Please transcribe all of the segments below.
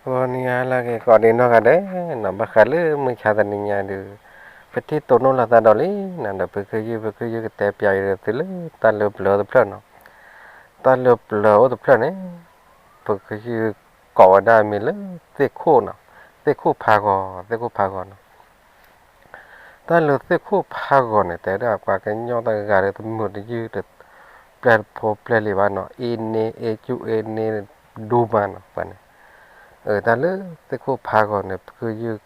ဂီၤနံၤဟါလၢအဂ့ၤ ကိးဒံးနီၢ်ဂၤဒဲးနီၤ, ဘၣ်ဃးလၢမုၢ်ဆါတနံၤညါဒုး ပထံၣ်တိၢ်နီၣ်လိာ်သးဒီးလံနီၤ, ဒီးပကယုၢ် ပကယုၢ်ကတဲပၠးအံၤဒီးသုလၢ တၢ်လၢပျၢၤအိၣ်တဖျၢၣ်နီၤ. တၢ်လၢပျၢၤအိၣ်တဖျၢၣ်န့ၣ် ပကယုၢ်ကိးဝဲဒၣ်အမံၤလၢ သ့ၣ်ခိၣ်နီၤ, သ့ၣ်ခိၣ်ဖးဂီၤ, သ့ၣ်ခိၣ်ဖးဂီၤနီၤ. တၢ်လၢသ့ၣ်ခိၣ်ဖးဂီၤန့ၣ် တဲဝဲဒၣ်ပှၤကညီတဂၤဒီး တမုာ်တယုၢ် တပျဲၢ်ဖိပျဲၢ်လံၤဘၣ်နီၤ, အ့န့ အ့ကၠူ အ့န့ ဒိၣ်မးနီၤ ပှၤန့ၣ်. တၢ်လၢသ့ၣ်ခိၣ်ဖးဂီၤန့ၣ် ပကယုၢ်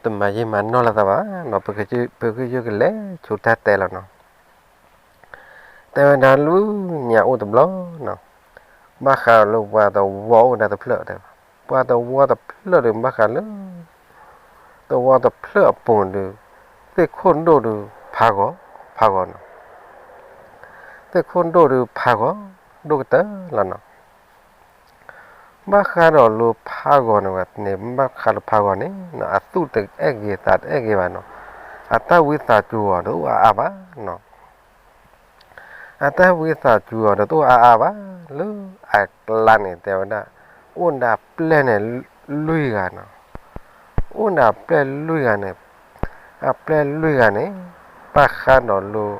တမၤယံာ်မၤနီၢ်လိာ်သးဘၣ်နီၤ, ပကယုၢ်ကလဲၤဆူတၢ်တဲလီၤနီၤ. တဲဝဲဒၣ်လၢညါအိၣ်တဘျီနီၤ, ဘၣ်ဃးလၢပှၤသဝီအိၣ်ဝဲဒၣ်တဖျၢၣ်တဲ, ပှၤသဝီတဖျၢၣ်ဒီး ဘၣ်ဃးလၢ သဝီတဖျၢၣ်အပူၤဒုး သ့ၣ်ခိၣ်ဒိၣ်ဒုးဖးဂီၤ, ဖးဂီၤနီၤ. သ့ၣ်ခိၣ်ဒိၣ်ဒုးဖးဂီၤ ဒိၣ်ကတၢၢ်လီၤနီၤ. ဘၣ်ဃးဒီးလၢဖးဂီၤန့ၣ်ဝဲန့ၣ် ဘၣ်ဃးလၢဖးဂီၤန့ၣ် အသူၣ်တအဲၣ်ဂ့ၤသးတအဲၣ်ဂ့ၤဘၣ်နီၤ, အတၢ်ဝံသးစူၤအီၤတအိၣ်အါအါဘၣ်နီၤ. အတၢ်ဝံသးစူၤအီၤတအိၣ်အါအါဘၣ်, လၢအကျါန့ၣ် တဲဝဲဒၣ် အိၣ်ဒၣ်ပျဲၢ်န့ၣ်လွံၢ်ဂၤနီၤ. အိၣ်ဒၣ်ပျဲၢ်လွံၢ်ဂၤန့ၣ်, အပျဲၢ်လွံၢ်ဂၤန့ၣ် ဘၣ်ဃးဒီးလၢ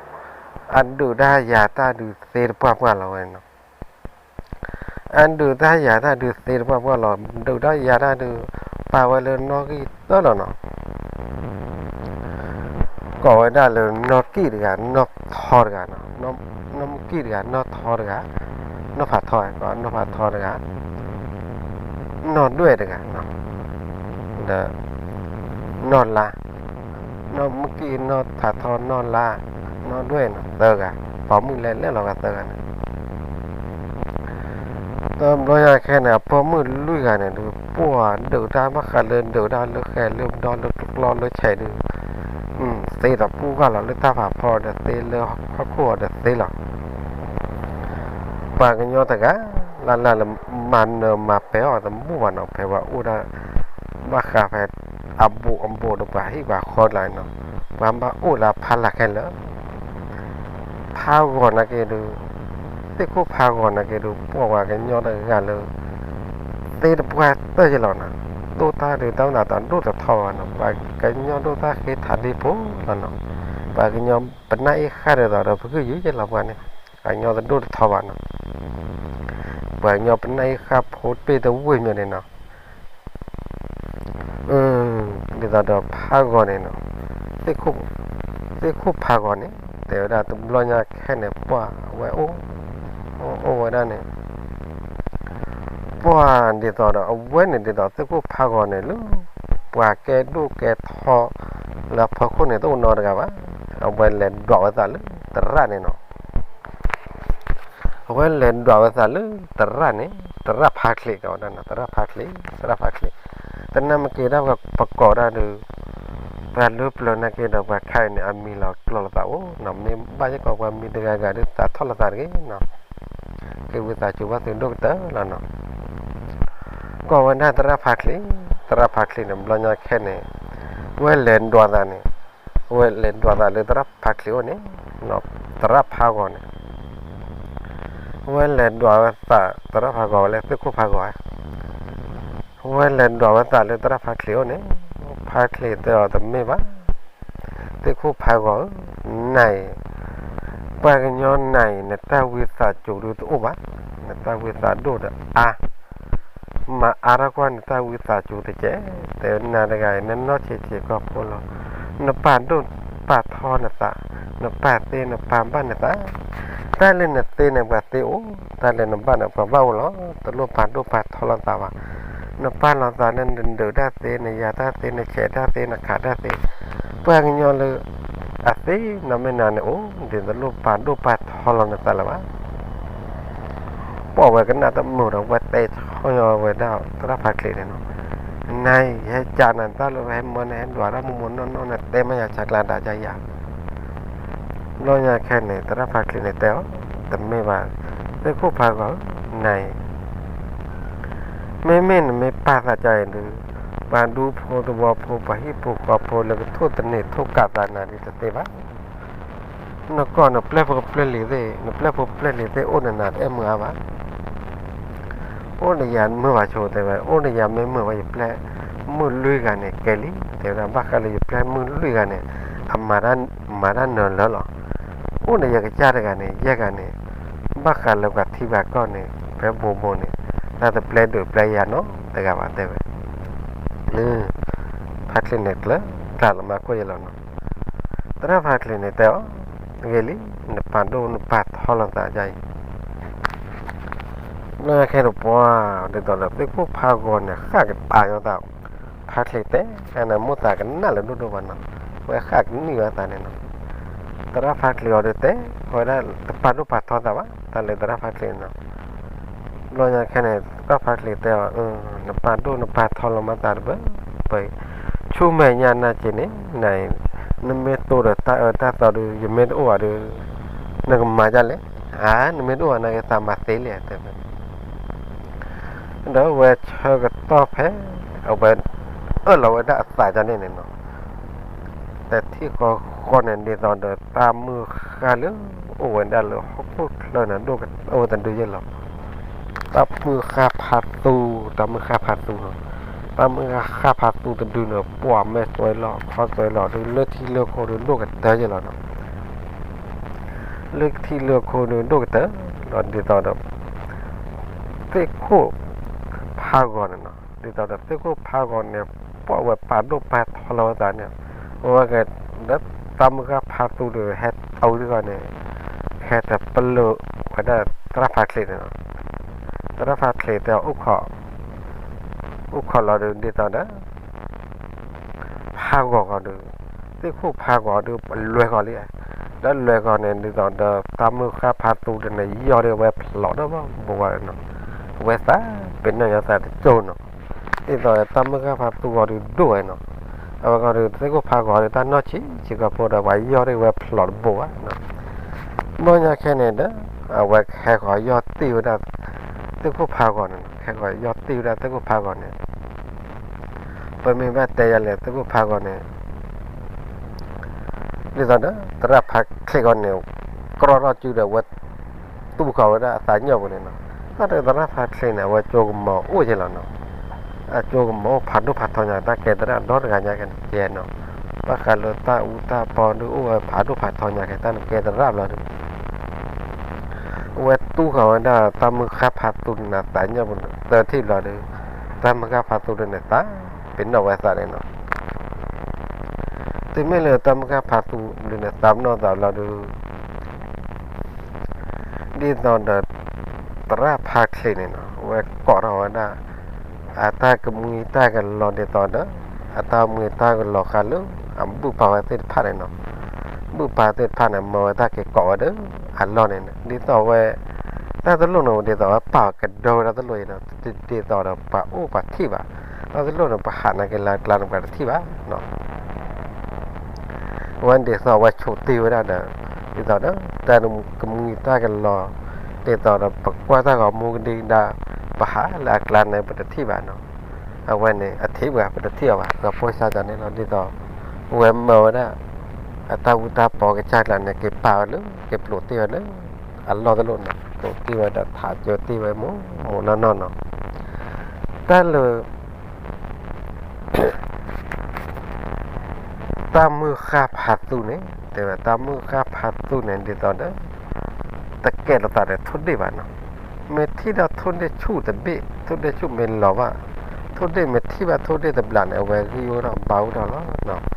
အဒုးတၢ်ယၤတၢ်ဒုးသ့တပှၢ်ပှၢ်လီၤဝဲနီၤ. အဒုးတၢ်ယၤတၢ်ဒုးသ့တပှၢ်ပှၢ်လီၤ, ဒုးတၢ်ယၤတၢ်ဒုး ပာ်ဝဲလၢနီၣ်ဂံၢ်တၢၢ်လီၤနီၤ. ကိးဝဲဒၣ်လၢနီၣ်ကံၣ်တဂၤ နီၣ်ထီတဂၤနီၤ, နီၣ်မုၣ်ကံၣ်တဂၤ နီၣ်ထီတဂၤ, နီၣ်ဖးထီ, နီၣ်ဖးထီတဂၤ, နီၣ်ဒွဲၣ်တဂၤ, ဒီး နီၣ်လါ, နီၣ်မုၣ်ကံၣ် နီၣ်ဖးထီ နီၣ်လါ, နီၣ်ဒွဲၣ်နီၤ သၢဂၤ, ပိာ်မုၣ်လဲၤလဲၤလီၤဂၤသၢဂၤန့ၣ်. တဘျီညါခဲန့ၣ် အပိာ်မုၣ်လွံၢ်ဂၤန့ၣ်ဒုး ပှၤဒုးတၢ်ဘၣ်ဃးလၢဒုးတၢ်လၢဃဲၤလၢဘျီလၢကျီလၢဆဲးဒုး သ့ဒီးပူၣ်ဂၢ်လီၤလၢတၢ်ဖးဖီဒီးသ့လၢဟီၣ်ခိၣ်အီၤဒီးသ့လီၤ. ပှၤကညီတဂၤ လၢ်လၢ်လၢမၤနၢၤမၤပဲာ်အီၤတဘူၣ်ဘၣ်နီၤ, ဖဲပှၤအိၣ်ဒၣ် ဘၣ်ဃးဖဲ အဘူးအဘူးဒီးပှၤဟံၣ်ပှၤဃီတကျါနီၤ, ပှၤဘၣ်အိၣ်လၢဖးလၢ်ခဲလၢာ်. ဖးဂီၤနာ်က့ဒုး သ့ၣ်ခိၣ်ဖးဂီၤနာ်က့ဒုး ပှၤကညီတဂၤလၢ သ့တပှၢ်တၢၢ်ယဲလီၤနီၤ, ဒိၣ်တၢ်ဒုးတၢ်မနုၤတၢ်ဒိၣ်တထီဘၣ်နီၤ, ပှၤကညီဒိၣ်တၢ်ဃ့ထးဒ့ဖိလီၤနီၤ, ပှၤကညီပနၢ်အ့ၣ်ဃၣ်ဒ်သိးဒီးပဂုာ်ယုာ်ယဲလီၤပှၤန့ၣ်, ပှၤကညီတဒိၣ်တထီဘၣ်နီၤ, ပှၤကညီပနၢ်အ့ၣ်ဃၣ်ဖိတပ့ၢ်တဝ့ၢ်မ့ၢ်န့ၣ်နီၤ. ဒ်သိးဒီးဖးဂီၤန့ၣ်နီၤ, သ့ၣ်ခိၣ်ဖးဂီၤန့ၣ် တဲဝဲဒၣ်တဘျီညါခဲန့ၣ် ပှၤအဝဲအိၣ် အိၣ်ဝဲဒၣ်န့ၣ် ပှၤဒ်သိးဒီးအဝဲန့ၣ်ဒ်သိးသ့ၣ်ခိၣ်ဖးဂီၤန့ၣ်လၢ ပှၤကဲဒိၣ်ကဲထီ လၢအဖီခိၣ်န့ၣ်တအိၣ်နီတဂၤဘၣ်, အဝဲလဲၤဒွးဝဲသးလၢသရၣ်န့ၣ်နီၤ. အဝဲလဲၤဒွးဝဲသးလၢသရၣ်န့ၣ် သရၣ်ဖးချ့ တဲဝဲဒၣ်နီၤ, သရၣ်ဖးချ့ သရၣ်ဖးချ့, တနၢ်မ့ၢ်က့ၤဒၣ်ပှၤကိးဒၣ်ဒီး ပှၤလၢပျၢၤနာ်က့ဒီးပှၤခါအံၤန့ၣ် အမံၤလီၤကျိၤလိာ်သးအိၣ်နီၤ, မ့ၢ်ဘၣ်ယဲၢ်ကီးပှၤမံၤတဂၤဂၤဒီးသးထီၣ်လိာ်သးတဂ့ၤနီၤ, က့ၤဝံသးစူၤဘၣ်သုဒိၣ်ကတၢၢ်လီၤနီၤ. ကိးဝဲဒၣ်သရၣ်ဖးချ့, သရၣ်ဖးချ့န့ၣ် ဘျီညါခဲန့ၣ် ဝဲလဲၤဒွးသးန့ၣ်, ဝဲလဲၤဒွးသးလၢသရၣ်ဖးချ့အိၣ်န့ၣ်, သရၣ်ဖးဂီၤန့ၣ် ဝဲလဲၤဒွးဝဲသး သရၣ်ဖးဂီၤဝဲလၢသ့ၣ်ခိၣ်ဖးဂီၤဧါ, ဝဲလဲၤဒွးဝဲသးလၢသရၣ်ဖးချ့အိၣ်န့ၣ်, ဖးချ့တဲအီၤတမ့ၢ်ဘၣ်, သ့ၣ်ခိၣ်ဖးဂီၤဧၢ, နၤအံၤ ပှၤကညီနၤအံၤ နတၢ်ဝံသးစူၤဒုးတအိၣ်ဘၣ်, နတၢ်ဝံသးဒိၣ်ဒီးအါ မၤအါထီၣ်ကွၢ်နတၢ်ဝံသးစူၤတက့ၢ်, တဲနၤတဂၤအံၤ နနီၢ်ဆံးဆံးကီၢ်ဖိလီၤ, နပာ်ဒိၣ်ပာ်ထီနသး, နပာ်သ့နပာ်ဘၣ်နသး, တၢ်လၢနသ့န့ၣ်ပှၤသ့အိၣ်, တၢ်လၢနဘၣ်န့ၣ်ပှၤဘၣ်အိၣ်လီၤ, တလိၣ်ပာ်ဒိၣ်ပာ်ထီလိာ်သးဘၣ်, နပာ်လီၤသးလၢနဒုးတၢ်သ့ နယၤတၢ်သ့ နဆဲးတၢ်သ့ နခးတၢ်သ့, ပှၤကညီလၢ အသ့နီၢ်မ့ၢ်နၤန့ၣ်အိၣ် ဒ်တလိၣ်ပာ်ဒိၣ်ပာ်ထီလီၤနသးလၢၤဘၣ်. ပှၤဝဲကနၣ်တမုာ်ဒီး ဝဲတဲဆီၣ်ညီဝဲဒၣ်သရၣ်ဖးချ့န့ၣ်နီၤ, နၤအံၤ ဟဲကးနၤတၢ်လၢဝဲဟဲမၢနၤ ဟဲဒွးတၢ်မိၢ်မိၢ်နီၢ်နီၢ်န့ၣ် တဲမ့ၢ်ယၤဆါကျါဒၣ်ကယၤ. ဘျီညါခဲန့ၣ် သရၣ်ဖးချ့န့ၣ်တဲအီၤ, တမ့ၢ်ဘၣ်, သ့ၣ်ခိၣ်ဖးဂီၤဧၢ, နၤအံၤ မ့မ့ၢ်နမ့ၢ်ပာ်သးကါအံၤဒုး ပှၤဒူဖိသဝီဖိ ပှၤဟံၣ်ဖိဃီဖိလၢကထိၣ်သန့ၤထိၣ်ကးသးနၤဒုးတသ့ဘၣ်. နကီၢ်နပျဲၢ်ဖိပျဲၢ်လံၤသ့ၣ် နပျဲၢ်ဖိပျဲၢ်လံၤသ့ၣ်အိၣ်နၤ တအဲၣ်မုာ်အါဘၣ်. အိၣ်ဒီးယၤမုာ်ဘၣ်ဆိတဲဝဲ, အိၣ်ဒီးယၤမ့ၢ်မုာ်ဝဲယပျဲၢ်မုၣ်လွံၢ်ဂၤန့ၣ်ကဲလံ တဲဝဲဒၣ်, ဘၣ်ဃးလၢယပျဲၢ်မုၣ်လွံၢ်ဂၤန့ၣ် အမၤတၢ်နၢၤလၢာ်လီၤ. အိၣ်ဒီးယၤကစၢ်တဂၤန့ၣ် ယဲၢ်ဂၤန့ၣ် ဘၣ်ဃးလၢပှၤထံပှၤကီၢ်န့ၣ် ဖဲဘိးဘိန့ၣ် တၢ်တပျဲဒုးပျဲယၤနီတဂၤဘၣ်တဲဝဲ. ဖါချ့န့ၣ်ကျၢၤကျၢၤလီၤမၤခိၣ်ယဲလီၤနီၤ. သရၣ်ဖါချ့န့ၣ်တဲအီၤ, ဂ့ၤလံ, နပာ်ဒိၣ်နပာ်ထီလီၤသးဒ်အံၤ လၢခဲတပှၢ် ဒ်သိးဒီးသ့ၣ်ခိၣ်ဖးဂီၤန့ၣ် ဃၣ်ကပာ်ညီသး, ဖါချ့တဲ, အန့ၣ်မိၣ်သးကနၣ်လၢဒိၣ်ဒိၣ်ဘၣ်နီၤ, ဝဲဃၣ်ကနံၣ်ဝဲသးန့ၣ်နီၤ. သရၣ်ဖါချ့အီၤဒုးတဲ, ဝဲဒၣ်တပာ်ဒိၣ်ပာ်ထီသးဘၣ်, တၢ်လၢသရၣ်ဖါချ့နီၤ. ဘျီညါခဲန့ၣ် သရၣ်ဖါချ့တဲအီၤ, နပာ်ဒိၣ်နပာ်ထီလီၤမၤသးတဘၢဘၢအံၤ, ဆူမဲာ်ညါနာ်က့န့ၣ် နမ့ၢ်တိၢ်ဒီးတၢ်အၢတၢ်သီဒီး ယမ့ၢ်တအိၣ်ဘၣ်ဒီး နကမၤဒ်လဲၣ်, အါ နမ့ၢ်တအိၣ်ဘၣ်နာ်က့သးမၤသ့လဲၣ်တဲဝဲ. ဒီးဝဲဆၢကတီၢ်ဖဲ အဝဲအၢၣ်လီၤဝဲဒၣ်အသးဒ်န့ၣ်န့ၣ်နီၤ, တထံၣ်ဃီဃီန့ၣ် ဒ်သိးဒီးတၢ်မုၢ်ဃၣ်လၢအိၣ်ဝဲဒၣ်လၢဟီၣ်ခိၣ်ချၢန့ၣ် ဒိၣ်ကအိၣ်တဒုယဲလီၤ. တၢ်မုၢ်ဃၣ်ဖးသူ, တၢ်မုၢ်ဃၣ်ဖးသူနီၤ, တၢ်မုၢ်ဃၣ်ဖးသူတဒုန့ၣ် ပှၤမဲာ်သွဲလီၤ ခီသွဲလီၤဒီး လၢထံလၢခိဒီးဒိၣ်ကတၢၢ်ယဲလီၤနီၤ. လၢထံလၢခိဒီးဒိၣ်ကတၢၢ်လီၤ ဒ်သိးဒီး သ့ၣ်ခိၣ်ဖးဂီၤန့ၣ်နီၤ, ဒ်သိးဒီးသ့ၣ်ခိၣ်ဖးဂီၤန့ၣ် ပှၤဝဲပာ်ဒိၣ်ပာ်ထီလီၤဝဲသးန့ၣ်, အဝဲကဲဒီး တၢ်မုၢ်ဃၣ်ဖးသူဒီးဟဲအဝံၤတဂီၢ်န့ၣ် ဟဲတပလၢၢ်ဝဲဒၣ်သရၣ်ဖါချ့န့ၣ်နီၤ. သရၣ်ဖါချ့တဲအီၤ အိၣ်ခိးလီၤဒီး ဒ်သိးဒီး ဖးဂီၤဂီၤဒီး သ့ၣ်ခိၣ်ဖးဂီၤဒီး လွဲၤဂီၤလံ, ဒီးလွဲၤဂီၤန့ၣ် ဒ်သိးဒီးတၢ်မုၢ်ဃၣ်ဖးသူဒီးန့ၣ် ယီၢ်ဒၣ်ဝဲဖျိးဒီးဘၣ်ဘိဝဲနီၤ, အဝဲသးပ့ၤနီၣ်ယီၤသးတကၠိၢ်နီၤ, ဒ်သိးတၢ်မုၢ်ဃၣ်ဖးသူဂီၤဒီးဒိၣ်ဝဲနီၤ, အဝဲဂီၤဒီးသ့ၣ်ခိၣ်ဖးဂီၤဒီးတၢ်နီၢ်ဆံးဆံးကီၢ်ဖိဒီး ပှၤယီၢ်ဒၣ်ဝဲဖျိးတဘိဘၣ်နီၤ. ဘျီညါခဲန့ၣ်ဒီး အဝဲကဟဲဃီၤယီၢ်တ့ၢ်ဝဲဒၣ် သ့ၣ်ခိၣ်ဖးဂီၤန့ၣ်နီၤ, ကဟဲဃီၤယီၢ်တ့ၢ်ဝဲဒၣ်သ့ၣ်ခိၣ်ဖးဂီၤန့ၣ် ပမ့ၢ်ဘၣ်တဲယၤလဲၣ် သ့ၣ်ခိၣ်ဖးဂီၤန့ၣ် ဒ်သိးဒီး သရၣ်ဖါချ့ဂီၤန့ၣ် ကြီထီၣ်စုဒီး အဝဲတူၢ်ဃီၤဝဲဒၣ်အသးညီၣ်ပူၤန့ၣ်နီၤ, တၢ်ဒီးသရၣ်ဖါချ့န့ၣ် အဝဲကၠိကမီၤအိၣ်က့လီၤနီၤ, အကၠိကမီၤအိၣ်ဖးဒိၣ်ဖးထီညါ တၢ်ကဲသရၣ်ဒီတဂၤညါကဲနီၤ, ဘၣ်ဃးလၢတၢ်အူတၢ်ပီဒုးအိၣ်ဝဲဖးဒိၣ်ဖးထီညါကဲ တၢ်နကဲသရၣ်ဘျီဒုး အဝဲတူၢ်ဃီၤဝဲဒၣ်တၢ်မုၢ်ဃၣ်ဖးသူန့ၣ် သးညီၣ်ပူၤသၢထံၣ်ဘျီဒီး တၢ်မုၢ်ဃၣ်ဖးသူဒုးန့ၣ် သးပ့ၤနီၣ်ဝဲသးန့ၣ်နီၤ, တုၤမ့ၢ်လၢတၢ်မုၢ်ဃၣ်ဖးသူဒုးန့ၣ် သးပ့ၤနီၣ်သးဘျီဒုး ဒ်သိးဒီး သရၣ်ဖါချ့န့ၣ်နီၤ အဝဲကိးထီၣ်ဝဲဒၣ် အတၢ်ကမှံတၢ်ကလီၤဒ်သိးဒီး အတၢ်မှံတၢ်ကလီၤဃာ်လၢ အဘုၣ်ပၢ်ဝဲသ့ၣ်တဖၣ်န့ၣ်နီၤ, ဘုၣ်ပၢ်သ့ၣ်တဖၣ်န့ၣ် မၢဝဲတၢ်က့ၤကိးဝဲဒီး အလီၢ်န့ၣ် ဒ်သိးဝဲ တၢ်တလိၣ်န့ၣ် ဒ်သိးဝဲပာ်ကဒၢဝဲဒၣ်တလိၣ်အံၤနီၤ, ဒ်သိးဒီးပှၤအိၣ်ပှၤထံၣ်ဘၣ်, တၢ်တလိၣ်န့ၣ် ပဟးနာ်က့လၢအကျါန့ၣ် ပှၤတထံၣ်ဘၣ် အဝဲဒ်သိးအဝဲဆိးတ့ၢ်ဝဲဒၣ်ဒီး ဒ်သိးဒီး တၢ်ကမှံတၢ်ကလီၤ ဒ်သိးဒီး ပကွၢ်တၢ်ဂီၤမူကဒံကဒါ ပဟးလၢအကျါန့ၣ် ပတထံၣ်ဘၣ်နီၤ, အဝဲန့ၣ် အထံၣ်ပှၤ ပတထံၣ်အီၤဘၣ် ပှၤဖိသၣ်န့ၣ်လီၤ ဒ်သိး အဝဲမၢဝဲဒၣ် အတၢ်အူတၢ်ပီကစၢ်ကျါန့ၣ် က့ၤပာ်ဝဲလၢ က့ၤပျိးတ့ၢ်ဝဲလၢ အလီၢ်တလိၣ်န့ၣ် ပျိးတ့ၢ်ဝဲဒီးထးကၢတ့ၢ်ဝဲမူးမူးနီၢ်နီၢ်နီၤ, တၢ်လၢ တၢ်မုၢ်ဃၣ်ဖးသူန့ၣ် တဲဝဲ တၢ်မုၢ်ဃၣ်ဖးသူန့ၣ် ဒ်သိးဒီး တကဲလိာ်သးဒီးထိၣ်ဒ့ၣ်ဘၣ်နီၤ, မ့ၢ်ထံၣ်ဒီးထိၣ်ဒ့ၣ်ဆူၣ်တဘ့ၣ် ထိၣ်ဒ့ၣ်ဆူၣ်မ့ၢ်လီၤဘၣ်, ထိၣ်ဒ့ၣ်မ့ၢ်ထံၣ်ဘၣ်ထိၣ်ဒ့ၣ်တဘျီန့ၣ် အဝဲဂံၢ်အိၣ်ထီၣ်ဘါအိၣ်ထီၣ်လီၤ. ဒ်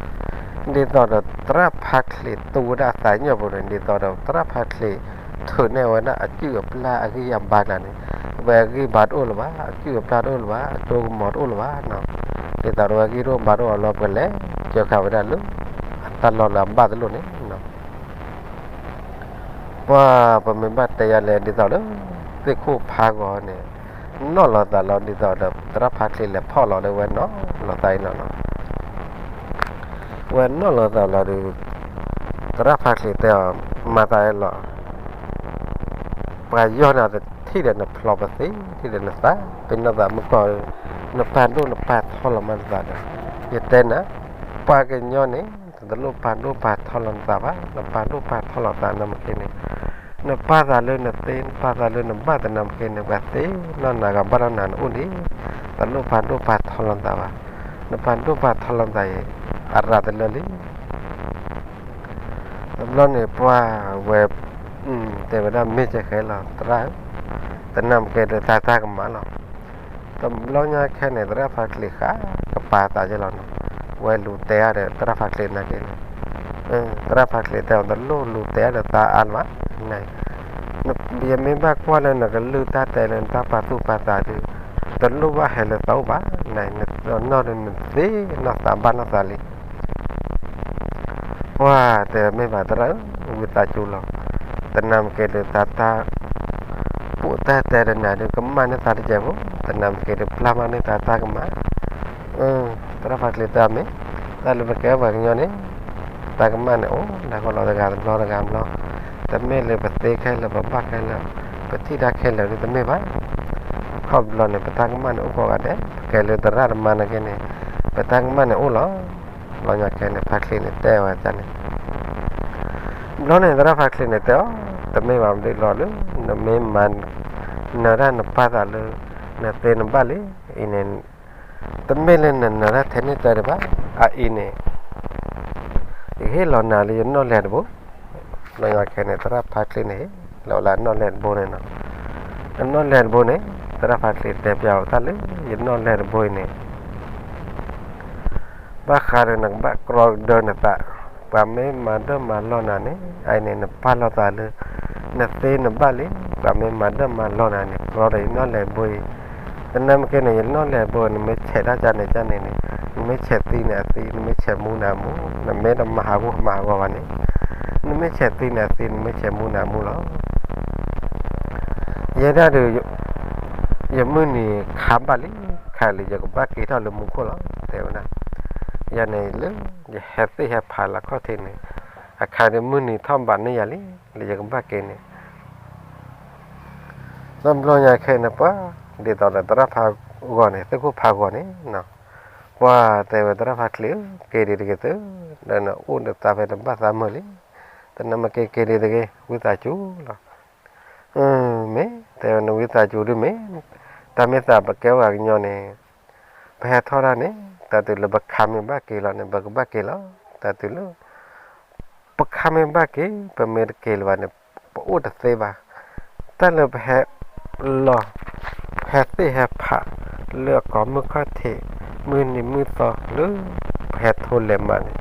သိးဒီးသရၣ်ဖါချ့တူၢ်ဝဲဒၣ်အသးညီၣ်ပူၤန့ၣ် ဒ်သိးဒီးသရၣ်ဖါချ့ ထုးန့ၢ်ဝဲဒၣ်အစုၣ်အပျၢ်အဂံၢ်အဘါကျါန့ၣ် အဝဲအဂံၢ်ဘါတအိၣ်လၢၤဘၣ်, အစုၣ်အပျၢ်တအိၣ်လၢၤဘၣ်, အကၠိကမီၤတအိၣ်လၢၤဘၣ်နီၤ, ဒ်သိးဒီးအဝဲဂံၢ်တအိၣ်ဘါတအိၣ်အလီၢ် ပှၤလဲၤကၢဃာ်ဝဲဒၣ်လၢ အတၢ်လီၢ်လၢအဘၣ်တလိၣ်န့ၣ်နီၤ ပှၤပမ့ၢ်ဘၣ်တဲယၤလဲၣ် ဒ်သိးလၢ သ့ၣ်ခိၣ်ဖးဂီၤန့ၣ် နီၣ်လီၤသးလီၤ ဒ်သိးဒီးသရၣ်ဖါချ့လဲၤဖီၣ်လီၤဒီးဝဲနီၣ်လီၤသးအံၤလီၤနီၤ, ဝဲနီၣ်လီၤသးလီၤဒီး သရၣ်ဖါချ့တဲအီၤ မၤသးအံၤလီၤ ပှၤယီၢ်န့ၣ်တထံၣ်ဒီးနဖျိးပသ့ ထံၣ်ဒီးနသး ပ့ၤနီၣ်သးမုၢ်ကီၢ် နပာ်ဒိၣ်နပာ်ထီလီၤမၤနသးဒီး ယတဲနၤ ပှၤကညီန့ၣ် တလိၣ်ပာ်ဒိၣ်ပာ်ထီလီၤနသးဘၣ် နပာ်ဒိၣ်ပာ်ထီလီၤသးနမ့ၢ်က့န့ၣ် နပာ်သးလၢနသ့ နပာ်သးလၢနဘၣ် သနာ်က့န့ၣ် ပှၤသ့နီၢ်နၤဂၤဘၣ်နီၢ်နၤနအိၣ်ဒံး, တလိၣ်ပာ်ဒိၣ်ပာ်ထီလီၤနသးဘၣ်. နပာ်ဒိၣ်ပာ်ထီလီၤနသးအံၤ အရၤတလၢလံ. တဘျီန့ၣ်ပှၤဝဲ တဲဝဲဒၣ်မ့ၢ်ကဲဃဲလီၤ သရၣ်ဧၢ, သနာ်က့ဒီးသးတၢ်ကမၣ်လီၤ. တဘျီညါခဲန့ၣ် သရၣ်ဖးချံးဃၣ်ကပၤသးယဲလီၤနီၤ, ဝဲလူၤတဲအါဒီးသရၣ်ဖးချံးနာ်က့န့ၣ်, သရၣ်ဖးချံးတဲအီၤ တလိၣ်လူၤတဲအါဒီးသးအါလၢၤဘၣ်, ယမ့ၢ်ဘၣ်ကွၢ်လၢနကလုၢ်တၢ်တဲလၢနတၢ်ပာ်သူၣ်ပာ်သးဒီး တလိၣ်ဘၣ်ဟဲလၢသးအိၣ်ဘၣ်, နနီၢ်ဒီးနသ့နီၢ်သးဘၣ်နီၢ်သးလံ. ပှၤတဲမ့ၢ်ဘၣ်သရၣ်ဧၢ, ဝံသးစူၤလီၤ. သနာ်က့ဒီးသးတၢ် ပိာ်တၢ်တဲဒီးနၤဒီး ကမၣ်န့ၢ်သးတကဲးဖိ, သနာ်က့ဒီးပျၢ်မၣ်န့ၢ်သးတၢ်ကမၣ်. သရၣ်ဖးချံးတဲမ့ၢ် တၢ်လၢပကဲပှၤကညီန့ၣ် တၢ်ကမၣ်န့ၣ်အိၣ်ဒၣ်ဃီလီၤတဂၤတဘျီတဂၤဘျီ, တမ့ၢ်လၢပသ့ခဲလၢာ် ပဘၣ်ခဲလၢာ် ပထံၣ်တၢ်ခဲလၢာ်ဒ်တမ့ၢ်ဘၣ်. ခီဖျိန့ၣ် ပတၢ်ကမၣ်န့ၣ်အိၣ်ကိးဂၤဒဲး, ပကဲလၢသရၣ်သမါနာ်က့န့ၣ် ပတၢ်ကမၣ်န့ၣ်အိၣ်လီၤ. ဘျီညါခဲန့ၣ် ဖးချံးန့ၣ်တဲဝဲန့ၣ် ဘျီန့ၣ် သရၣ်ဖးချံးန့ၣ်တဲအီၤ, တမ့ၢ်ဘၣ်မနုၤလီၤလၢ နမ့ၢ်မၤနၢၤတၢ်နပာ်သးလၢ နသ့နဘၣ်လံ, အံၤန့ၣ် တမ့ၢ်လၢနနၢၤတၢ်ထဲန့ၣ်တဲတဘၣ်, အအံၤန့ၣ် ယဟ့ၣ်လီၤနၤလၢယနီၣ်လဲၢ်တဘိ. ဘျီညါခဲန့ၣ် သရၣ်ဖးချံးန့ၣ် ဟ့ၣ်လီၤဝဲလၢအနီၣ်လဲၢ်တဘိန့ၣ်နီၤ. အနီၣ်လဲၢ်တဘိန့ၣ် သရၣ်ဖးချံးတဲပျးအီၤတၢ်လၢ ယနီၣ်လဲၢ်တဘိအံၤန့ၣ် ဘၣ်ဃးဒီးနကဘၣ်ကြီဒၢနသး, ပှၤမ့ၢ်မၤဒၢၣ်မၤလီၢ်နၤန့ၣ် အအံၤန့ၣ် နပာ်လီၤသးလၢ နသ့နဘၣ်လံ, ပှၤမ့ၢ်မၤဒၢၣ်မၤလီၢ်နၤန့ၣ် ကြီဒီးယနီၣ်လဲၢ်တဘိအံၤ, သနာ်က့န့ၣ် ယနီၣ်လဲၢ်တဘိ နမ့ၢ်ဆဲးတၢ်ကန့ၣ်ကန့ၣ်န့ၣ်, နမ့ၢ်ဆဲးသံန့ၣ်အသံ, နမ့ၢ်ဆဲးမူန့ၣ်အမူ, နမ့ၢ်တမၤဟးဂီၤမၤဟးဂီၤဘၣ်န့ၣ်, နမ့ၢ်ဆဲးသံန့ၣ်အသံ, နမ့ၢ်ဆဲးမူန့ၣ်အမူလီၤ. ယဲဒၣ်ဒီး ယမုၢ်နံၤခါဘၣ်လံ, ခါလံ ယကဘၣ်က့ၤထီၣ်လၢမူခိၣ်လီၤ တဲဝဲဒၣ်. ယၤန့ၣ်လၢ ယဟဲသ့ၣ်ဟဲဖးလၢခီၣ်ထံးန့ၣ်, အခါဒီးမုၢ်နံၤထီၣ်ဘၣ်န့ၢ်ယၤလံ, လၢယကဘၣ်က့ၤန့ၣ် တဘျီညါခဲန့ၣ် ပှၤ ဒ်သိးဒီးသရၣ်ဖးဂီၤန့ၣ် သ့ၣ်ခိၣ်ဖးဂီၤန့ၣ်နီၤ, ပှၤတဲဝဲသရၣ်ဖးချံးဧၢ, က့ၤဒံးတဂ့ၤသု, ဒီးနအိၣ်ဒီးသးဖဲနဘၣ်သးမုာ်လံ, သနာ်က့က့ၤဒံးတဂ့ၤ ဝံသးစူၤလီၤ. မ့ၢ်တဲဝဲနဝံသးစူၤဒုးမ့ၢ်, တၢ်မ့ၢ်သးပကဲပှၤကညီန့ၣ် ပဟဲထီၣ်တၢ်န့ၣ် တၢ်တုၤလၢပခါမ့ၢ်ဘၣ်က့ၤလီၤန့ၣ် ပကဘၣ်က့ၤလီၤ. တၢ်တုၤလၢ ပခါမ့ၢ်ဘၣ်က့ၤ ပမ့ၢ်တက့ၤလၢၤဘၣ်န့ၣ် ပအိၣ်တသ့ဘၣ်. တၢ်လၢပဟဲလီၤ ဟဲသ့ၣ်ဟဲဖးလၢအကိးမုၢ်ခီၣ်ထံး မုၢ်နံၤမုၢ်သီလၢ ပဟဲထိလဲၤမးန့ၣ်,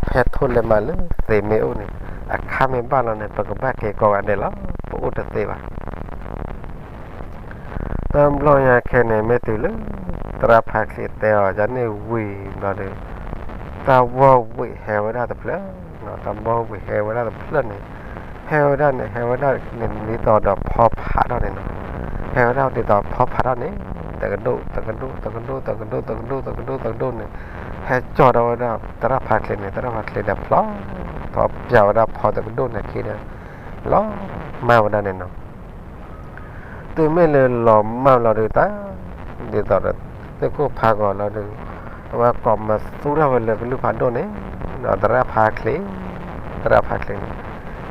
ပဟဲထိလဲၤမးလၢသ့မ့ၢ်အိၣ်န့ၣ် အခါမ့ၢ်ဘၣ်လီၤန့ၣ် ပကဘၣ်က့ၤကိးဂၤဒဲးလီၤ. ပအိၣ်တသ့ဘၣ်. တဘျီညါခဲန့ၣ် မ့ၢ်တုၤလၢ သရၣ်ဖးချံးတဲအီၤဒ်န့ၣ်ဝံၤဘျီဒီး တၢ်ဘီဝံၤဟဲဝဲဒၣ်တဖျၢၣ်, တၢ်ဘီဝံၤဟဲဝဲဒၣ်တဖျၢၣ်န့ၣ်, ဟဲဝဲဒၣ်န့ၣ် ဟဲဝဲဒၣ်န့ၣ် ဒ်သိးဒီးဖီဖးထီၣ်န့ၣ်နီၤ, ဟဲဝဲဒၣ်ဒ်သိးဖီဖးထီၣ်န့ၣ်, တကဒိၣ် တကဒိၣ် တကဒိၣ် တကဒိၣ် တကဒိၣ် တကဒိၣ် တကဒိၣ်န့ၣ် ဟဲကၠီၣ်ထီၣ်ဝဲဒၣ်သရၣ်ဖးချံးန့ၣ်, သရၣ်ဖးချံးဒီးဖျီ ထီၣ်ပၠးဝဲဒၣ်ဖီတကဒိၣ်န့ၣ်အခံဒီး လီၤမၢ်ဝဲဒၣ်န့ၣ်နီၤ. တုၤမ့ၢ်လၢလီၤမၢ်လီၤဒုးတၢ် ဒ်သိးဒီး သ့ၣ်ခိၣ်ဖးဂီၤလီၤဒုး အဝဲကိးမၤသူထီၣ်ဝဲလၢကလုၢ်ဖးဒိၣ်န့ၣ် ဒီးသရၣ်ဖးချံး, သရၣ်ဖးချံးန့ၣ်,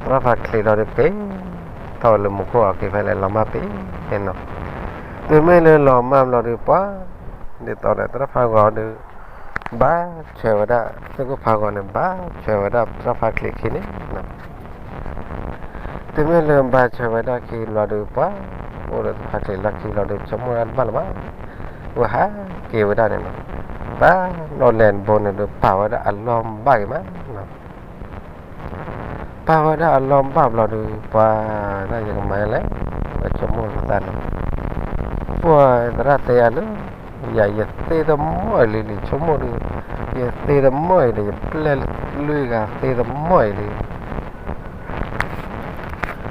သရၣ်ဖးချံးလီၤဒုးက့ၤ ထီၣ်ဝဲလၢမူခိၣ်အက့ၤဖဲလဲၣ်လီၤမၢ်ပ့ၤနီၤ. တုၤမ့ၢ်လၢလီၤမၢ်လီၤဒုးပှၤ ဒ်သိးဒီးသရၣ်ဖးဂီၤဒုး ဘၣ်ထွဲဝဲဒၣ် သ့ၣ်ခိၣ်ဖးဂီၤန့ၣ် ဘၣ်ထွဲဝဲဒၣ်သရၣ်ဖးချံးခံန့ၣ် တုၤမ့ၢ်လၢဘၣ်ထွဲဝဲဒၣ်ခံလီၤဒုးပှၤ အိၣ်ဒီးသရၣ်ဖးချံးလီၢ်ခံလီၤဒုး ဆိကမိၣ်တၢ်တဘၣ်လၢၤဘၣ်. ဝဲဟးက့ၤဝဲဒၣ်န့ၣ်နီၤ. တၢ်နီၣ်လဲၢ်တဘိန့ၣ်ဒုး ပာ်ဝဲဒၣ်အလီၢ်ဘၣ်ဂ့ၤမးနီၤ. ပာ်ဝဲဒၣ်အလီၢ်ဘၣ်ဘျီဒုး ပှၤဒၣ်ယကမၤလဲၣ် ဝဲဆိကမိၣ်လီၤသးန့ၣ် ပှၤသရၣ်တဲယၤလၢ ယၤယသ့တမီၢ်အံၤလံ ဆိကမိၣ်ဒုး ယသ့တမီၢ်အံၤဒီး ယပျဲၢ်လွံၢ်ဂၤသ့တမီၢ်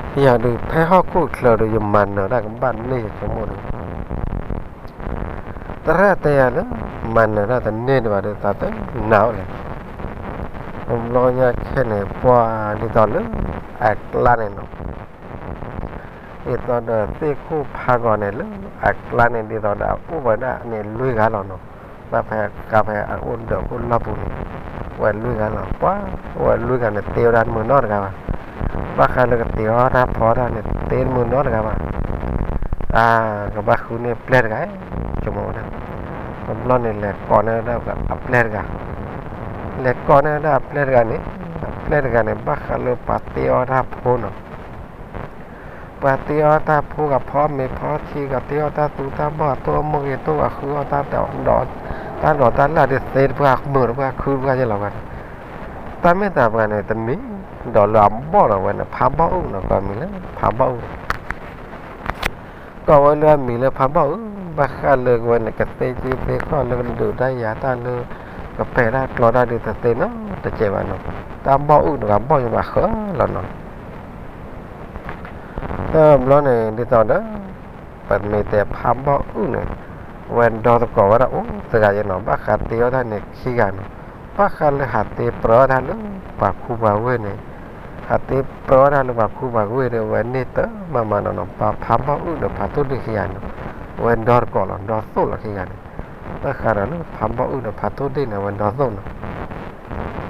အံၤလံ ယၤဒုး ဖဲဟီၣ်ခိၣ်ချၢဒုး ယမၤနၢၤတၢ်ကဘၣ်န့ၢ် ယဆိကမိၣ်ဒုး သရၣ်တဲယၤလၢ မၤနၢၤတၢ်တန့ၢ်ဒံးဘၣ်ဒီး သးတနာ်အိၣ်လဲၣ်. တဘျီညါခဲန့ၣ် ပှၤဒ်သိးလၢ အကျါန့ၣ်နီၤ ဒ်သိးဒီးသ့ၣ်ခိၣ်ဖးဂီၤန့ၣ်လၢ အကျါန့ၣ် ဒ်သိးဒီးအအိၣ်ဝဲဒၣ်န့ၣ်လွံၢ်ဂၤလီၤနီၤ. ဘၣ်ဖဲကါဖဲအအိၣ်ဒီးအိၣ်လီၢ်ပူၤန့ၣ် အိၣ်ဝဲလွံၢ်ဂၤလီၤ. ပှၤ အိၣ်ဝဲလွံၢ်ဂၤန့ၣ် တ့ဝဲဒၣ်မုၢ်နီတဂၤဘၣ်. ဘၣ်ဃးလၢကတ့အီၣ်တၢ်ဖီတၢ်န့ၣ် တ့တမုာ်နီတဂၤဘၣ်. အါ, ကဘၣ်ဃုန့ၢ်ပျဲၢ်တဂၤ, ဆိကမိၣ်ဝဲဒၣ်. တဘျီန့ၣ် လဲၤကိးန့ၢ်ဝဲဒၣ်အပျဲၢ်တဂၤ, လဲၤကိးန့ၢ်ဝဲဒၣ်အပျဲၢ်တဂၤန့ၣ်, အပျဲၢ်တဂၤန့ၣ် ဘၣ်ဃးလၢပှၤတ့အီၣ်တၢ်ဖိနီၤ. ပှၤတ့အီၣ်တၢ်ဖိ ကဖီမ့ၤဖီထံ ကတ့အီၣ်တၢ်သူတၢ်ဘီၣ် အတိၢ်အမိၢ်ဂ့ၤတိၢ် အဃုအီၣ်တၢ်ဒိးတၢ်လၢ်ဒ်သ့တဖၣ် မုာ်တဖၣ်ခုတဖၣ်ယဲလီၤဝဲန့ၣ်. တၢ်မ့ၢ်သးပှၤန့ၣ် တမံၤဒီးလၢအဘီၣ်လီၤဝဲန့ၣ် ဖးဘီၣ်အုၣ်နီၤ ကိးမံၤလၢဖးဘီၣ်အုၣ် ကိးဝဲလၢအမံၤလၢဖးဘီၣ်အုၣ် ဘၣ်ဃးလၢဝဲန့ၣ် ကသ့က့သ့ခီၣ်လၢကဒုးတၢ်ယၤတၢ်လၢ ကပဲာ်တၢ်ကျီတၢ်ဒ်တသ့နီတစဲးဘၣ်နီၤ. တၢ်ဘီၣ်အုၣ်တဂၤဘီၣ်ယဘၣ်ဃၢလီၤနီၤ. တဘျီန့ၣ် ဒ်သိးဒီး ပမ့ၢ်တဲဖးဘီၣ်အုၣ်န့ၣ် ဝဲဒီသကိးဝဲဒၣ်အိၣ်တဂၤယဲနီၤ ဘၣ်ဃးတ့အီၣ်တၢ်န့ၣ်ခံဂၤနီၤ. ဘၣ်ဃးလၢဟးတ့ပြၢအီၣ်တၢ်လၢပှၤခူပှၤဝ့ၢ်န့ၣ် ဟးတ့ပြၢအီၣ်တၢ်လၢပှၤခူပှၤဝ့ၢ်ဒီး ဝဲန့ၢ်တၢ်မၤမၤနီၤနီၤ ပှၤဖးဘီၣ်အုၣ်ဒီးဖးထိၣ်ဒ့ၣ်ခံဂၤန့ၣ် ဝဲဒီသကိးလီၤ ဒီသိၣ်လီၤခံဂၤန့ၣ်. ဘၣ်ဃးဒီးလၢဖး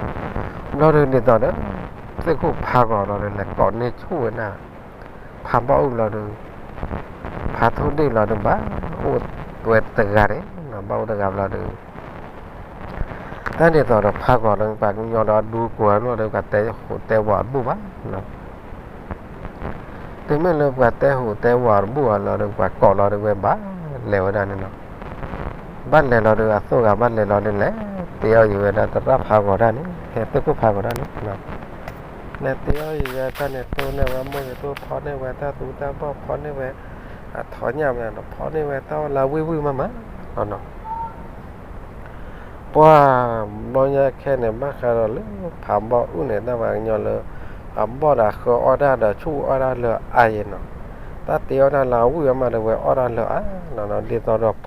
ဘီၣ်အုၣ်ဒီးဖးထိၣ်ဒ့ၣ်န့ၣ် ဝဲဒီသိၣ်နီၤ. ဘျီဒီးဒ်သိးဒီး သ့ၣ်ခိၣ်ဖးဂီၤလီၤဒီး လဲၤကိးန့ၢ်ဆူၣ်ဝဲဒၣ် ဖးဘီၣ်အုၣ်လီၤဒီး ဖးထိၣ်ဒ့ၣ်လီၤဒီး ဘၣ်အိၣ်ဝဲတဂၤန့ၣ် ဘၣ်အိၣ်တဂၤဘျီဒီး တၢ်ဒ်သိးဒီးဖးဂီၤလီၤ ပှၤကညီဒီးဒူကိးအလီၢ်ဒီး ပှၤတဲဟူးတဲဝးတဘူၣ်ဘၣ်. တုၤမ့ၢ်လၢပှၤတဲဟူးတဲဝးတဘူၣ်အလီၢ်ဒီး ပှၤကိးလီၤဒီးဝဲဘၣ်လဲၤဝဲဒၣ်န့ၣ်နီၤ. ဘၣ်လဲၤလီၤဒီး အသိၣ်ဂၤဘၣ်လဲၤလီၤဒီး လဲၤတ့အီၣ်ယံၤဝဲဒၣ်သရၣ်ဖးဂီၤတၢ်န့ၣ် ဟဲသ့ၣ်ခိၣ်ဖးဂီၤတၢ်န့ၣ် လဲၤတ့အီၣ်ယံၤဝဲတၢ်န့ၣ် တိၢ်န့ၢ်ဝဲမိၢ်ဂ့ၤတိၢ် ဖီန့ၢ်ဝဲတၢ်သူတၢ်ဘီၣ် ဖီန့ၢ်ဝဲ အထီညၣ်မး ဖီန့ၢ်ဝဲတၢ်အီၣ်လၢဝ့ၢ်ဝံၢ်မးမးလီၤနီၤ. ပှၤဘျီညါခဲန့ၣ် ဘၣ်ဃးဒီးလၢဖးဘီၣ်အုၣ်န့ၣ် တၢ်ပှၤကညီလၢ အဘီၣ်ဒီးအဃၢအီၣ်တၢ်ဒီးဆူၣ်အီၣ်တၢ်လၢအါယဲနီၤ. တၢ်တ့အီၣ်တၢ်လၢအဝံၢ်အါမးဒီး ဝဲအီၣ်တၢ်လၢအါလီၤနီၤ. ဒ်သိး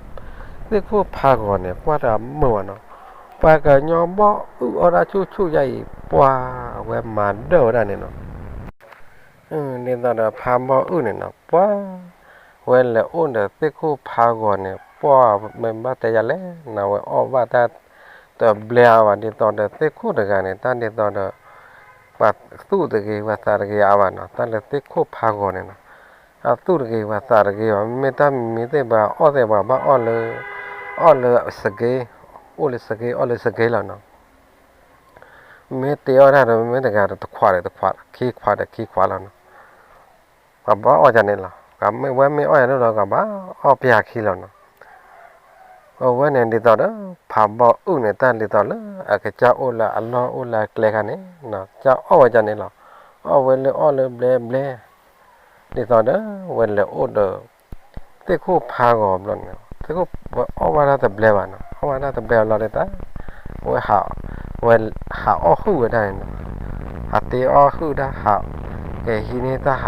ဒီး သ့ၣ်ခိၣ်ဖးဂီၤန့ၣ် ကွၢ်တၢ်မုာ်ဘၣ်နီၤ. ပှၤကညီဘီၣ်အုၣ်အီၣ်တၢ်ဆူၣ်ဆူၣ်ယါအံၤ ပှၤဝဲမၤဒၢၣ်ဝဲဒၣ်န့ၣ်နီၤ. ဒ်သိးဒီးဖးဘီၣ်အုၣ်န့ၣ်နီၤ ပှၤ ဝဲလဲၤအိၣ်ဒီးသ့ၣ်ခိၣ်ဖးဂီၤန့ၣ် ပှၤမ့ၢ်ဘၣ်တဲယၤလဲၣ်နီၤ ဝဲအီၣ်ဘၣ်တၢ်တဘျဲအါဘၣ် ဒ်သိးဒီးသ့ၣ်ခိၣ်တဂၤန့ၣ် တၢ်ဒ်သိးဒီး ပှၤသူၣ်တဂ့ၤ ပှၤသးတဂ့ၤအါဘၣ်နီၤ တၢ်လၢသ့ၣ်ခိၣ်ဖးဂီၤန့ၣ်နီၤ. အသူၣ်တဂ့ၤ ပှၤသးတဂ့ၤဘၣ် မ့ၢ်တၢ်မံၤသ့ၣ်ပှၤအီၣ်သ့ၣ်ပှၤဘၣ်အီၣ်လၢ အီၣ်လၢစက့ အိၣ်လၢစက့ အီၣ်လၢစက့လီၤနီၤ. မ့ၢ်တ့အီၣ်တၢ်ဒီး မ့ၢ်တဂၤဒီးတခွးဒီးတခွး ခံခွးဒီးခံခွးလီၤနီၤ. ပှၤဘၣ်အီၣ်ယၤန့ၣ်လီၤ. ပှၤမ့ၢ်ဝဲမ့ၢ်အီၣ်ယၤန့ၣ်လီၤ ပှၤဘၣ်အီၣ်ပျၢ်ခံလီၤနီၤ. အဝဲန့ၣ်ဒ်သိးဒီး ဖးဘီၣ်အုၣ်န့ၣ် တၢ်ဒ်သိးလၢအကစၢ်အိၣ်လၢအလီၢ်အိၣ်လၢအကျဲခါန့ၣ် ကစၢ်အီၣ်ဝဲယၤန့ၣ်လီၤ. အီၣ်ဝဲလၢအီၣ်လၢဘျဲဘျဲ ဒ်သိးဒီး ဝဲလဲၤအိၣ်ဒီး သ့ၣ်ခိၣ်ဖးဂီၤဘျီန့ၣ် သ့ၣ်ခိၣ်ဝဲအီၣ်ဘၣ်တၢ်တဘျဲဘၣ်နီၤ အီၣ်ဘၣ်တၢ်တဘျဲဘျီဒီးတၢ် ဝဲ ဝဲဟးအီၣ်ဟုၣ်ဝဲဒၣ်န့ၣ်နီၤ ဟးတ့အီၣ်ဟုၣ်ဒၣ်ဟး ကဟံး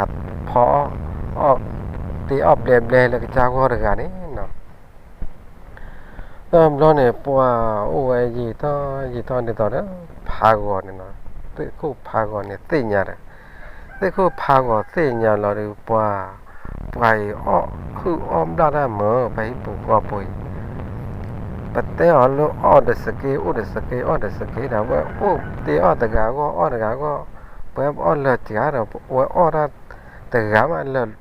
န့ၢ်တၢ်ဟးဖီအီၣ် တ့အီၣ်ဘျဲဘျဲလၢကစၢ်ဂီၢ်တဂၤန့ၣ်နီၤ. တဘျီန့ၣ် ပှၤအိၣ်ဝဲယံာ်ထီၣ်ယံာ်ထီၣ်ဒ်သိးဒီး ဖးဂီၤန့ၣ်နီၤ သ့ၣ်ခိၣ်ဖးဂီၤန့ၣ်သ့ၣ်ညါဒီး သ့ၣ်ခိၣ်ဖးဂီၤသ့ၣ်ညါလီၤဒီး ပှၤ ပှၤအံၤအီၣ်ဟုၣ်အီၣ်ဘျၣ်တၢ်မၢ ပှၤဟံၣ်ပူၤဃီပူၤအံၤ ပတဲအီၤလၢအီၣ်ဒီးစက့ အိၣ်ဒီးစက့ အီၣ်ဒီးစက့ဒီး ဝဲအိၣ်တ့အီၣ်တဂၤအဂီၢ် အီၣ်တဂၤအဂီၢ် ပဝဲပအီၣ်လၢာ်တဂၤဒီး ပဝဲအီၣ်တၢ်တဂၤမး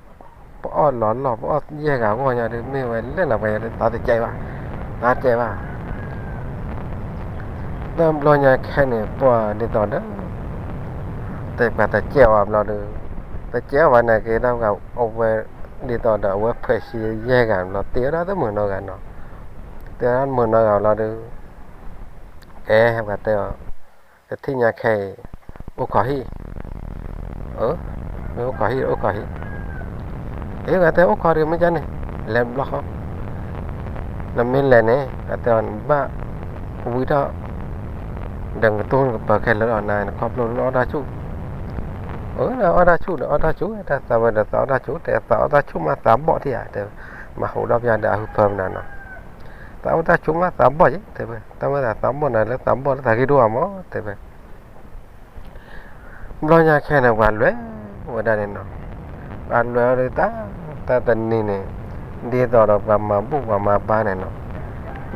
လၢာ် ပအီၣ်လီၤလီၢ် ပအီၣ်ယဲၢ်ဂၤအဂီၢ်ညါဒီး မ့ၢ်ဝဲလဲၣ်လီၤ ပှၤယၤဒီး သးတကဲဘၣ် သးတကဲဘၣ် တဘျီညါခဲန့ၣ် ပှၤဒ်သိးဒီး တပှၤတကဲအီၤဘျီဒီး တကဲအီၤဘၣ်န့ၣ်က့ၤ အဝဲ ဒ်သိးဒီးအဝဲဖှဲးဆံယဲၢ်ဂၤဘျီ တ့အီၣ်ဒၣ်တမုာ်နီတဂၤနီၤ တ့အီၣ်ဒၣ်တမုာ်နီတဂၤဘျီဒီး အဲ ပှၤတဲအီၤ တထံၣ်ညါခဲအံၤ အိၣ်ခိးဟံၣ် အိၣ်ခိးဟံၣ် အိၣ်ခိးဟံၣ် အ့ ပှၤတဲအိၣ်ခိးဒီးမ့ၢ်ကန့ၣ် လဲၤဘျီဃီ နမ့ၢ်လဲၤန့ၣ် ပှၤတဲအီၤ နဘၣ်ဝံထီၣ် ဒီးနကတိၢ်နကပၤခဲလၢာ်လီၤ နခီဖျိလၢအီၣ်တၢ်ဆူၣ် အအီၣ်တၢ်ဆူၣ်ဒီးအီၣ်တၢ်ဆူၣ် တၢ်သးဝဲဒီးသးအီၣ်တၢ်ဆူၣ် တဲသးအီၣ်တၢ်ဆူၣ်မးသးဘီၣ်ထံၣ်ဧါ တဲ မၤဟူးဒီးပျၢ်ဒီးအဟုဖၢမနုၤနီၤ သးအီၣ်တၢ်ဆူၣ်မးသးဘီၣ်ယဲ တဲဝဲ တၢ်မ့ၢ်သးသးဘီၣ်နၤလၢသးဘီၣ်လၢသးဂ့ၢ်ဒိၣ်အါမး တဲဝဲ ဘျီညါခဲန့ၣ် ပှၤလဲၤဝဲဒၣ်န့ၣ်နီၤ ပှၤလဲၤအီၤဒီးတၢ် တၢ်တနံၤန့ၣ် ဒ်သိးဒီးပှၤမၤဘူၣ်ပှၤမၤဘါန့ၣ်နီၤ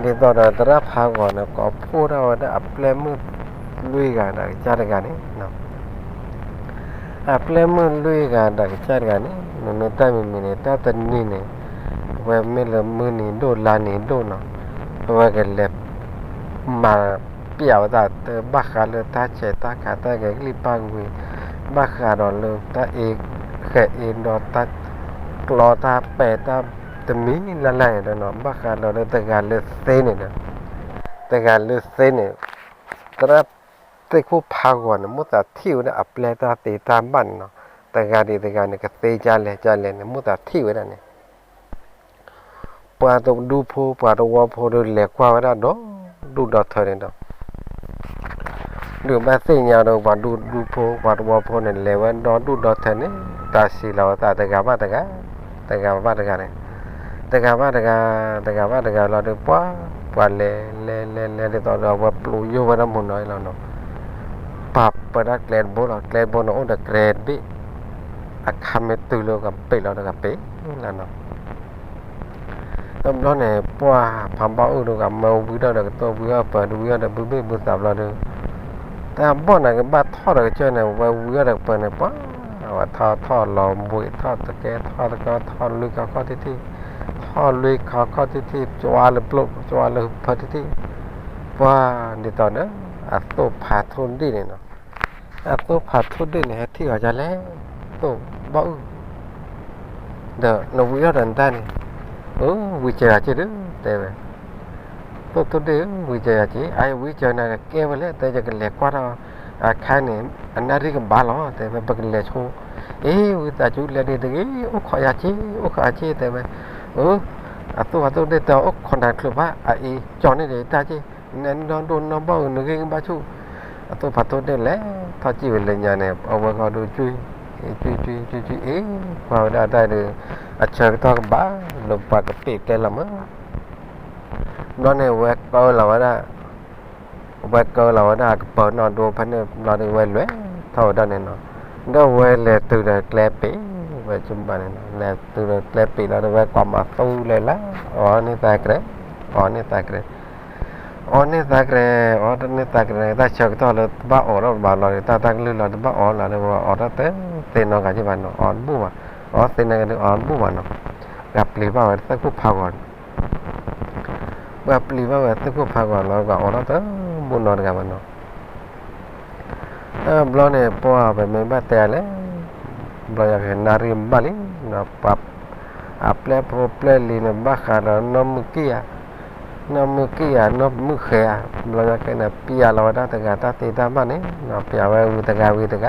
ဒ်သိးဒီးသရၣ်ဖးဂီၤန့ၣ် ကိးဖှိၣ်ထီၣ်ဝဲဒၣ်အပျဲၢ်မုၣ်လွံၢ်ဂၤဒီးကစၢ်တဂၤန့ၣ်နီၤ အပျဲၢ်မုၣ်လွံၢ်ဂၤဒီးကစၢ်တဂၤန့ၣ် နမ့ၢ်တၢ်မံၤမံၤန့ၣ် တၢ်တနံၤန့ၣ် အဝဲမ့ၢ်လၢမုၢ်နံၤဒိၣ်လါနံၤဒိၣ်နီၤ, အဝဲကလဲၤ မၤပျဲဝဲသးတဘၣ်ဃးလၢတၢ်ဆဲးတၢ်ခးတၢ်ဂဲၤကလံၣ်ပၣ်ကွံာ်, ဘၣ်ဃးဒီးလၢတၢ်အ့ ဃဲၤအ့ဒီးတၢ်ကျီတၢ်ပဲာ်တၢ် တမံၤလၢ်လၢ်န့ၣ်ဒီးနီၤ, ဘၣ်ဃးဒီးလၢတဂၤလၢသ့န့ၣ်ဒီး တဂၤလၢသ့န့ၣ် သရၣ်သ့ၣ်ခိၣ်ဖးဂီၤန့ၣ် မိၣ်သးထံၣ်ဝဲဒၣ်အပျဲၢ်တၢ်သ့တၢ်ဘၣ်န့ၣ်နီၤ, တဂၤဒံးတဂၤန့ၣ် ကသ့ကလဲၣ်ကလဲၣ်န့ၣ် မိၣ်သးထံၣ်ဝဲဒၣ်န့ၣ် ပှၤတဒူဖိ ပှၤတဝီဖိဒီး လဲၤကွၢ်ဝဲဒၣ်ဒီဒူၣ်ဒီထၢန့ၣ်ဒီး ဒုးဘၣ်သ့ၣ်ညါဒီး ပှၤဒူဒူဖိ ပှၤတဝီဖိန့ၣ် လဲၤဝဲဒီဒူၣ်ဒီထၢန့ၣ် တၢ်စံးလီၤဝဲသးတဂၤဘၣ်တဂၤ, တဂၤဘၣ်တဂၤန့ၣ်, တဂၤဘၣ်တဂၤ, တဂၤဘၣ်တဂၤလီၤဒီး ပှၤ ပှၤလဲၤ လဲၤ လဲၤ လဲၤဒ်သိးဒီး အဝဲပျိယိၣ်ဝဲဒၣ်မုၢ်နီၤအံၤလီၤနီၤ, ပာ်ပၢတၢ်ကျဲတဘိလီၤ, ကျဲတဘိန့ၣ် အိၣ်ဒီးကြဲတဘ့ၣ်, အခါမ့ၢ်တုၤလၢကဘ့ၣ်လီၤဒီးကပ့ၤလီၤနီၤ တဘျီန့ၣ် ပှၤဖးဘီအုၣ်ဒီးကမၢဝံထီၣ်ဒီးကတိၢ်ဝံအီၣ်ပၢၤ ဒီးဝံအီၣ်ဒီးဘုဘ့ၣ်ဘုသးဘျီဒီး တၢ်ဘီၣ်န့ၣ်ကဘၣ်ထီၣ်ဒီးကစၢၢ်န့ၣ် ဝဲဝံအီၣ်ဒီးကပၢၤန့ၣ် ပှၤ ဝဲထီၣ်ထီၣ်လီၤဘှံးထီၣ်တကဲထီၣ်တကီထီၣ်လွံၢ်ခီခီၣ်ထံၣ်ထံၣ်, ထီၣ်လွံၢ်ခီခီၣ်ထံၣ်ထံၣ် ကွၢ်လၢပျိၢ် ကွၢ်လၢဖၢထံၣ်ထံၣ်, ပှၤဒ်သိးဒီး အသိၣ်ဖးထိၣ်ဒ့ၣ်န့ၣ်နီၤ အသိၣ်ဖးထိၣ်ဒ့ၣ်န့ၣ် ဟဲထံၣ်အီၤဒ်လဲၣ်, သိၣ်ဘီၣ်အုၣ်, ဒီးနဝံအီၣ်ဒီးနတၢ်န့ၣ်, အၢ ဝံစၢၤယၤက့ၤဒီး တဲဝဲ, သိၣ်ထိၣ်ဒ့ၣ်ဧၢ ဝံစၢၤယၤက့ၤ, အဝံစၢၤနၤကကဲဝဲလဲၣ် တဲ ယကလဲၤကွၢ်ထီၣ်အခါန့ၣ် အနၣ်ရံၣ်ကဘၣ်လီၤ တဲဝဲ ပကလဲၤဆိ, အ့ ဝံသးစူၤလဲၤဒံးတဂ့ၤ အိၣ်ခိးယၤက့ၤ အိၣ်ခိးယၤက့ၤ တဲဝဲ, အၢ အသိၣ်ဖးထိၣ်ဒ့ၣ်တဲ အိၣ်ခိးနၤတချုးဘၣ် အအံၤကၠီၤန့ၢ်ဒံးတၢ်က့ၤ နနီၢ်ဒိၣ်နီၢ်ဘီၣ်ဧၢ နဂ့ၢ်ကဘၣ်ဆူၣ်, အသိၣ်ဖးထိၣ်ဒ့ၣ်လဲၤထီၣ်ကံၣ်ဝဲလၢညါန့ၣ် အဝဲဃီဒုးကွံာ်, ကွံာ်ကွံာ်ကွံာ်ကွံာ်အ့ၣ် ကွၢ်ဝဲဒၣ်တၢ်ဒီး အဆၢကတီၢ်ကဘၣ်လၢပှၤကပ့ၤကျဲလီၤမး ဘျီန့ၣ်ဝဲကၢလီၤဝဲဒၣ်, ဝဲကၢလီၤဝဲဒၣ်အကပၢၤနီၢ်ဒိၣ်ဖဲန့ၣ်ဘျီဒီး ဝဲလဲၤထီၣ်ဝဲဒၣ်န့ၣ်နီၤ, ဒီးဝဲလဲၤတုၤဒီးကျဲပ့ၤ, ဝဲကဘၣ်န့ၣ်နီၤ လဲၤတုၤဒီးကျဲပ့ၤလီၤဒီး ဝဲကွၢ်မၤသူလဲၤလၢ အီၣ်န့ၢ်သးကရဲး, အီၣ်န့ၢ်သးကရဲး, အီၣ်န့ၢ်သးကရဲး, အီၣ်န့ၢ်သးကရဲးန့ၣ် တၢ်ဆၢကတီၢ်လၢတဘၣ်အီၣ်ထီၣ်ဘၣ်လီၤဒီး တၢ်တၢ်ကလုၢ်လီၤတဘၣ်အီၣ်လီၤဒီး ဝဲအီၣ်ထီၣ်တသ့နီတဂၤက့ၤဘၣ်နီၤ အီၣ်တဘူၣ်ဘၣ်, အီၣ်သ့နီတဂၤဒီးအီၣ်တဘူၣ်ဘၣ်နီၤ, ပှၤပျံၤဘၣ်ဝဲသ့ၣ်ခိၣ်ဖးဂီၤန့ၣ် ပှၤပျံၤဘၣ်ဝဲသ့ၣ်ခိၣ်ဖးဂီၤလီၤ ပှၤအီၣ်ထီၣ်တဘူၣ်နီတဂၤဘၣ်နီၤ, တဘျီန့ၣ် ပှၤပမ့ၢ်ဘၣ်တဲလဲၣ်, ဘျီယကနၣ်ရံၣ်ဘၣ်လံ, ပှၤ အပျဲၢ်ဖိပျဲၢ်လံၤန့ၣ် ဘၣ်ဃးဒီးနီၢ်မုၢ်ကံၢ်ဧါ, နီၢ်မုၢ်ကံၢ်ဧါ နီၢ်မုၢ်ဃဲၤဧါ, ဘျီယကဲန့ၣ် ပျဲလီၤဝဲဒၣ်တဂၤတၢ်သ့တၢ်ဘၣ်န့ၣ်နီၤ ပျဲဝဲဝံၤတဂၤဝံၤတဂၤ, တ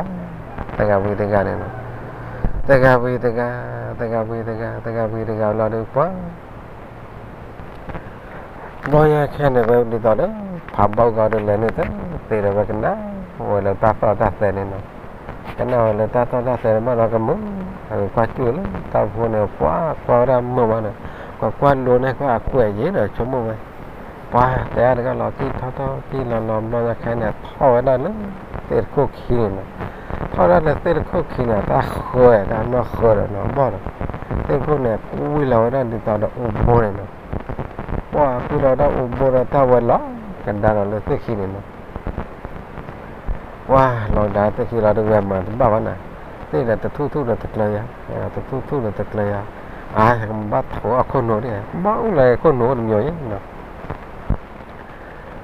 ဂၤဝံၤတဂၤန့ၣ်နီၤ, တဂၤဝံၤတဂၤ, တဂၤဝံၤတဂၤ, တဂၤဝံၤတဂၤလီၤဒီးပှၤ ဘျီယဲခဲန့ၣ် ဝဲဒ်သိးဒီး ဖးဘီၣ်ဂီၤဒီးလဲၤန့ၣ်တသ့ဒီး ဝဲကနၣ်ဝဲလၢတၢ်သီၣ်တၢ်သဲန့ၣ်နီၤ, ကနၣ်ဝဲလၢတၢ်သီၣ်တၢ်သဲန့ၣ် ဘၣ်ဒီးကမုာ်, အကကွၢ်ကၠူၣ်လၢတၢ်ဖိန့ၣ် ပှၤကွၢ်ဝဲဒၣ်မုာ်မးဒီး ကွၢ်ကွၢ်လိန့ၣ် ကွၢ်အကွဲးယံၤဒီးဆိကမိၣ်ဝဲ, ပှၤတဲအါတဂၤလီၤတံၢ်ထီၣ်ထီၣ်တံၢ်လီၤလီၤ ဘျီယဲခဲန့ၣ် ထီၣ်ဝဲဒၣ်လၢသ့ၣ်တခိၣ်ခံန့ၣ်နီၤ, ထီၣ်ဝဲဒၣ်လၢသ့ၣ်တခိၣ်ခံန့ၣ် တၢ်ဃၢတၢ်နီၢ်ဃၢဒီးနီၤ ဘီၣ်ဒီး သ့ၣ်တခိၣ်န့ၣ် ကွံလီၤဝဲဒၣ်ဒ်သိးဒီးအိၣ်ဘိန့ၣ်နီၤ, ပှၤကွံလီၤဝဲဒၣ်အိၣ်ဘိဒီးတၢ်ဝဲလီၤကဒါဒီးလၢသ့ၣ်ခံန့ၣ်နီၤ, ပှၤလီၤကဒါသ့ၣ်ခံလီၤဒီး ဝဲမၤတဘၣ်ဘၣ်နၤ, သ့ၣ်ဒီးတထူၣ်ထူၣ်ဒီးတကျၢၤယၤ, တထူၣ်ထူၣ်ဒီးတကျၢၤယၤ, အါ ယကဘၣ်ထိးအခိၣ်နူာ်ဒၣ်, ဘၣ်အုၣ်လၢခိၣ်နူာ်အိၣ်တမံၤယံၤနီၤ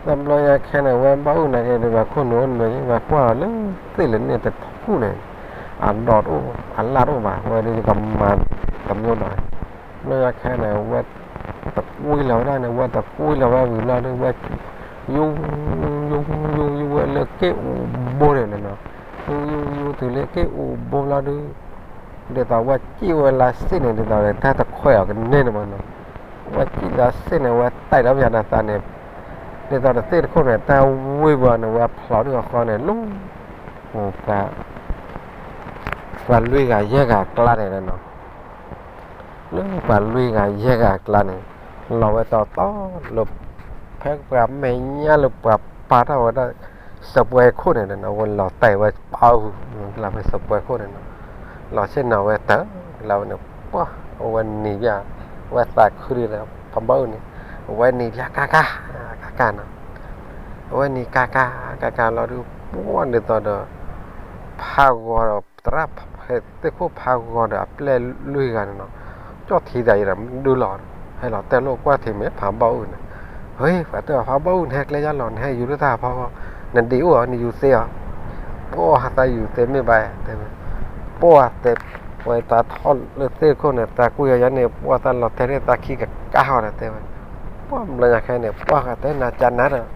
တဘျီညါခဲန့ၣ် ဝဲဘၣ်အုၣ်နာ်က့ဒီး ဝဲခိၣ်နူာ်အိၣ်တမံၤယံၤ ဝဲကွၢ်အီၤလၢသ့ၣ်လၢန့ၣ်တထူၣ်န့ၣ်, အဒိးတအိၣ် အလၣ်တအိၣ်ဘၣ် ဝဲဒၣ်ကမၤတမျိုးနီၤ, တဘျီညါခဲန့ၣ် ဝဲတကွံလီၤဝဲဒၣ်န့ၣ် ဝဲတကွံလီၤဝဲဝံၤလီၤဒီး ဝဲ ယူ ယူ ယူ ယူ ယူဝဲလၢက့ၣ်အိၣ်ဘိန့ၣ်နီၤ, ယူ ယူ ယူတုၤလၢက့ၣ်အိၣ်ဘိလီၤဒီး ဒ်သိးဝဲစံၣ်ဝဲလၢစ့ၣ်န့ၣ် ဒ်သိးတၢ်တခွဲးအီၤကန့ၢ်န့ၣ်မးနီၤ, ဝဲစံၣ်လၢစ့ၣ်န့ၣ် ဝဲတဲာ်ဒီးပယၤဒီးသးန့ၣ်, ဒ်သိးတသ့ၣ်တခိၣ်န့ၣ် တၢ်ဝံဝဲန့ၣ် ဝဲဖျိးဒၣ်အဃိန့ၣ် လူၤ ပှၤလွံၢ်ဂၤယဲၢ်ဂၤအကျါန့ၣ်လီၤနီၤ, လၢပှၤလွံၢ်ဂၤယဲၢ်ဂၤအကျါန့ၣ် လီၤဝဲတီတီလၢ ဖဲပှၤမဲာ်ညါလၢပှၤပာ်ထီၣ်ဝဲဒၣ် စပှဲခိၣ်န့ၣ်ဒီးနီၤ ဝဲလီၤတဲာ်ဝဲပာ်အူ လၢဖဲစပှဲခိၣ်န့ၣ်နီၤ, လီၤဆ့ၣ်နီၤဝဲတၢ် လၢဝဲန့ၣ် ပှၤ အဝဲနံၤပျၢ် ဝဲသးခုဒ်ဒီး ဖးဘီၣ်အုၣ်န့ၣ် အဝဲနံၤပျၢ်ကါကါ ကါကါနီၤ, အဝဲနံၤကါကါ ကါကါလီၤဒုး ပှၤဒ်သိးဒီး ဖးဂီၤဒီး သရၣ်ဖဲသ့ၣ်ခိၣ်ဖးဂီၤဒီးအပျဲၢ်လွံၢ်ဂၤန့ၣ်နီၤ, ကၠီၣ်ထံသးအံၤဒီးဒုလီၤ, ဟဲလီၤတဲလိာ်ကွၢ်ထံမ့ၢ်ဖးဘီၣ်အုၣ်န့ၣ်, ဟ့ ပှၤတဲဖးဘီၣ်အုၣ် နဟဲကျဲယါလီၤ နဟဲယူၤလၢတၢ်ဖီဃီ, နဒံးအိၣ်အီၤ နယူၤသ့အီၤ, ပှၢ်သးယူၤသ့မ့ၢ်ဘၣ်, တဲဝဲ, ပှၢ်တဲ, ဝဲသးထီၣ်လၢသ့ၣ်ခိၣ်န့ၣ် သးကွံာ်အီၤယါန့ၣ် ပှၢ်သးလီၤတဲာ်န့ၣ် သးခံကကါဟီဒီးတဲဝဲ, ပှၢ်ဘျီညါခဲန့ၣ် ပှၢ်ဃးတဲနၤကနၤဒီး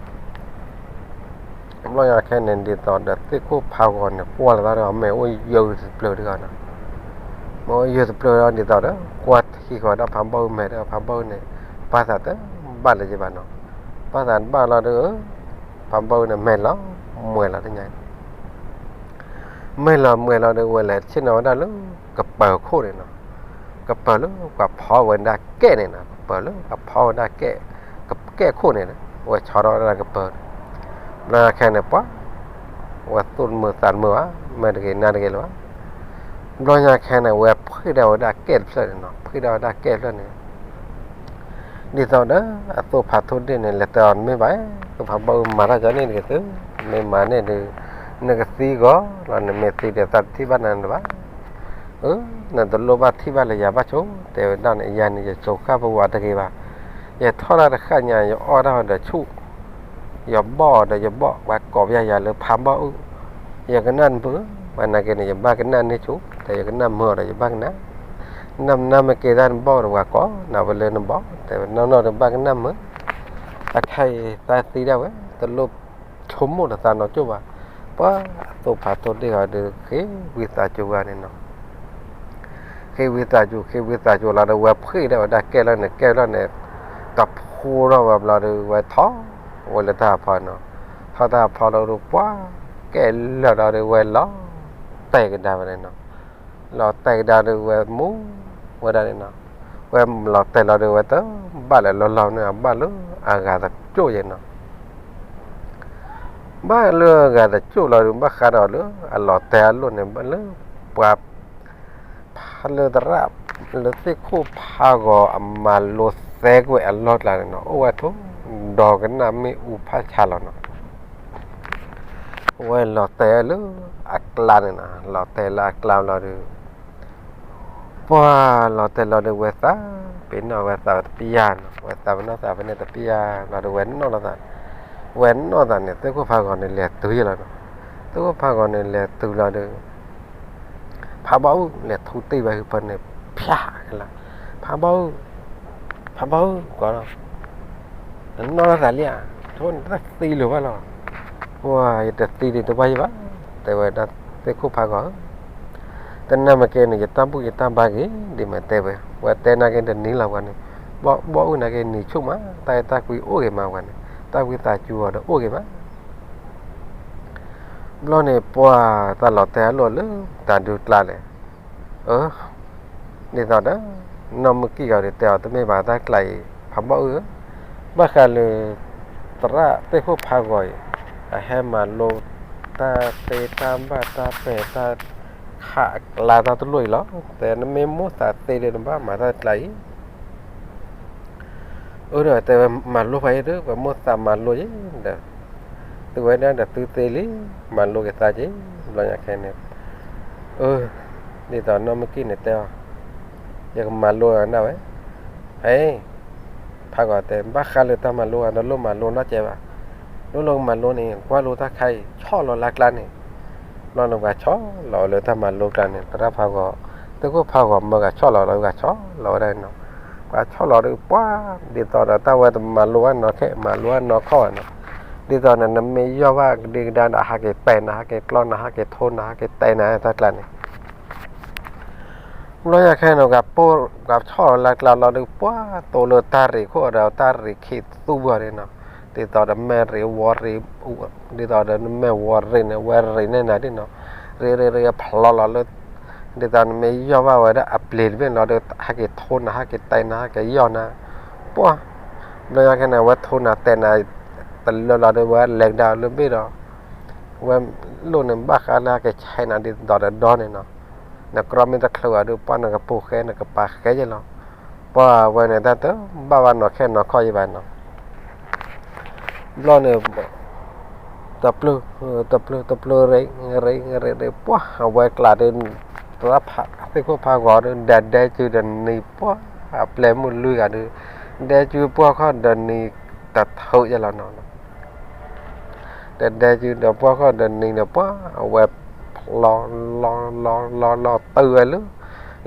ဘျီညါခဲန့ၣ် ဒ်သိးဒီးသ့ၣ်ခိၣ်ဖးဂီၤန့ၣ် ကွၢ်လီၤသးဒီး အမဲာ်အိၣ်ယၢၤတပျၢၤတဂၤနီၤ, မ့ၢ်အိၣ်ယၢၤတပျၢၤဒီး ဒ်သိးဒီး ကွၢ်ထံဃီၤဒီးဖးဘီၣ်အုၣ်မဲာ်ဒီး ဖးဘီၣ်အုၣ်န့ၣ် ပၢ်သးတဘၣ်လၢၤယဘၣ်နီၤ, ပၢ်သးတဘၣ်လီၤဒီး ဖးဘီၣ်အုၣ်န့ၣ် မဲာ်လီၤမှဲၤလီၤတညါ မဲာ်လီၤမှဲၤလီၤဒီး ဝဲလဲၤဆ့ၣ်နီၤဝဲဒၣ်လၢ ကပၢၤခိၣ်န့ၣ်နီၤ, ကပၢၤလၢပှၤဖီဝဲဒၣ်ကဲၣ်န့ၣ်နီၤ, ကပၢၤလၢပှၤဖီဝဲဒၣ်ကဲၣ်, ကဲၣ်ခိၣ်န့ၣ်, ဝဲဆီထီၣ်ဝဲဒၣ်ကပၢၤန့ၣ်, ဘျီခဲန့ၣ် ပှၢ်, ဝဲသူၣ်တမုာ်သးတမုာ်ဘၣ်, မၤတဂ့ၤနၤတဂ့ၤလၢၤဘၣ်, ဘျီညါခဲန့ၣ် ဝဲဖှ့ၣ်ဒၣ်ဝဲဒၣ်ကဲၣ်တဖျၢၣ်န့ၣ်နီၤ, ဖှ့ၣ်ဒၣ်ဝဲဒၣ်ကဲၣ်တဖျၢၣ်န့ၣ် ဒ်သိးဒီး အသိၣ်ဖးထိၣ်ဒ့ၣ်န့ၣ် လဲၤတဲအီၤ မ့ၢ်ဘၣ်, ကဖးဘီၣ်အုၣ်မၤတၢ်ကန့ၣ်တဂ့ၤသု, မ့ၢ်မၤန့ၣ်ဒီး နကသံဂီၤလီၤ, နမ့ၢ်သံဒီးသးတထံၣ်ဘၣ်နၤဘၣ်, အၢ, နတလိၣ်ဘၣ်ထံၣ်ဘၣ်လၢယၤဘၣ်ဆိ, တဲဝဲဒၣ်န့ၣ် ယၤန့ၣ် ယစိၤဃၣ်ပဝးတဂ့ၤဘၣ်, ယထီၣ်တၢ်တဃၣ်ညါ ယအီၣ်တၢ်ဒီးဆူၣ် ယဘီၣ်ဒီးယဘီၣ် ပှၤကိးပယၤယၤလၢဖးဘီၣ်အုၣ်, ယကနၣ်နမုာ်, ပှၤနာ်က့န့ၣ် ယဘၣ်ကနၣ်န့ၢ်ဆူၣ်, တဲယကနၣ်မုာ်အီၤဒီးယဘၣ်ကနၣ်, နၢ်မနၢ်မ့ၢ်က့ၤတၢ်နဘီၣ်ဒီးပှၤကိးနၤဝဲလၢနဘီၣ်, တဲဝဲနီၢ်နီၢ်ဒီးဘၣ်ကနၣ်မုာ်, အခဲအံၤသးသံဒၣ်ဝဲ တလိၣ်ဆိကမိၣ်ဒီးသးနီၢ်ကၠိၣ်ဘၣ်, ပှၤအသိၣ်ဖးထိၣ်ဒ့ၣ်ဃီဒီး ဃ့ဝံသးစူၤဝဲန့ၣ်နီၤ ဃ့ဝံသးစူၤ ဃ့ဝံသးစူၤလီၤဒီး ဝဲဖှ့ၣ်ဒၣ်ဝဲဒၣ်ကဲၣ်လီၤန့ၣ် ကဲၣ်လီၤန့ၣ် ကဖိထီၣ်ဝဲဘျီဒီး ဝဲထီၣ်ဝဲလၢတၢ်ဖီနီၤ, ထီၣ်တၢ်ဖီလီၤဒီး ပှၤကဲၣ်လၢာ်လီၤဒီး ဝဲလီၤတဲာ်ကဒါဝဲန့ၣ်နီၤ, လီၤတဲာ်ကဒါဒီး ဝဲမူဝဲဒၣ်န့ၣ်နီၤ, ဝဲလီၤတဲာ်လီၤဒီး ဝဲတဘၣ်လၢၤလီၤလီၤန့ၣ် အဘၣ်လၢအဂၤတကၠိၣ်ယဲနီၤ ဘၣ်လၢအဂၤတကၠိၣ်လီၤဒီး ဘၣ်ဃးဒီးလၢအလီၤတဲာ်အလိၣ်န့ၣ် ဘၣ်လၢပှၤ ဖးလၢသရၣ် လၢသ့ၣ်ခိၣ်ဖးဂီၤအမၤလိသဲကွံာ်အလီၢ်ကျါန့ၣ်နီၤ အိၣ်ဝဲထိၣ်ဒီကနၣ်မ့ၣ်အူဖးဆါလီၤနီၤ, ဝဲလီၤတဲာ်လၢအကျါန့ၣ်နီၤ လီၤတဲာ်လၢအကျါလီၤဒီး ပှၤလီၤတဲာ်လီၤဒီး ဝဲသးပ့ၤနီၣ်ဝဲသးတပျၢ်နီၤ ဝဲသးပ့ၤနီၣ်သးဖဲန့ၣ်တပျၢ်လီၤဒီး ဝဲနီၣ်လီၤသး, ဝဲနီၣ်သးန့ၣ် သ့ၣ်ခိၣ်ဖးဂီၤန့ၣ် လဲၤတုၤယဲလီၤနီၤ, သ့ၣ်ခိၣ်ဖးဂီၤန့ၣ် လဲၤတုၤလီၤဒီး ဖးဘီၣ်အုၣ်လဲၤထူတ့ၢ်ဝဲဟုဖၢန့ၣ် ဖျါကလါ, ဖးဘီၣ်အုၣ်, ဖးဘီၣ်အုၣ်ကီးလီၤ, နနီၣ်လီၤသးလံဧါ, ထိၣ်န့ၣ်တသံလၢၤဘၣ်လီၤ, ပှၤယတသံဒံးတဘၣ်ယဘၣ်, တဲဝဲဒၣ်သ့ၣ်ခိၣ်ဖးဂီၤဧၢ, တနၢ်မ့ၢ်ကဲန့ၣ် ယတၢ်ဘူၣ်ယတၢ်ဘါဂ့ၤဒ်မးတဲဝဲ, ဝဲတဲနာ်က့တနံၤလီၤပှၤန့ၣ်, ဘီၣ်အုၣ်နာ်က့နံၤဆူၣ်မး တၢ်အဲၣ်တၢ်ကွံအိၣ်ဂ့ၤမးပှၤန့ၣ်, တၢ်ဝံသးစူၤအီၤဒီးအိၣ်ဂ့ၤမး ဘျီန့ၣ် ပှၤတၢ်လီၤတဲာ်အလိၣ်လၢတၢ်ဒုးကျါလဲၣ်, အၢ, ဒ်သိးဒီး နီၢ်မုၢ်ကံၢ်ဂီၤဒီးတဲအီၤ တမ့ၢ်ဘၣ်တၢ်ကျါအံၤ, ဖးဘီၣ်အုၣ်ဧၢ, ဘၣ်ဃးလၢ သရၣ်သ့ၣ်ခိၣ်ဖးဂီၤအံၤ အဟဲမၤလိ တၢ်သ့တၢ်ဘၣ်တၢ်ပဲာ်တၢ်ခးအကျါတၢ်တလိၣ်အံၤလီၤ, တဲနမ့ၢ်မိၣ်သးသ့ဒီးနဘၣ်မၤတၢ်ကျါအံၤ အၢဒီးတဲဝဲမၤလိဖးယံၤဒီး ပှၤမိၣ်သးမၤလိယံၤဒီး သုဝဲဒၣ်ဒီးသုသ့လံ, မၤလိက့ၤသးက့ၤ, ဘျီညါခဲန့ၣ်, အၢ, ဒ်သိးနီၢ်မုၢ်ကံၢ်န့ၣ်တဲအီၤ, ယကမၤလိနၤဝဲ, ဟဲ, ဖးဂီၤတဲ ဘၣ်ဃးလၢတၢ်မၤလိဧါ, နလိၣ်မၤလိနီတစဲးဘၣ်, နလိၣ်ကမၤလိန့ၣ် ကွၢ်လိတၢ်ခါအံၤ ဆီၣ်လီၤလၢကျါန့ၣ်, ဘျီန့ၣ်ပှၤဆီၣ်လီၤလၢတၢ်မၤလိကျါန့ၣ် သရၣ်ဖးဂီၤ, သ့ၣ်ခိၣ်ဖးဂီၤမၢဂၤဆီၣ်လီၤလီၤ ဂၤဆီၣ်လီၤဝဲဒၣ်န့ၣ်နီၤ ပှၤဆီၣ်လီၤဒီးပှၤ, ဒ်သိးဒီးတၢ်ဝဲတမၤလိဘၣ်နီၢ်ခဲ မၤလိဘၣ်နီၢ်ခီၣ်ဘၣ်နီၤ, ဒ်သိးန့ၣ် နမ့ၢ်ယီၢ်ဘၣ်ကဒံကဒါဒီး ဟးက့ၤပဲာ်နၤ ဟးက့ၤကျီနၤ ဟးက့ၤထိနၤ ဟးက့ၤတဲနၤတၢ်ကျါန့ၣ်, ဘျီညါခဲန့ၣ် ပှၤဆီၣ်လီၤလၢကျါလီၤဒီးပှၤ သိလၢတၢ်ရ့ၣ်ခိၣ်ဒီးတၢ်ရ့ၣ်ခံသူဘၣ်န့ၣ်နီၤ, ဒ်သိးဒီးမဲာ်ရ့ၣ်ဝီၤရ့ၣ်, ဒ်သိးဒီးနမဲာ်ဝီၤရ့ၣ်န့ၣ် ဝဲရ့ၣ်န့ၢ်နၤဒ်နီၤ, ရ့ၣ်ရ့ၣ်ရ့ၣ်ဖျီလီၤလၢ ဒ်သိးနမ့ၢ်ယီၢ်ဘၣ်ဝဲဒၣ်အပျ့ၤတဘ့ၣ်လီၤဒီး ဟဲက့ၤထိနၤ ဟဲက့ၤတဲနၤ ဟဲက့ၤယီၢ်နၤ, ပှၤ, ဘျီညါခဲန့ၣ် အဝဲထိနၤတဲနၤ တလၢလီၤဒီး ဝဲလဲၤကဒါလၢဘ့ၣ်ဒီး ဝဲလိၣ်န့ၣ် ဘၣ်ဃးလၢဟဲက့ၤဆဲးနၤဒ်သိးဒီးဒီန့ၣ်နီၤ, နကြီမ့ၢ်တချုးဘၣ်ဒီး ပှၤနကပိာ်ဃဲ နကပာ်ဃဲယဲလီၤ, ပှၤဝဲန့ၣ် တၢ်တဘၣ်ဘၣ်နီၢ်ခဲနီၢ်ခီၣ်ယဲဘၣ်နီၤ ဘျီန့ၣ် တပျုၢ်, တပျုၢ်တပျုၢ်ရ့ရ့ရ့ရ့ ပှၢ်အဝဲကျးဒီး သရၣ်ဖး သ့ၣ်ခိၣ်ဖးဂီၤဒီး ဒဲဒဲစုဒီးနံၤ ပှၢ်အပျဲၢ်မုၢ်လွံၢ်ဂၤဒီး ဒဲစုပှၢ်ခီၣ်ဒီးနံၤ တထုးယဲလီၤနီၤ. ဒဲဒဲစုဒီးပှၢ်ခီၣ်ဒီးနံၤဒီး ပှၢ်အဝဲ ဖျီလီၤလီၤလီၤလီၤလီၤတုၤဝဲလၢ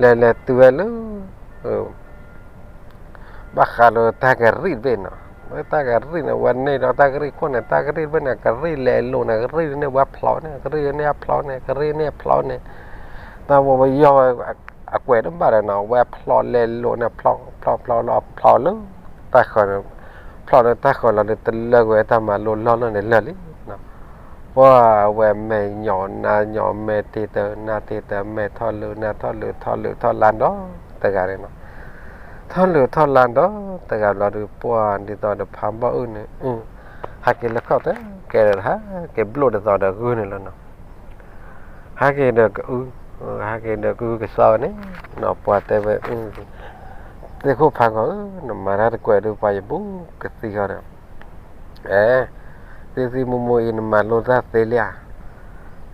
လဲၤလဲၤတုၤဝဲလၢ ဘၣ်ဃးဒီးတၢ်ကရံၣ်တဘ့ၣ်နီၤ. တၢ်ကရံၣ်န့ၣ် ဝဲန့ၣ်ဒီးတၢ်ကရံၣ်ခိၣ်န့ၣ် တၢ်ကရံၣ်တဘ့ၣ်န့ၣ် ကရံၣ်လဲၤလိာ်န့ၣ် ကရံၣ်န့ၢ်ဝဲဖျီန့ၣ် ကရံၣ်န့ၢ်ဖျီန့ၣ် ကရံၣ်န့ၢ်ဖျီန့ၣ်, တၢ်ဝဲဝဲယီၢ်ဝဲ အကွဲးတဘၣ်ဒီးနီၤ ဝဲဖျီလဲၤလိာ်န့ၣ် ဖျီဖျီဖျီလီၤ ဖျီလၢ တၢ်ဃၢၤန့ၣ်, ဖျီလၢတၢ်ဃၢၤလီၤဒီး တလၢကွံာ်တၢ်မၤလိလီၢ်လၢန့ၣ်လၢာ်လံနီၤ. ပှၢ်ဝဲမဲာ်ညီနါညီ မဲာ်တ့ၢ်တၢ နါတ့ၢ်တၢ မဲာ်ထီၣ်လုာ် နါထီၣ်လုာ် ထီၣ်လုာ်ထီၣ်လါဒီးတဂၤန့ၣ်နီၤ. ထီၣ်လုာ်ထီၣ်လါဒီးတဂၤဘျီဒီး ပှၢ်ဒ်သိးဒီးဖးဘီၣ်အုၣ်န့ၣ် ဟဲက့ၤလၢခီၣ်တဲ ကဲဒီးဟဲက့ၤဘျိၣ်ဒ်သိးဒီးဂုၢ်န့ၣ်လီၤနီၤ. ဟဲက့ၤဒီးကအု, ဟဲက့ၤဒီးကဟုကစီဝဲန့ၣ်နီၤ ပှၢ်တဲဝဲ သ့ၣ်ခိၣ်ဖးဂီၤဧၢ, နမၤတၢ်တကွဲးဒီးပှၤယဘူးကသံဃီဒီး အဲ, သ့သ့မိၢ်မိၢ်အံၤ နမၤလိတၢ်သ့လံဧါ.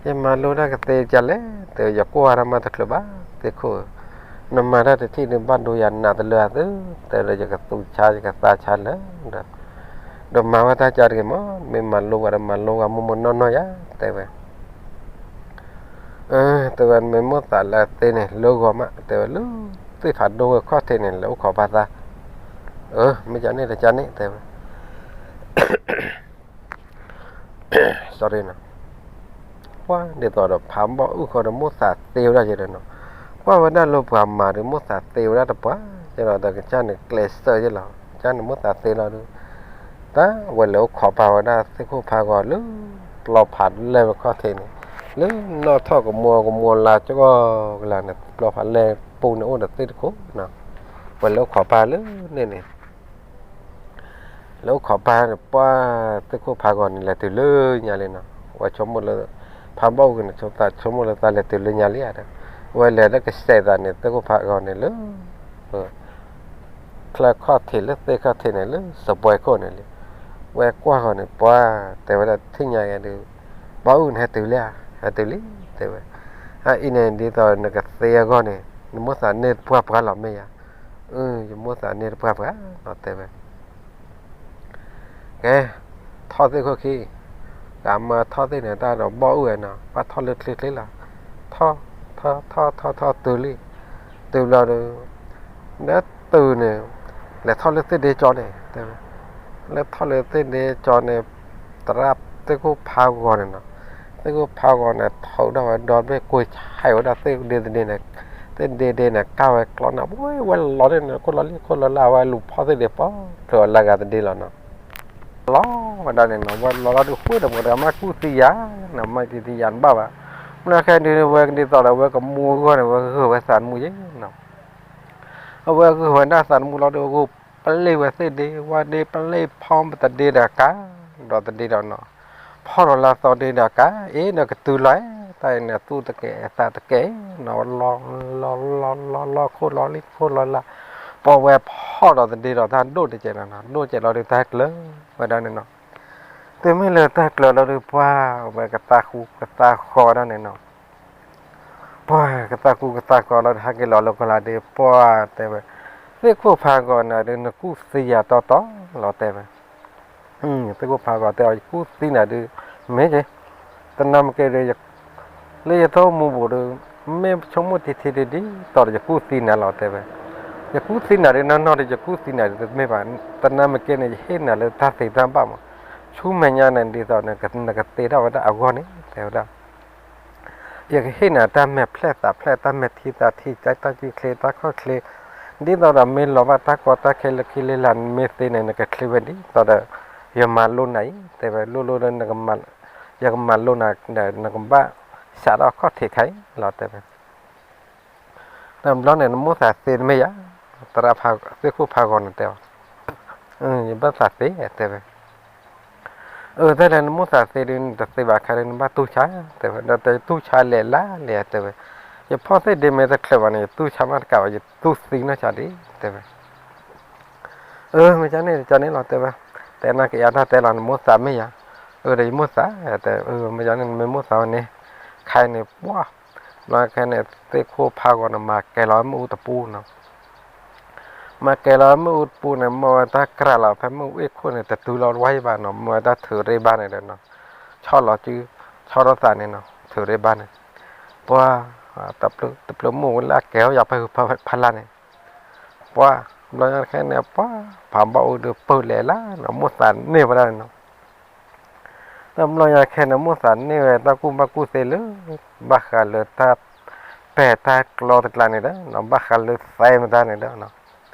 ယမၤလိတၢ်ကသ့ဒ်လဲၣ်, တဲ ယကွၢ်တၢ်မးတချုးဘၣ် သ့ၣ်ခိၣ်ဧၢ, နမၤတၢ်တထံၣ်န့ၣ် ဘၣ်ဒိယၤနးတလၢအသၢ, တဲဒီး ယကသူဆါယကသါဆါလၢာ်ဒီး, ဒီးမၤဝဲတၢ်ကါတဂ့ၤမး, မ့ၢ်မၤလိဝဲဒီးမၤလိဝဲမိၢ်မိၢ်နီၢ်နီၢ်ယၤ တဲဝဲ တဲဝဲ မ့ၢ်မိၣ်သးလၢသ့န့ၣ် လၢဂီၤမး တဲဝဲ လၢသ့ၣ်ဖးဒိၣ်ဝဲခီၣ်ထံးန့ၣ် လဲၤအိၣ်ခိးပၢ်သး, မ့ၢ်ကန့ၣ်တကန့ၣ် တဲဝဲ sorry နီၤ, ပှၢ်ဒ်သိးဒီးဖးဘီၣ်အုၣ်ဃီဒီးမိၣ်သးသ့ဝဲဒၣ်ကဒီးနီၤ, ကွၢ်ဝဲဒၣ်လၢပှၤမၤဒီးမိၣ်သးသ့ဝဲဒၣ်တပှၢ်ကဒီး ဒီးကစၢ်န့ၣ်ကျဲးစၢးယဲလီၤ, ကစၢ်န့ၣ်မိၣ်သးသ့လီၤဒီး တၢ်ဝဲလဲၤအိၣ်ခိးပၢ်ဝဲဒၣ်သ့ၣ်ခိၣ်ဖးဂီၤလၢ ပျီဖးလဲၢ်ဝဲခီၣ်ထံးန့ၣ်, လၢနီၣ်ထီၣ်ကမူကမူလါကီကလၤန့ၣ် ပျီဖးလဲၢ်ပူၤန့ၣ်အိၣ်ဒီးသ့ၣ်တခိၣ်နီၤ, ဝဲလဲၤအိၣ်ခိးပၢ်လၢန့ၣ်န့ၣ် လဲၤအိၣ်ခိးပၢ်န့ၣ် ပှၢ်သ့ၣ်ခိၣ်ဖးဂီၤန့ၣ် လဲၤတုၤလၢညါလံနီၤ, ဝဲဆိကမိၣ်လၢ ဖးဘီၣ်အုၣ်ကန့ၣ် ဆိကမိၣ်လၢသးလဲၤတုၤလၢညါလံဧါဒီး, ဝဲလဲၤလၢကစဲးသးန့ၣ် သ့ၣ်ခိၣ်ဖးဂီၤန့ၣ်လၢ ချၢခီၣ်ထံးလၢသ့ၣ်ခီၣ်ထံးန့ၣ် လၢစပွဲခိၣ်န့ၣ်လံ, ဝဲကွၢ်ဃီန့ၣ် ပှၢ်တဲဝဲဒၣ်ထံၣ်ညါက့ၤဒီး ဘီၣ်အုၣ်န့ၣ်ဟဲတုၤလံဧါ, ဟဲတုၤလံ တဲဝဲ, အအံၤန့ၣ် ဒ်သိးနကသ့အဂီၢ်န့ၣ် နမိၣ်သးန့ၢ်တပှၢ်ပှၢ်လီၤမ့ၢ်ဧါ, အၢ ယမိၣ်သးန့ၢ်တပှၢ်ပှၢ်လီၤ တဲဝဲ ကဲ, ထီၣ်သ့ၣ်ခိၣ်ခံ, ကမၤထီၣ်သ့ၣ်န့ၣ် တၢ်ဒီးဘီၣ်အုၣ်ဝဲနီၤ ဘၣ်ထီၣ်လၢချ့ချ့လီၤ, ထီၣ်, ထီၣ်ထီၣ်ထီၣ်ထီၣ်တုၤလံ, တုၤဘျီဒီး လၢတုၤန့ၣ် လဲၤထီၣ်လၢသ့ၣ်ဒ့ကၠီန့ၣ် တဲဝဲ, လဲၤထီၣ်လၢသ့ၣ်ဒ့ကၠီန့ၣ် သရၣ်သ့ၣ်ခိၣ်ဖးဂီၤန့ၣ်နီၤ, သ့ၣ်ခိၣ်ဖးဂီၤန့ၣ် ထုးထီၣ်ဝဲဒီဘ့ၣ် ကွံာ်ဆဲးဝဲဒၣ်သ့ၣ်ဒ့တဒ့န့ၣ်, သ့ၣ်ဒ့ဒ့န့ၣ် ကၢ်ဝဲကျီန့ၣ် ဝဲလီၤန့ၣ် ခိၣ်လီၤလံ ခိၣ်လီၤလၢ အဝဲလူၤဖီၣ်သ့ၣ်ဒ့ပီ ချုးအလၢဂၤတဒ့လီၤနီၤ လီၤဝဲဒၣ်န့ၣ်နီၤ ဝဲလီၤလီၤဒုးဃုာ်ဒီး ပှၤတဂၤမ့ၢ်ကူၣ်သံယၤ, နမ့ၢ်ကူၣ်သံယၤနဘၣ်ဘၣ်, မ့ၢ်ခဲဒုးဝဲဒ်သိးဒီး ဝဲကမူအဂီၢ်န့ၣ် ဝဲဂုာ်ဝဲသးတမူယဲနီၤ, အဝဲဂုာ်ဝဲဒၣ်သးတမူလီၤဒီး ဂုာ်ပလ့ၢ်ဝဲသ့ၣ်ဒ့ ဝဲဒ့ပလ့ၢ်ဖီတဒ့ဒီးကါ, ဒီးတဒ့ဒီးနီၤ, ဖီဒီးလၢသီဒ့ဒီးကါ, အ့ဒီးကတုၤလီၤ, တၢ်အံၤန့ၣ် သူၣ်တကဲးသးတကဲးနီၤ, လီၤလီၤလီၤလီၤလီၤ ခိၣ်လီၤလံ ခိၣ်လီၤလၢ်, ပီဝဲဖီဒီးတဒ့ဒီးတၢ်ဒိၣ်တကဲးနီၤ, ဒိၣ်ကဲးလီၤဒီးတၢ်ကျၢၤဝဲဒၣ်န့ၣ်နီၤ, တုၤမ့ၢ်လၢတၢ်ကျၢၤလီၤဒီး ပှၢ်ဝဲကသးဃူကသးဃီဝဲဒၣ်န့ၣ်နီၤ ပှၢ်ကသးဃူကသးဃီလီၤဒီး ဟဲက့ၤလီၤလၢကီၢ်လၢ်ဒီး ပှၢ်တဲဝဲ, သ့ၣ်ခိၣ်ဖးဂီၤနၤဒီး နကူၣ်သံယၤတီတီလီၤ တဲဝဲ, သ့ၣ်ခိၣ်ဖးဂီၤတဲအီၤ ယကူၣ်သံနၤဒုး မ့ၢ်က့ၤ, တနၤမ့ၢ်ကဲဒီး လၢယတၢ်အိၣ်မူပူၤဒီး မ့ၢ်ဆိကမိၣ်ထံထံဒ်သိးဒီး ယကူၣ်သံနၤလီၤ တဲဝဲ, ယကူၣ်သံနၤဒုး နီၢ်နီၢ်ဒီး ယကူၣ်သံနၤဒုးတမ့ၢ်ဘၣ်, တနၤမ့ၢ်ကဲန့ၣ် ယဟ့ၣ်နၤလၢတၢ်သ့တၢ်ဘၣ်မး, ဆူမဲာ်ညါန့ၣ် ဒ်သိးနကသ့ထီၣ်ဝဲဒၣ်အဂီၢ်န့ၣ် တဲဝဲဒၣ် ယကဟ့ၣ်နၤတၢ်မဲာ်ဖျဲၣ်သးဖျဲၣ် တၢ်မဲာ်ထံသးထံ တၢ်တၢ်စုချ့ တၢ်ခီၣ်ချ့, ဒ်သိးဒီးမ့ၢ်လီၤဘၣ်တၢ်ကီတၢ်ခဲလၢခံလၢလာ် မ့ၢ်သ့န့ၣ် နကချ့ဝဲဒ်သိးဒီး ယမၤလိနၤအံၤ တဲဝဲ, လိၣ်လိၣ်လၢ ယကမၤလိနၤဒီး နကဘၣ်စးထီၣ်ခီၣ်ထံးခါအံၤလီၤ တဲဝဲ. တဘျီန့ၣ် နမိၣ်သးသ့တမ့ၢ်ယၤ, သရၣ်ဖး သ့ၣ်ခိၣ်ဖးဂီၤန့ၣ်တဲအီၤ, ယဘၣ်သးသ့ တဲဝဲ. အၢ တၢ်လၢနမိၣ်သးသ့ဒီး နတသ့ဘၣ်ခါဒီး နဘၣ်တူၢ်ဆါ တဲဝဲ, ဒီးတတူၢ်ဆါလဲၤလၢ်လဲၤ တဲဝဲ, ယဖီၣ်သ့ၣ်ဒ့မ့ၢ်တချုးဘၣ်န့ၣ် ယတူၢ်ဆါမးတကးဘၣ် ယတူၢ်သံနီၢ်ဆါဒံး တဲဝဲ. အၢ မ့ၢ်ကန့ၣ် ကန့ၣ်လီၤ တဲဝဲ, တဲနၤကယၤတၢ်တဲလီၤ နမိၣ်သးမ့ၢ်ယၤ, အၢ ဒီးယမိၢ်သး, တဲ မ့ၢ်ယၤန့ၣ် မ့ၢ်မိၢ်သးဝဲန့ၣ်, ခဲအံၤန့ၣ် ပှၢ်, ဘျီခဲအံၤန့ၣ် သ့ၣ်ခိၣ်ဖးဂီၤန့ၣ် မၤကဲၤလီၤဝဲမ့ၣ်အူတပူနီၤ, မၤကဲၤလီၤဝဲမ့ၣ်အူတပူန့ၣ် မ့ၢ်ဝဲတၢ်ကြၢးလီၤဖဲမ့ၣ်အူအ့ၣ်ခိၣ်န့ၣ် တတုၤလီၤတဝါယံၤဘၣ်နီၤ, မ့ၢ်ဝဲတၢ်ထုးရ့ၣ်ဘၣ်န့ၣ်ဒီးနီၤ, ဆီၣ်လီၤစု, ဆီၣ်ထီၣ်သးန့ၣ်နီၤ, ထုးရ့ၣ်ဘၣ်န့ၣ်, ပှၢ်, တပျုာ်မ့ၣ်အူလၢအကဲၤထီၣ်ယၤဖဲဟုးဖးလၢ်န့ၣ်, ပှၢ်, ဘျီညါခဲအံၤန့ၣ် ပှၢ်, ဖးဘီၣ်အူဒုးပၢၢ်လဲၤလၢနီၤ, မိၢ်သးန့ၢ်ဝဲဒၣ်န့ၣ်နီၤ တဘျီညါခဲန့ၣ် မိၢ်သးန့ၢ်ဝဲတၢ်ကူၣ်ဘၣ်ကူၣ်သ့လၢ ဘၣ်ဃးလၢတၢ်ပဲာ်တၢ်ကျီတကျါန့ၣ်ဒီးနီၤ, ဘၣ်ဃးလၢသဲမတၤန့ၣ်ဒီးနီၤ,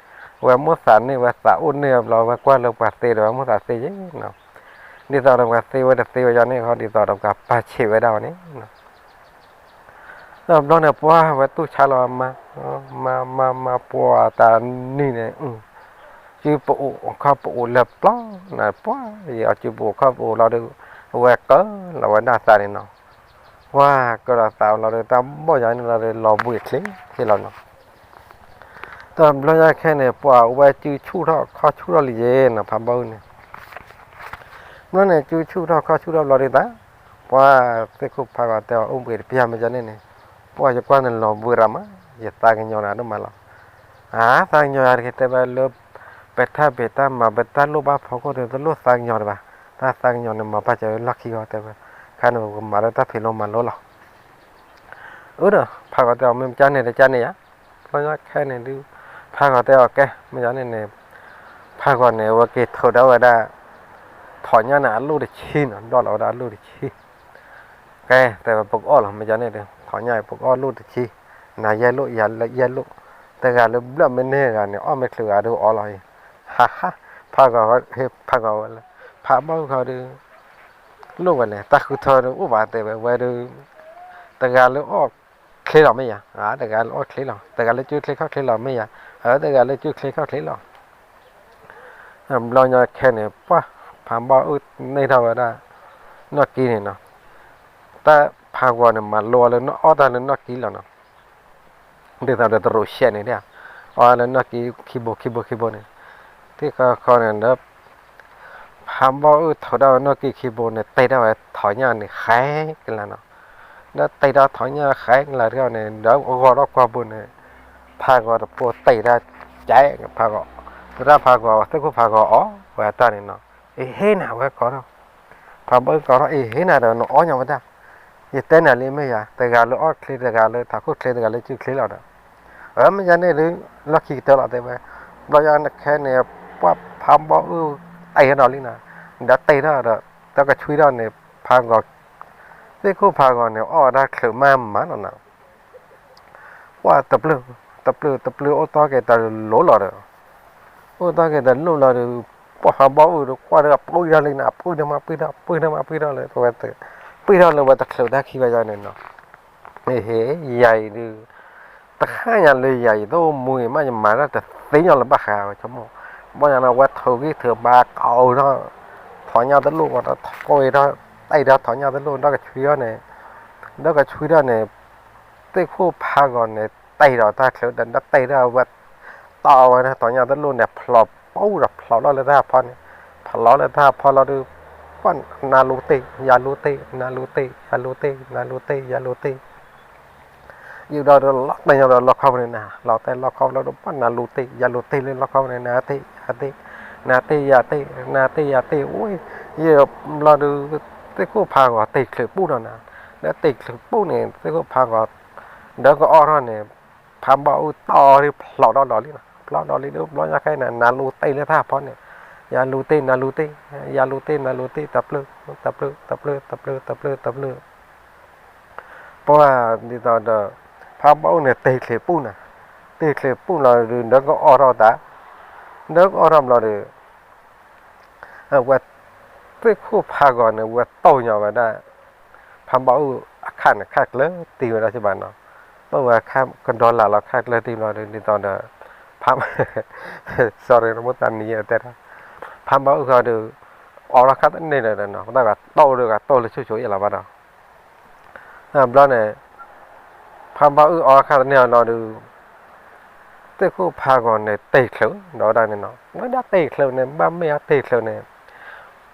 ဝဲမိၢ်သးန့ၢ်ဝဲသးအိၣ်န့ၢ်ဝဲဘျီ ဝဲကွၢ်လၢပှၤသ့ဒီးဝဲမိၢ်သးသ့ယ့ၣ်နီၤ, ဒ်သိးဒီးပှၤသ့ဝဲတသ့ဝဲယၤန့ၣ်ဃီ ဒ်သိးဒီးပှၤပာ်ဆံးဝဲဒၣ်ဝဲန့ၣ် ဒီးဘျီန့ၣ် ပှၢ်ဝဲတူၢ်ဆါလီၤမၤ, မၤမၤမၤပှၢ်တၢ်နံၤန့ၣ်, စုပအိၣ်ခီၣ်ပအိၣ်လၢပျီနၤ ပှၢ်, ယအီၤစုပအိၣ်ခီၣ်ပအိၣ်လီၤဒီး, အဝဲကၢလီၤဝဲဒၣ်သးန့ၣ်နီၤ, ပှၢ်ကၢလီၤသးလီၤဒီး တၢ်ဘီၣ်ယၤန့ၣ်လီၤဒီး လီၤဘှံးချ့ချ့လီၤနီၤ တဘျီညါခဲန့ၣ် ပှၢ်ဝဲစုဆူၣ်ထီၣ်ခီၣ်ဆူၣ်ထီၣ်လံယ့ၣ်နီၤ ဖးဘီၣ်အူန့ၣ်, ဘျီန့ၣ် စုဆူၣ်ထီၣ်ခီၣ်ဆူၣ်ထီၣ်ဘျီဒုးသး, ပှၢ်သ့ၣ်ခိၣ်ဖးဂီၤတဲအီၤ အိၣ်ဘှံးတပျၢ်မ့ၢ်ယၤန့ၣ်န့ၣ်, ပှၢ်ယကွၢ်နလီၤဘှံးရၤမး, ယသးကညီၤနၤဒိၣ်မးလီၤ, အါ သးကညီၤယၤတဂ့ၤ တဲဝဲလၢ ပတၢ်ဖံးတၢ်မၤ ပတၢ်လိၣ်ဘၣ်ဖီခိၣ်ဒီး တလိၣ်သးကညီၤတဘၣ်, တၢ်သးကညီၤန့ၣ် မၤဘၣ်စၢၤလီၢ်ခံဂီၤတဲဝဲ, ခါန့ၣ် ပကမၤလၢတၢ်ဖံးလိမၤလိလီၤ အၢဒီး ဖးဂီၤတဲအီၤ မ့ၢ်မ့ၢ်ကန့ၣ်တကန့ၣ်ယါ, ဘျီညါခဲန့ၣ်ဒုး, ဖးဂီၤတဲအီၤ ကဲ မ့ၢ်ယၤန့ၣ်န့ၣ်, ဖးဂီၤန့ၣ် အဝဲက့ၤထုးဒၣ်ဝဲဒၣ်, ထီၣ်ညၣ်န့ၣ်အလိၣ်တဆံနီၤ ဒီၣ်လီၤဝဲဒၣ်အလိၣ်တဆံ, ကဲ တဲဝဲပကအီၣ်လီၤ မ့ၢ်ယၤန့ၣ်ဒီး ထီၣ်ညၣ်ပကအီၣ်လိၣ်တဆံ, နၤယဲၢ်လိၣ် ယၤယဲၢ်လိၣ်, တဂၤလၢဘျၢၣ်မ့ၢ်န့ၢ်ဂၤန့ၣ် အီၣ်မ့ၢ်ချုးဂၤဒီးအီၣ်လီၤအံၤ, ဟးဟး, ဖးဂီၤ, ဖးဂီၤဝဲလၢ, ဖးဘီၣ်အူခီဒီး လိၣ်ဝဲလဲၣ် တၢ်ဃုထၢဒီးအိၣ်ဘၣ်တဲဝဲဝဲဒီး, တဂၤလၢအီၣ်ချ့လီၤမ့ၢ်ယၤ, တဂၤလၢအီၣ်ချ့လီၤ တဂၤလၢစုချ့ခီၣ်ချ့လီၤမ့ၢ်ယၤ, တဂၤလၢစုချ့ခီၣ်ချ့လီၤ, ဘျီညါခဲန့ၣ် ပှၢ်, ဖးဘီၣ်အူန့ၢ်ထီၣ်ဝဲဒၣ်, နီၢ်ကံန့ၣ်နီၤ, တၢ်ဖးဂီၤန့ၣ် မၤလိအီၤလၢနီၢ်အီၣ်တၢ်လၢနီၢ်ကံလီၤနီၤ ဒ်သိးဒီးတရူးရှဲန့ၣ်ဒၣ်, အီၣ်လၢနီၢ်ကံခံဘိခံဘိခံဘိန့ၣ်, တခီခီန့ၣ်ဒီး, ဖးဘီၣ်အူထုးဒၣ်ဝဲနီၢ်ကံခံဘိန့ၣ် တဲထီၣ်ဝဲထီၣ်ညၣ်န့ၣ်ဃဲကလၢာ်နီၤ, ဒီးတဲထီၣ်ထီၣ်ညၣ်ဃဲကလၢာ်တခီန့ၣ် ဒီးဂီၤထီၣ်ကွၢ်ဘိန့ၣ်, ဖးဂီၤတဖိတဲထီၣ်, ကဲ, ဖးဂီၤ, သရၣ်ဖးဂီၤ သ့ၣ်ခိၣ်ဖးဂီၤအီၣ်ဝဲတၢ်န့ၣ်နီၤ, အဟ့ၣ်နၤဝဲကီးထီၣ် ဖးဘီၣ်အူကီးထီၣ် အဟ့ၣ်နၤဒီးနအီၣ်ညီဝဲဒၣ်, ယတဲနၤလံမ့ၢ်ယၤ တဂၤလၢအီၣ်ချ့ တဂၤလၢထးခိၣ်ချ့ တဂၤလၢစုချ့လီၤဒီး, အမ့ၢ်ယၤန့ၣ်ဒုး, လီၢ်ခံကတၢၢ်လီၤတဲဝဲ, ဘျီယၤနခဲန့ၣ်, ပှၢ်ဖးဘီၣ်အူ, တဲထီၣ်လံနီၤ, ဒီးတဲထီၣ်ဒီး, ဒီးကဆွံထီၣ်န့ၣ်, ဖးဂီၤ, သ့ၣ်ခိၣ်ဖးဂီၤန့ၣ် အီၣ်ဝဲဒၣ်ချုးမးမးနီၤနီၤ ပှၢ်တပျုာ်, တပျုာ်တပျုာ်အိၣ်တီၢ်က့ၤတလိၤလီၤဒီး, အိၣ်တီၢ်က့ၤတလိၤလီၤဒီး, ပှၢ်ဖးဘီၣ်အူဒီးကွၢ်ဒီးအပှံၢ်ထီၣ်လံန့ၣ် အပှံၢ်ထီၣ်မးပှံၢ်ထီၣ် ပှံၢ်ထီၣ်မးပှံၢ်ထီၣ်လၢ, ပှံၢ်ထီၣ်လၢဝဲတချုးတၢ်ခံဘၣ်ယၤန့ၣ်နီၤ, ဟ့ၣ်, ယၤအံၤဒုး, တဃၣ်ညါလၢယၤအံၤ တအိၣ်မူဂ့ၤမး ယမၤတၢ်တသ့ညီလၢၤဘၣ်ဃးဝဲဆိကမိၣ်, ဘၣ်ယၤန့ၣ် ဝဲထုးဂံၢ်ထုးဘါကိးထီၣ်, ထီၣ်ညၣ်တလိၣ်ဝဲဒီး ကိးထီၣ်, တဲထီၣ်ထီၣ်ညၣ်တလိၣ် ဒီကဆွံထီၣ်န့ၣ်, ဒီကဆွံထီၣ်န့ၣ်, သ့ၣ်ခိၣ်ဖးဂီၤန့ၣ် တဲထီၣ်တၢ်ချုးဒီး တဲထီၣ်ဝဲ, တီၢ်ဝဲဒၣ်ထီၣ်ညၣ်တလိၣ်န့ၣ် ဖျိးပူၤဒီးဖျိးလီၤလၢတၢ်ဖီန့ၣ်, ဖျိးလီၤလၢတၢ်ဖီလီၤဒီး, ပှၢ်နၤလူၤတ့ၢ် ယၤလူၤတ့ၢ် နၤလူၤတ့ၢ် ယၤလူၤတ့ၢ် နၤလူၤတ့ၢ် ယၤလူၤတ့ၢ် ယံာ်ဒီးလီၤတဲာ်ညီဒီးလီခီပူၤန့ၣ်နၤ, လီၤတဲာ်လီခီပူၤလီၤဒီး ပှၢ်နၤလူၤတ့ၢ် ယၤလူၤတ့ၢ်လၢလီခီပူၤန့ၣ် နၤတ့ၢ် ယၤတ့ၢ်, နၤတ့ၢ်ယၤတ့ၢ် နၤတ့ၢ်ယၤတ့ၢ် ဝဲ, ယဘျီဒီး, သ့ၣ်ခိၣ်ဖးဂီၤတ့ၢ်ချုးပူၤဒီးနၤ, ဒီးတ့ၢ်ချုးပူၤန့ၣ် သ့ၣ်ခိၣ်ဖးဂီၤ, ဒီးကအီၣ်ထီၣ်န့ၣ်, ဖးဘီၣ်အူတီၢ်ဒီးဖျိးဒီးလီၤလံနီၤ, ဖျိးဒီးလံဒီး ဘျီညါခဲအံၤန့ၣ် နၤလူၤတ့ၢ်လၢတၢ်ဖီန့ၣ်, ယၤလူၤတ့ၢ် နၤလူၤတ့ၢ်, ယၤလူၤတ့ၢ် နၤလူၤတ့ၢ် တပျုာ်, တပျုာ် တပျုာ် တပျုာ် တပျုာ် တပျုာ် ပှၢ်ဒ်သိးဒီး, ဖးဘီၣ်အူန့ၣ်တ့ၢ်ချုးပူၤနၤ, တ့ၢ်ချုးပူၤလီၤဒီး ဒီးကအီၣ်ထီၣ်တၢ်, ဒီးကအီၣ်ထီၣ်ဘျီဒီး, ဝဲ, သ့ၣ်ခိၣ်ဖးဂီၤန့ၣ် ဝဲတိၢ်ညီဝဲဒၣ်, ဖးဘီၣ်အူအခၣ်န့ၣ် ခၣ်ကျၢၤတံၢ်ဝဲဒၣ်စ့ၢ်ဘၣ်နီၤ, တိၢ်ဝဲခၣ်ကဒီလၢ်လီၤ ခၣ်ကျၢၤတံၢ်ဘျီဒီး ဒ်သိးဒီး, ဖး, sorry နမိၢ်သးနံၤယဲၢ်တဲတၢ်, ဖးဘီၣ်အူဃီဒီး, အီၣ်ထီၣ်ခါတန့ၢ်ဒီးနီၤ ပတၢ်ဂၤတိၢ်ဒီးဂၤတိၢ်လၢဆူၣ်ဆိးအ့ၣ်လီၤဘၣ်ဒီး ဘျီန့ၣ်, ဖးဘီၣ်အူအီၣ်ခါတန့ၢ်အလီၤဒီး, သ့ၣ်ခိၣ်ဖးဂီၤန့ၣ်တ့ၢ်ချုးဒီးဝဲဒၣ်န့ၣ်နီၤ, ဝဲဒၣ်တ့ၢ်ချုးန့ၣ် ဘၣ်မ့ၢ်အတ့ၢ်ချုးန့ၣ်,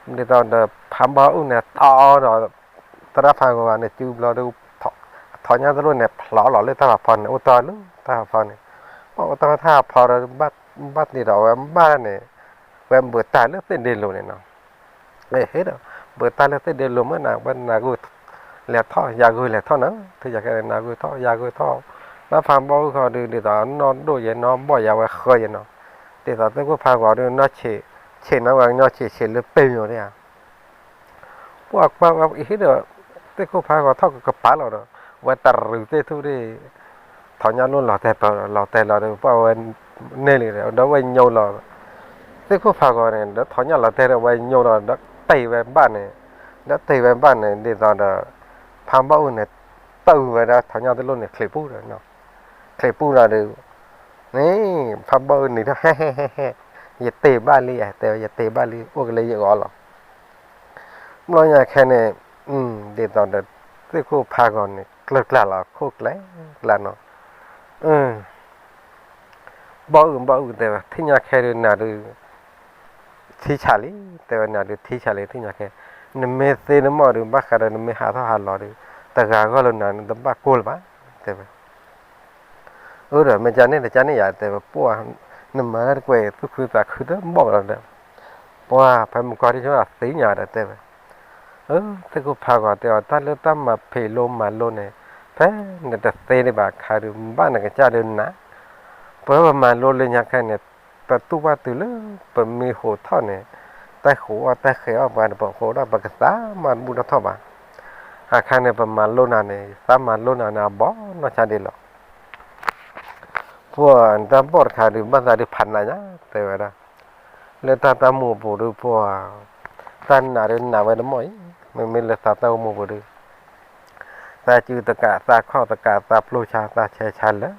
ဒ်သိးဒီးဖးဘီအုၣ်န့ၣ်တီဒီး သရၣ်ဖးဂီၤန့ၣ် စုဘျီဒီး ထီၣ်ညၣ်တလိၣ်န့ၣ် ဖျိးလီၤလၢတၢ်ဖးဖီန့ၣ် အိၣ်တီလၢတၢ်ဖးဖီန့ၣ်, ဘၣ်အိၣ်တီတၢ်ဖးဖီဒီး ဘၣ်တ့ၢ်ဒီးအဝဲဘၣ်န့ၣ်, ဝဲဘုးတၢ်လၢသ့ၣ်ဒ့လိၤန့ၣ်နီၤ. ဟ့ၣ်ဒီး ဘုးတၢ်လၢသ့ၣ်ဒ့လိၤမ့ၢ်နၤ ဝဲနၤဂုာ်လဲၤထီၣ် ယၤဂုာ်လဲၤထီၣ်နီၤ, ထံၣ်ယၤခဲန့ၣ် နၤဂုာ်ထီၣ် ယၤဂုာ်ထီၣ်, ဘၣ်ဖးဘီအုၣ်ဃီဒုး ဒ်သိးနီၢ်ဒိၣ်ယဲ နီၢ်ဘီၣ်ယဲ ဝဲဃၢယဲနီၤ, ဒ်သိးသ့ၣ်ခိၣ်ဖးဂီၤဒုး နီၢ်ဆံး, ဆံးနီၤ ဝဲကညီဆံး ဆံးလၢပ့ၤယိၤဒၣ်ဧါ ပှၤကွၢ်ဝဲအံၤဟ့ၣ်ဒီး သ့ၣ်ခိၣ်ဖးဂီၤထီၣ်ကကပၤလီၤဒီး ဝဲတရူးသ့ၣ်ထူၣ်ဒၣ်, ထီၣ်ညၣ်လိၣ်လီၤတဲာ်ပၢၢ် လီၤတဲာ်လီၤဒီး ပှၤဝဲန့ၢ်လံဒီး ဒီးဝဲညိလီၤ, သ့ၣ်ခိၣ်ဖးဂီၤန့ၣ် ဒီးထီၣ်ညၣ်လီၤတဲာ်ဒီး ဝဲညိလီၤ ဒီးတ့ၢ်ဝဲဘၣ်န့ၣ်, ဒီးတ့ၢ်ဝဲဘၣ်န့ၣ် ဒ်သိးဒီး ဖးဘီအုၣ်န့ၣ် တုၤဝဲဒၣ်ထီၣ်ညၣ်တလိၣ်န့ၣ် ချံးပူၤဒီး ချံးပူၤလီၤဒီး န့ၣ် ဖးဘီအုၣ်န့ၣ်ဒီး ဟဲဟဲဟဲဟဲ, ယတ့ၢ်ဘၣ်လံ တဲဝဲ ယတ့ၢ်ဘၣ်လံ အိၣ်ကလၢယဂီၢ်လီၤ. ဘျီညါခဲန့ၣ် ဒ်သိးဒီး သ့ၣ်ခိၣ်ဖးဂီၤန့ၣ် ကျၢၢ်ကျါလီၤ ခိၣ်ကျဲကျါနီၤ, ဘီအုၣ် ဘီအုၣ် တဲဝဲ ထံၣ်ညါခဲဒုးနၤဒုး ထံဆးလံ, တဲဝဲ နၤဒုးထံဆးလံ ထံၣ်ညါခဲ, နမ့ၢ်သ့နမီၢ်ဒုး ဘၣ်ဃးဒီးနမ့ၢ်ဟးထီၣ်ဟးလီၤဒုး တဂၤဂီၢ်လၢနၤ နတဘၣ်ကိၢ်လၢၤဘၣ် တဲဝဲ အၢဒီး မ့ၢ်ကန့ၣ်တကန့ၣ်ယၤ တဲဝဲ ပှၤ နမၤတၢ်တကွဲး သူၣ်ခုသးခုတဘီၣ်လီၤဒီး ပှၤဖဲမုၢ်ကီၢ်ထံးဆိအသ့ၣ်ညါဒီး တဲဝဲ အၢ သ့ၣ်ခိၣ်ဖးဂီၤတဲအီၤ တၢ်လၢတၢ်မၤဖံးလိမၤလိန့ၣ် ဖဲနတသ့ဒံးဘၣ်အခါဒုး ဘၣ်နကစၢ်ဒုးနၤ, ပှၤပမၤလိလၢညါခဲန့ၣ် ပတူၢ်ဘၣ်တုၤလၢ ပမ့ၢ်ဟိးထီၣ်န့ၣ် တၢ်ဃိးအီၣ်တၢ်ဃဲးအီၣ်ပှၤန့ၣ် ပဃိးဒီးပကသးမၤတဘူၣ်တၢ်ထီၣ်ဘၣ်, အခါန့ၣ် ပမၤလိနၤန့ၣ် သးမၤလိနၤန့ၣ် အဘီၣ်နီၢ်ဆါဒ့လီၤ ပှၤတၢ်ဘီၣ်တခါဒုး ဘၣ်သးဒုးဖးနးညါ တဲဝဲဒၣ်, လၢတၢ်တၢ်မူအပူၤဒုးပှၤ တၢ်နာ်ဒုးနာ်ဝဲတမီၢ်အံၤ, မ့မ့ၢ်လၢသးတၢ်အိၣ်မူပူၤဒုး သးစုတကး သးခီၣ်တကး သးပျိဆါ သးဆဲးဆါလၢာ်,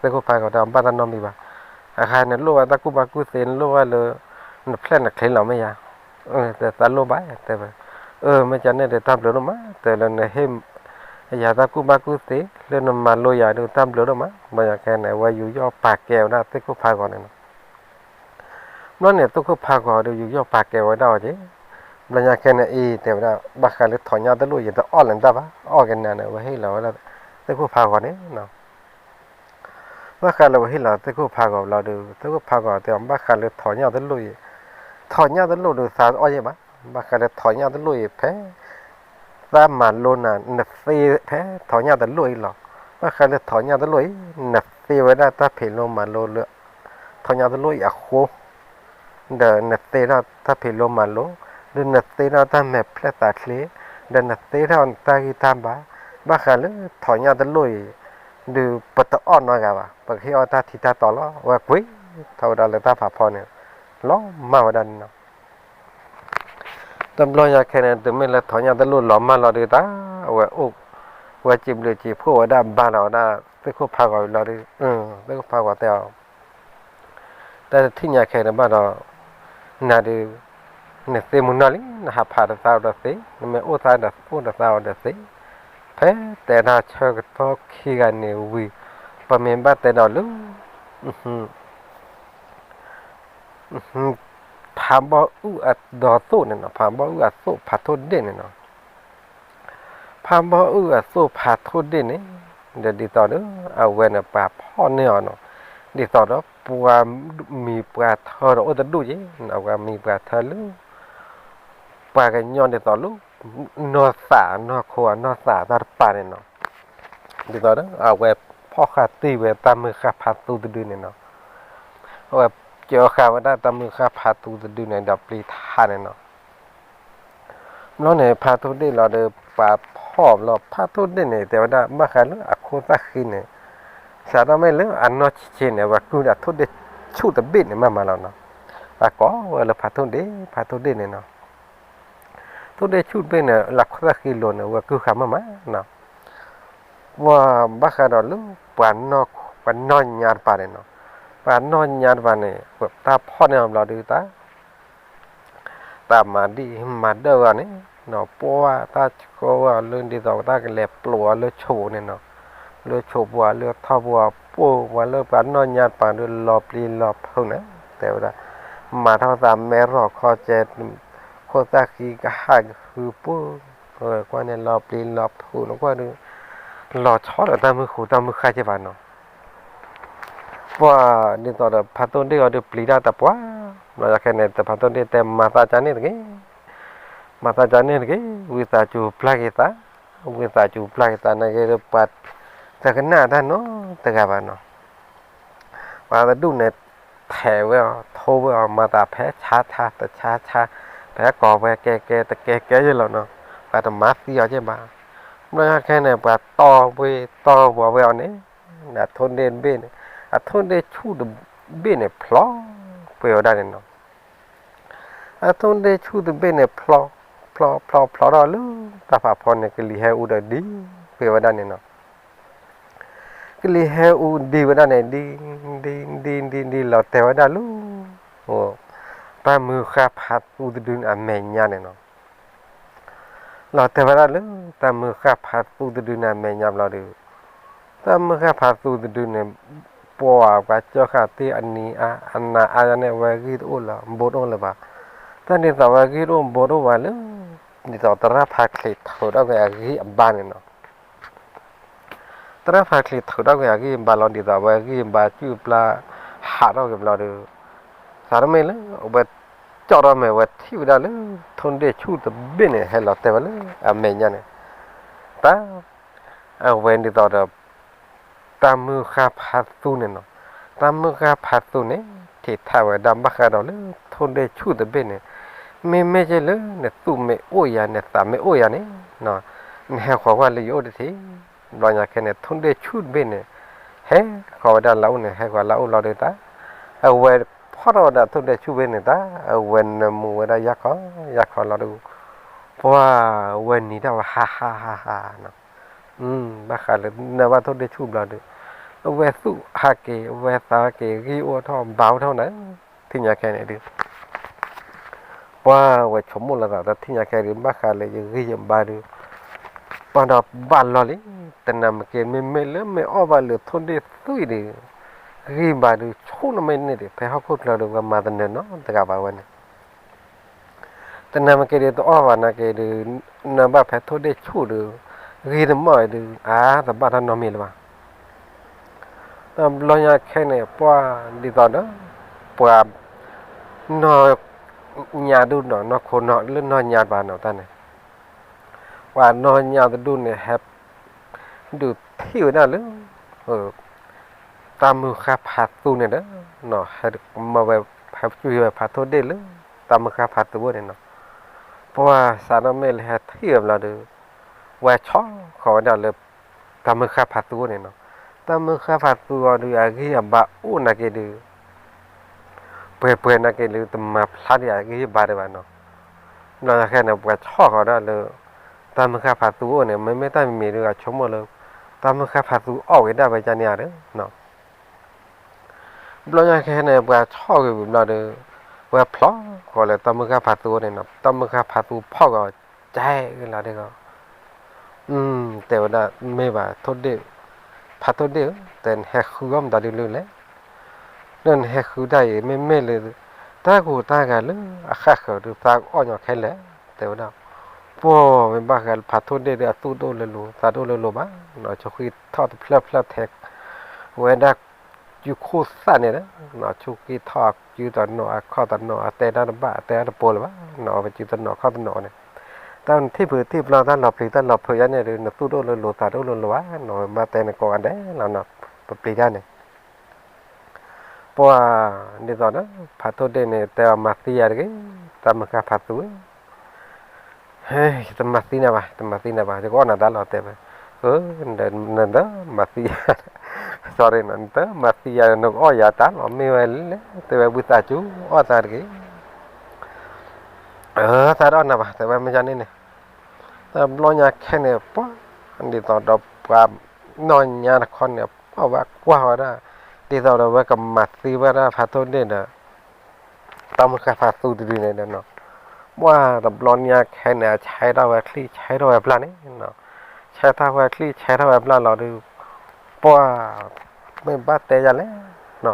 သ့ၣ်ခိၣ်ဖးဂီၤတဲအီၤ ဘၣ်တၢ်နီတမံၤဘၣ်, အခါန့ၣ်လိၣ်ဘၣ်တၢ်ကူၣ်ဘၣ်ကူၣ်သ့ နလိၣ်ဘၣ်လၢ နဖျဲၣ်နချ့လီၤမ့ၢ်ယါ, သးလိၣ်ဘၣ် တဲဝဲ, အၢ မ့ၢ်ကန့ၣ်ဒီးတၢ်ဘျုးဒိၣ်မး တဲလၢနဟ့ၣ် ယၤတၢ်ကူၣ်ဘၣ်ကူၣ်သ့ လၢနမၤလိယၤဒုးတၢ်ဘျုးဒိၣ်မး, ဘျီညါခဲန့ၣ် အဝဲယူးယီၣ်ပာ်ကဲဝဲဒၣ်သ့ၣ်ခိၣ်ဖးဂီၤန့ၣ်လီၤ. ဘျီန့ၣ် သ့ၣ်ခိၣ်ဖးဂီၤဒုးယူးယီၣ်ပာ်ကဲဝဲဒၣ်အီၤက့ၤ, ဘျီညါခဲန့ၣ်အံၤ တဲဝဲဒၣ် ဘၣ်ဃးလၢထီၣ်ညၣ်တလိၣ် ယတအီၣ်လၢၤတၢ်ဘၣ် အီၣ်က့ၤနၤန့ၣ် ဝဲဟ့ၣ်လီၤဝဲဒၣ် သ့ၣ်ခိၣ်ဖးဂီၤန့ၣ် ဘၣ်ဃးလၢဝဲဟ့ၣ်လီၤသ့ၣ်ခိၣ်ဖးဂီၤဘျီဒီး သ့ၣ်ခိၣ်ဖးဂီၤတဲအီၤ ဘၣ်ဃးလၢထီၣ်ညၣ်တလိၣ်အံၤ, ထီၣ်ညၣ်တလိၣ်ဒီးသးအီၣ်ယဲၢ်ဘၣ်, ဘၣ်ဃးလၢထီၣ်ညၣ်တလိၣ်အံၤဖဲ သးမၤလိနၤ နသ့ဖဲထီၣ်ညၣ်တလိၣ်အံၤလီၤ. ဘၣ်ဃးလၢထီၣ်ညၣ်တလိၣ်အံၤ နသ့ဝဲဒၣ်တၢ်ဖံးလိမၤလိလၢ ထီၣ်ညၣ်တလိၣ်အံၤအဃိ ဒီးနသ့ထီၣ်တၢ်ဖံးလိမၤလိ, ဒီးနသ့ထီၣ်တၢ်မဲာ်ဖျဲၣ်သးချ့, ဒီးနသ့ထီၣ်နတၢ်ဂံၢ်တၢ်ဘါ, ဘၣ်ဃးလၢထီၣ်ညၣ်တလိၣ်အံၤ, ဒီးပတအီၣ်နီတဂၤဘၣ်, ပကဟ့ၣ်အီၣ်တၢ်ထံတၢ်တီလီၤ. အဝဲကွံာ်ထီၣ်ဝဲဒၣ်လၢတၢ်ဖးဖီန့ၣ်, လီၤမၢ်ဝဲဒၣ်န့ၣ်လီၤ. တဘျီညါခဲန့ၣ် တုၤမ့ၢ်လၢထီၣ်ညၣ်တလိၣ်လီၤမၢ်လီၤဒုးတၢ်, အဝဲအိၣ်, ဝဲစံးဘျုးစံးဖှိၣ်ဝဲဒၣ်ဘါလီၤဝဲဒၣ်သ့ၣ်ခိၣ်ဖးဂီၤအံၤလီၤဒီး, သ့ၣ်ခိၣ်ဖးဂီၤတဲအီၤ တၢ်တထံၣ်ညါခဲန့ၣ်ဘၣ်ဒီး, နၤဒုး, နသ့မုၢ်နီၢ်လံ နဟးဖးဒီးသးအီၤဒီးသ့, နမ့ၢ်အိၣ်သးဒီးအိၣ်ဒီးသးအီၤဒီးသ့, ဖဲတဲတၢ်ဆၢကတီၢ်ခံဂၤန့ၣ်ဝံၤ, ပမ့ၢ်ဘၣ်တဲဒီးလၢ ဖးဘီအုၣ်အဒီသိၣ်န့ၣ်နီၤ, ဖးဘီအုၣ်အသိၣ်ဖးထိၣ်ဒ့ၣ်န့ၣ်နီၤ, ဖးဘီအုၣ်အသိၣ်ဖးထိၣ်ဒ့ၣ်န့ၣ်, ဒီးဒ်သိးဒီး အဝဲန့ၣ်ပှၤဖီၣ်န့ၢ်အီၤနီၤ, ဒ်သိးဒီးပှၤမံၤပှၤထၢဒီးအိၣ်တဒူၣ်က့ၤ, အဝဲမံၤပှၤထၢလၢ ပှၤကညီဒ်သိးလၢ နီၢ်သးနီၢ်ခိအနီၢ်သးတၢ်တပၤန့ၣ်နီၤ, ဒ်သိးဒီး အဝဲဖီၣ်ဃာ်တံၢ်ဝဲတၢ်မုၢ်ဃၢ်ဖးသူတဒုန့ၣ်နီၤ, အဝဲကၢဃာ်ဝဲဒၣ်တၢ်မုၢ်ဃၢ်ဖးသူတဒုန့ၣ်ဒီးပျံၤထးန့ၣ်နီၤ, ဘျီန့ၣ် ဖးထိၣ်ဒ့ၣ်လီၤဒီး ပှၤဖီၣ်ဘျီ ဖးထိၣ်ဒ့ၣ်န့ၣ် တဲဝဲဒၣ် ဘၣ်ဃးလၢအခိၣ်သၣ်ဃံန့ၣ်, စးထီၣ်မ့ၢ်လၢအနီၢ်ဆံးဆံးန့ၣ် အဝဲကုၢ်ဒီးထိၣ်ဒ့ၣ်ဆူၣ်တဘ့ၣ်န့ၣ် မၤမၤလီၤနီၤ, အကိးဝဲလၢဖးထိၣ်ဒ့ၣ် ဖးထိၣ်ဒ့ၣ်န့ၣ်နီၤ, ထိၣ်ဒ့ၣ်ဆူၣ်တဘ့ၣ်န့ၣ် လၢခိၣ်သၣ်ဃံလိၤန့ၣ် အဝဲကုၢ်ဃာ်မၤမၤနီၤ, ပှၤဘၣ်ဃးဒီးလၢ ပှၤ ပှၤနီၢ်ညါတပၤန့ၣ်နီၤ, ပှၤနီၢ်ညါတပၤန့ၣ် တၢ်ဖီၣ်န့ၢ်အီၤဘျီဒီး တၢ် တၢ်မၤဒံၣ်မၤဒၢၣ်အဂီၢ်န့ၣ်, ပှၤတၢ်ဆှၢအီၤလၢဒ်သိးတၢ်ကလဲၤပျိာ်အီၤလၢဆိးန့ၣ်နီၤ, လၢဆိးပူၤ လၢထီၣ်ပူၤ ပှၤလၢပှၤနီၢ်ညါတပၤဒီး လီၤပျံၤလီၤဖုးန့ၣ် တဲဝဲဒၣ်, မၤထီၣ်သးမဲရီၢ်ခီကဲ, ခိၣ်သၣ်ဃံကဟၣ်ကဟုပူၤ, ကွၢ်န့ၣ်လီၤပျံၤလီၤဖုးနကွၢ်ဒုး, လီၤဆီဒီးတၢ်မုၢ်ဃူတၢ်မုၢ်ဃၢ်ကဲဘၣ်နီၤ. ပှၤဒ်သိးဒီးဖးသိၣ်ဒ့ၣ်အီၤဒုးပျံၤတၢ်တပှၢ်, ဘျီယၤခဲန့ၣ် တဖးသိၣ်ဒ့ၣ်တဲမၤသးကန့ၣ်တဂ့ၤ, မၤသးကန့ၣ်တဂ့ၤ, ဝံသးစူၤပျၢ်က့ၤသး, ဝံသးစူၤပျၢ်က့ၤသးနာ်က့ဒီး ပှၤတကနၣ်တၢ်နီတဂၤဘၣ်နီၤ. ပှၤတဒူၣ်န့ၣ် ထဲးဝဲအီၤ ထိဝဲအီၤ မၤသးဖဲဆါဆါတဆါဆါ, ဖဲကိးဝဲကဲကဲတကဲကဲယဲလီၤနီၤ, ပှၤတမၤသံအီၤကဲဘၣ်. ဘျီယၤခဲန့ၣ် ပှၤတီၢ်ဝဲတီၢ်ဝီၤဝဲအီၤန့ၣ်, အထိၣ်ဒ့ၣ်တဘ့ၣ်န့ၣ်, အထိၣ်ဒ့ၣ်ဆူၣ်တဘ့ၣ်န့ၣ် ဖျိးကွံာ်ဝဲဒၣ်န့ၣ်နီၤ. အထိၣ်ဒ့ၣ်ဆူၣ်တဘ့ၣ်န့ၣ် ဖျိး, ဖျိး, ဖျိး, ဖျိးထီၣ်လၢတၢ်ဖးဖီန့ၣ် ကလံၤဟဲအူဒီးဒံကွံာ်ဝဲဒၣ်န့ၣ်နီၤ. ကလံၤဟဲအူဒံဝဲဒၣ်န့ၣ် ဒံ, ဒံ, ဒံ, ဒံ, ဒံ လီၤတဲာ်ဝဲဒၣ်လၢ တၢ်မုၢ်ဃၢ်ဖးသူတဒုန့ၣ်အမဲာ်ညါန့ၣ်နီၤ. လီၤတဲာ်ဝဲဒၣ်လၢ တၢ်မုၢ်ဃၢ်ဖးသူတဒုန့ၣ်အမဲာ်ညါဘျီဒီး, တၢ်မုၢ်ဃၢ်ဖးသူတဒုန့ၣ် ပှၤပှၤကၢဃာ်သ့ၣ်အနံၤအါအနၤအါယါန့ၣ် အဝဲဂံၢ်တအိၣ်လၢၤ ဘူးတအိၣ်လၢၤဘၣ်. တၢ်ဒ်သိးအဝဲဂံၢ်တအိၣ်ဘူးတအိၣ်ဘၣ်လၢ ဒ်သိးသရၣ်ဖးချံးထုးထီၣ်က့ၤအဂံၢ်အဘါန့ၣ်နီၤ. သရၣ်ဖးချံးထုးထီၣ်က့ၤအဂံၢ်အဘါလီၤ ဒ်သိးအဝဲဂံၢ်အဘါစုၣ်ပျၢ်ဟးထီၣ်က့ၤဘျီဒီး, သးတမ့ၢ်လၢ အဝဲကၠီၣ်ထီၣ်မဲာ်ဝဲထံၣ်ဝဲဒၣ်လၢ ထိၣ်ဒ့ၣ်ဆူၣ်တဘ့ၣ်န့ၣ် ဟဲလီၤတဲာ်ဝဲလၢအမဲာ်ညါန့ၣ်, တၢ် အဝဲဒ်သိးဒီး တၢ်မုၢ်ဃၢ်ဖးသူန့ၣ်နီၤ, တၢ်မုၢ်ဃၢ်ဖးသူန့ၣ် ထံးထးဝဲဒၣ်ဘၣ်ဃးဒီးလၢ ထိၣ်ဒ့ၣ်ဆူၣ်တဘ့ၣ်န့ၣ်, မ့မ့ၢ်က့လၢ နသူၣ်မ့ၢ်အိၣ်ယၤ နသးမ့ၢ်အိၣ်ယၤန့ၣ်, နဟဲဃီၤကွၢ်လၢယအိၣ်တထံး, ဘျီညါခဲန့ၣ် ထိၣ်ဒ့ၣ်ဆူၣ်တဘ့ၣ်န့ၣ် ဟဲဃီၤဝဲဒၣ်လၢအအိၣ်န့ၣ် ဟဲဃီၤလၢအအိၣ်လီၤဒီးတၢ်, အဝဲဖီၣ်ထီၣ်ဝဲဒၣ်ထိၣ်ဒ့ၣ်ဆူၣ်ဘ့ၣ်န့ၣ်တၢ်, အဝဲနၢမူဝဲဒၣ်ယၢ်ခီယၢ်ခီလီၤဒီး, ပှၤဝဲနံၤတၢ်ဝဲဟးဟးဟးဟးနီၤ. ဘၣ်ဃးလၢနၢဘၣ်ထိၣ်ဒ့ၣ်ဆူၣ်ဘျီဒီး, အဝဲသူၣ်ဟးက့ၤ အဝဲသးဟးက့ၤ ဂံၢ်အိၣ်ထီၣ်ဘါအိၣ်ထီၣ်န့ၣ်, ထံၣ်ညါခဲန့ၣ်ဒုး ပှၤဝဲဆိကမိၣ်လီၤသး တၢ်ထံၣ်ညါခဲဒုး ဘၣ်ဃးလၢယဂံၢ်ယဘါဒုး, ပှၤဒီးဘၣ်လီၤလံ, တနၤမ့ၢ်က့ မ့မ့ၢ်လၢမ့ၢ်အီၣ်ဘၣ်လၢထိၣ်ဒ့ၣ်သွံၣ်ဒုး, ဂံၢ်ဘါဒုး ဆိကမိၣ်မ့ၢ်န့ၣ်ဒုး ဖဲဟီၣ်ခိၣ်ချၢဒုး ပှၤမၤသနၢၤနီတဂၤဘၣ်ဝဲန့ၣ် တနၤမ့ၢ်က့ဒုး တအီၣ်ဘၣ်နာ်က့ဒုး, နၢဘၣ်ဖဲထိၣ်ဒ့ၣ်ဆူၣ်ဒုး, ဂံၢ်တမီၢ်ဒုး အါ တဘၣ်တၢ်နီတမံၤလၢၤဘၣ်. တဘျီညါခဲန့ၣ် ပှၤဒ်သိးဒီး ပှၤ နီၢ်ညါဒုးနီၤ နီၢ်ခိနီၤလၢနီၢ်ညါဘၣ်နီၤတၢ်န့ၣ်, ပှၤနီၢ်ညါတဒူၣ်န့ၣ် ဟဲ ဒုးထံၣ်ဝဲဒၣ်လၢ တၢ်မုၢ်ဃၢ်ဖးသူန့ၣ်ဒီး ဟဲမၤဝဲ ဟဲကွံာ်ဝဲဖးထိၣ်ဒ့ၣ်လၢ တၢ်မုၢ်ဃၢ်ဖးသူအအိၣ်န့ၣ်နီၤ. ပှၤစးထီၣ်မ့ၢ်လၢဟဲထံၣ်ဝဲဘျီဒီး ဝဲဆီၣ်ဃီၤဝဲဒၣ်လၢ တၢ်မုၢ်ဃၢ်ဖးသူအအိၣ်န့ၣ်နီၤ. တၢ်မုၢ်ဃၢ်ဖးသူအီၤဒုး အဂံၢ်အဘါအိၣ်နာ်က့ဒုး ပှဲၤပှဲၤနာ်က့ဒုး တမၤဖျါဒံးအဂံၢ်အဘါဒံးဘၣ်နီၤ. ဘျီညါခဲန့ၣ် ပှၤဆီၣ်ဃီၤဒၣ်လၢ တၢ်မုၢ်ဃၢ်ဖးသူအအိၣ်န့ၣ် မ့မ့ၢ်တၢ်မံၤမံၤဒုး အဆိကမိၣ်လၢ တၢ်မုၢ်ဃၢ်ဖးသူအီၣ်ဝဲဒၣ်ဝဲဒ်န့ၣ်ဧါဒီး ဘျီညါခဲန့ၣ် ပှၤဆီၣ်ဂ့ၤဝံၤဘျီဒီး ဝဲဖျီဃီၤလၢတၢ်မုၢ်ဃၢ်ဖးသူအအိၣ်န့ၣ်နီၤ. တၢ်မုၢ်ဃၢ်ဖးသူဖီၣ်ဃီၤ ကဲဂ့ၤလီၤဒ်ဂီၤ တဲဝဲဒၣ် မ့ၢ်ဘၣ် ထိၣ်ဒ့ၣ်, ဖးထိၣ်ဒ့ၣ်ဧၢ, တဲနဟဲဃုအီၣ်မတၤဒုလၢလဲၣ်, ဒီးနဟဲဃုတၢ်အံၤ မ့မ့ၢ်လၢ တၢ်ဂူာ်တၢ်ဂၤလၢအဃၣ်ဃၢၤဒုး သးကအီၣ်ညီခဲလၢာ်, တဲဝဲဒၣ်. ပှၤမ့ၢ်ဘၣ်ဃးလၢဖးထိၣ်ဒ့ၣ်ဒီး အသူၣ်တအိၣ်လၢလိၤ သးတအိၣ်လၢလိၤဘၣ်, ဆိၣ်ဃံထီၣ်တဖျၢၣ်ဖျၢၣ်ထဲ ဝဲဒၣ် ကုခိၣ်သၣ်န့ၣ်ဒီး ဆိၣ်ဃံထီၣ်အကုတနီၤအခီၣ်တနီၤ အတဲတၢ်တဘၣ် အတဲတၢ်တပိၤလၢၤဘၣ်နီၤ, အဝဲကုတနီၤအခီၣ်တနီၤန့ၣ်, တၢ်နထံၣ်ဖုးထံၣ်ပျီတၢ်လီၤပျံၤတၢ်လီၤဖုးယါန့ၣ်ဒီး နသူၣ်တအိၣ်လၢလိၤသးတအိၣ်လၢလိၤဘၣ်နီၤ, ဝဲမ့ၢ်တဲန့ၣ်ကိးဂၤဒဲးလီၤနီၤ, ပပျံၤတၢ်န့ၣ် ပှၤ ဒ်သိးဒီး ဖးထိၣ်ဒ့ၣ်န့ၣ် တဲအီၤမၤသံယၤတဂ့ၤ, တၢ်မုၢ်ဃၢ်ဖးသူဧၢ, ယတမၤသံနၤဘၣ် တမၤသံနၤဘၣ် ယကအီၣ်နၤတၢ်လီၤ တဲဝဲ, နတမၤသံယၤ, sorry နီၤ နတမၤသံယၤ နကအီၣ်ယၤတၢ်လီၤ မ့ၢ်ဝဲလဲၣ် တဲဝဲ ဝံသးစူၤအီၣ်သးတဂ့ၤ, သးတအီၣ်နၤဘၣ် တဲဝဲ မ့ၢ်ယါန့ၣ်န့ၣ်, တဘျီညါခဲန့ၣ် ပှၤ ဒ်သိးဒီးပှၤ နီၢ်ညါတခီန့ၣ် ပှၤဝဲကွၢ်ဝဲဒၣ် ဒ်သိးဒီးဝဲကမၤသံဝဲဒၣ်ဖးထိၣ်ဒ့ၣ်ဒီး တၢ်မုၢ်ဃၢ်ဖးသူတဒုန့ၣ်ဒီးနီၤ, ပှၤတဘျီညါခဲန့ၣ် အဆဲးထီၣ်ဝဲချံ ဆဲးထီၣ်ဝဲပျၢ်န့ၣ်နီၤ, ဆဲးထီၣ်ဝဲချံ ဆဲးထီၣ်ဝဲပျၢ်လီၤဒီး ပှၤ မ့ၢ်ဘၣ်တဲယၤလဲၣ်နီ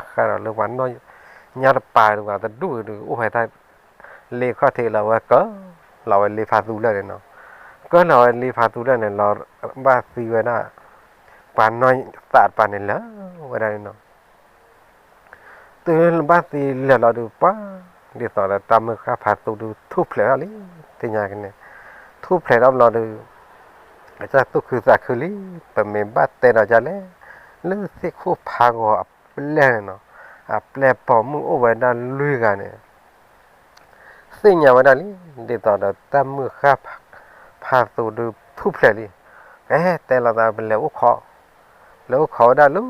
ဘၣ်ဃးဒီးလၢပှၤနီၢ်ညါတပၤဒုး ပှၤတဒူၣ်ဒုး အိၣ်ဖဲတၢ်လ့ခီၣ်ထံးလီၤဝဲကၢ လီၤဝဲလ့ဖးသူလၢာ်န့ၣ်နီၤ, ကၢလီၤဝဲလ့ဖးသူလၢာ်န့ၣ် လီၤဘၣ်သံဝဲဒၣ် ပှၤနီၢ်သးတပၤန့ၣ်လၢာ်ဝဲဒၣ်န့ၣ်နီၤ. တုၤလၢဘၣ်သံလၢာ်လီၤဒုးပှၤ ဒ်သိးဒီးတၢ်မုၢ်ဃၣ်ဖးသူဒုးထူၣ်ဖျဲးထီၣ်လံ, သ့ၣ်ညါကန့ၣ်, ထူၣ်ဖျဲးထီၣ်ဘျီဒုး အတၢ်သူၣ်ခုသးခုလံ, ပမ့ၢ်ဘၣ်တဲဒီးဒ်လဲၣ်, လၢသ့ၣ်ခိၣ်ဖးဂီၤအပျဲၢ်န့ၣ်နီၤ, အပျဲၢ်ပိာ်မုၣ်အိၣ်ဝဲဒၣ်လွံၢ်ဂၤန့ၣ် သ့ၣ်ညါဝဲဒၣ်လံ, ဒ်သိးဒီးတၢ်မုၢ်ဃၣ်ဖးသူဒုးထူၣ်ဖျဲးလံ, ကဟဲတဲလိာ်သးပလဲၤအိၣ်ခိး, လဲၤအိၣ်ခိးဝဲဒၣ်လၢ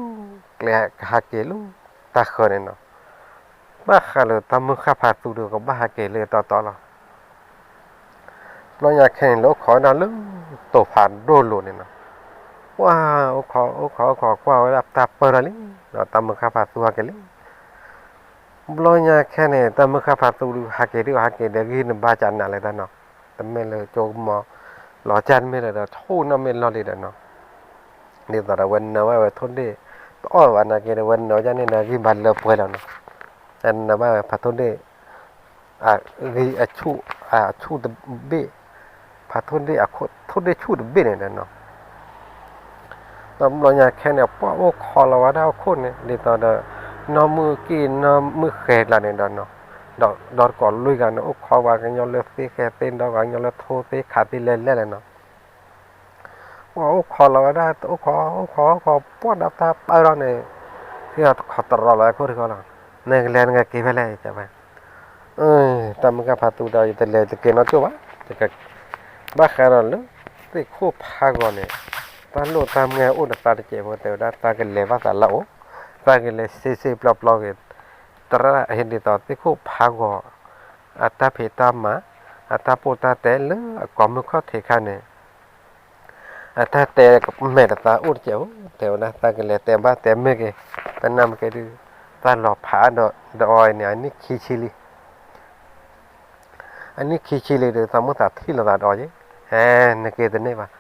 ကျဲကဟးက့ၤလၢတၢ်ဃၢၤန့ၣ်နီၤ, ဘၣ်ဃးလၢတၢ်မုၢ်ဃၣ်ဖးသူဒုးကဘၣ်ဟးက့ၤလၢတီတီလီၤ. ဘျီညါခဲန့ၣ် လဲၤအိၣ်ခိးဝဲဒၣ်လၢတိၤဖးဒိၣ်လိၤန့ၣ်နီၤ, ပှၤအိၣ်ခိး အိၣ်ခိး အိၣ်ခိးကွၢ်ဝဲဒၣ်တၢ်ပၢၢ်ထီၣ်လံ, ဒီးတၢ်မုၢ်ဃၣ်ဖးသူဟးက့ၤလံ ဘျီညါခဲန့ၣ် တၢ်မုၢ်ဃၣ်ဖးသူဒုးဟးက့ၤဒုးဟးက့ၤဒီးဂံၢ်နဘါကနးလဲၣ်တၢ်နီၤ, တမ့ၢ်လၢကၠိကမီၤ လီၤကၢ်တမ့ၢ်လၢၤဒီး ထိၣ်နီၣ်မ့ၢ်လီၢ်လံဒီးနီၤ, ဒ်သိးဒီးဝဲနၢၤဘၣ်ဝဲထိၣ်ဒ့ၣ် တအီၣ်ဘၣ်နာ်က့ဒီး ဝဲနၢၤကၢ်န့ၣ်ဒီးဂံၢ်ဘါလၢပှဲၤလီၤနီၤ, နၢၤဘၣ်ဝဲဖးထိၣ်ဒ့ၣ် အဂံၢ်အဆူၣ် အဆူၣ်တဘ့ၣ်, ဖးထိၣ်ဒ့ၣ်အခိၣ် ထိၣ်ဒ့ၣ်ဆူၣ်တဘ့ၣ်န့ၣ်ဒီးနီၤ ဒီးဘျီညါခဲန့ၣ် ပှၤအိၣ်ခိးလီၤဝဲဒၣ်အခိၣ်န့ၣ် ဒ်သိးဒီး နီၢ်မုၢ်က့ၣ်နီၢ်မုၢ်ဃဲၤကျါန့ၣ်ဒီးနီၤ, ဒီးဒီတကိးလွံၢ်ဂၤန့ၣ် အိၣ်ခိးပှၤကညီလၢသ့ၣ်ဃဲသ့ၣ်ဒီးပှၤကညီလၢထိၣ်သ့ၣ်ခးသ့ၣ်လဲၣ်လဲၣ်လဲၣ်နီၤ, ပှၤအိၣ်ခိးလီၤဝဲဒၣ် အိၣ်ခိး အိၣ်ခိး အိၣ်ခိး ပှၢ်ဒီးတၢ်ပၢၢ်ထီၣ်န့ၣ် ဟ့ၣ်အီၤတခိးတရီလီၤဝဲခိၣ်တခီလီၤ, နကလဲၤနကက့ၤဖဲလဲၣ် တဲဝဲ တၢ်မုၢ်ဃၣ်ဖးသူဒီး ယတလဲၤတက့ၤနီတကၠိၢ်ဘၣ်, ဘၣ်ဃးဒီးလၢ သ့ၣ်ခိၣ်ဖးဂီၤန့ၣ် တၢ်လိၣ်တၢ်မၢအိၣ်ဒီးသးတစဲးဖိ တဲဝဲဒၣ် သးကလဲၤဘၣ်သးလၢအအိၣ်, သးကလဲၤစ့စ့ပျီပျီဂ့ၤ, သရၣ်ဟ့ၣ်ဒ်သိးသ့ၣ်ခိၣ်ဖးဂီၤ အတၢ်ဖံးတၢ်မၤ အတၢ်ပိၢ်တၢ်တဲလၢအကိးမုၢ်ခီၣ်ထံးခါန့ၣ် အတၢ်တဲမဲာ်တသးအိၣ်တကဲးဧိၤ တဲဝဲဒၣ် သးကလဲၤတဲဘၣ်တဲမ့ၢ်က့ၤ, သနာ်က့ဒုး သးလီၤဖးဒီးအီၤန့ၣ် အနံၣ်ခံဆံလံ. အနံၣ်ခံဆံလံဒီး သးမိၣ်သးထံၣ်လိာ်သးဒီးအီၤယဲ, ဟဲ နက့ၤတန့ၢ်ဘၣ်,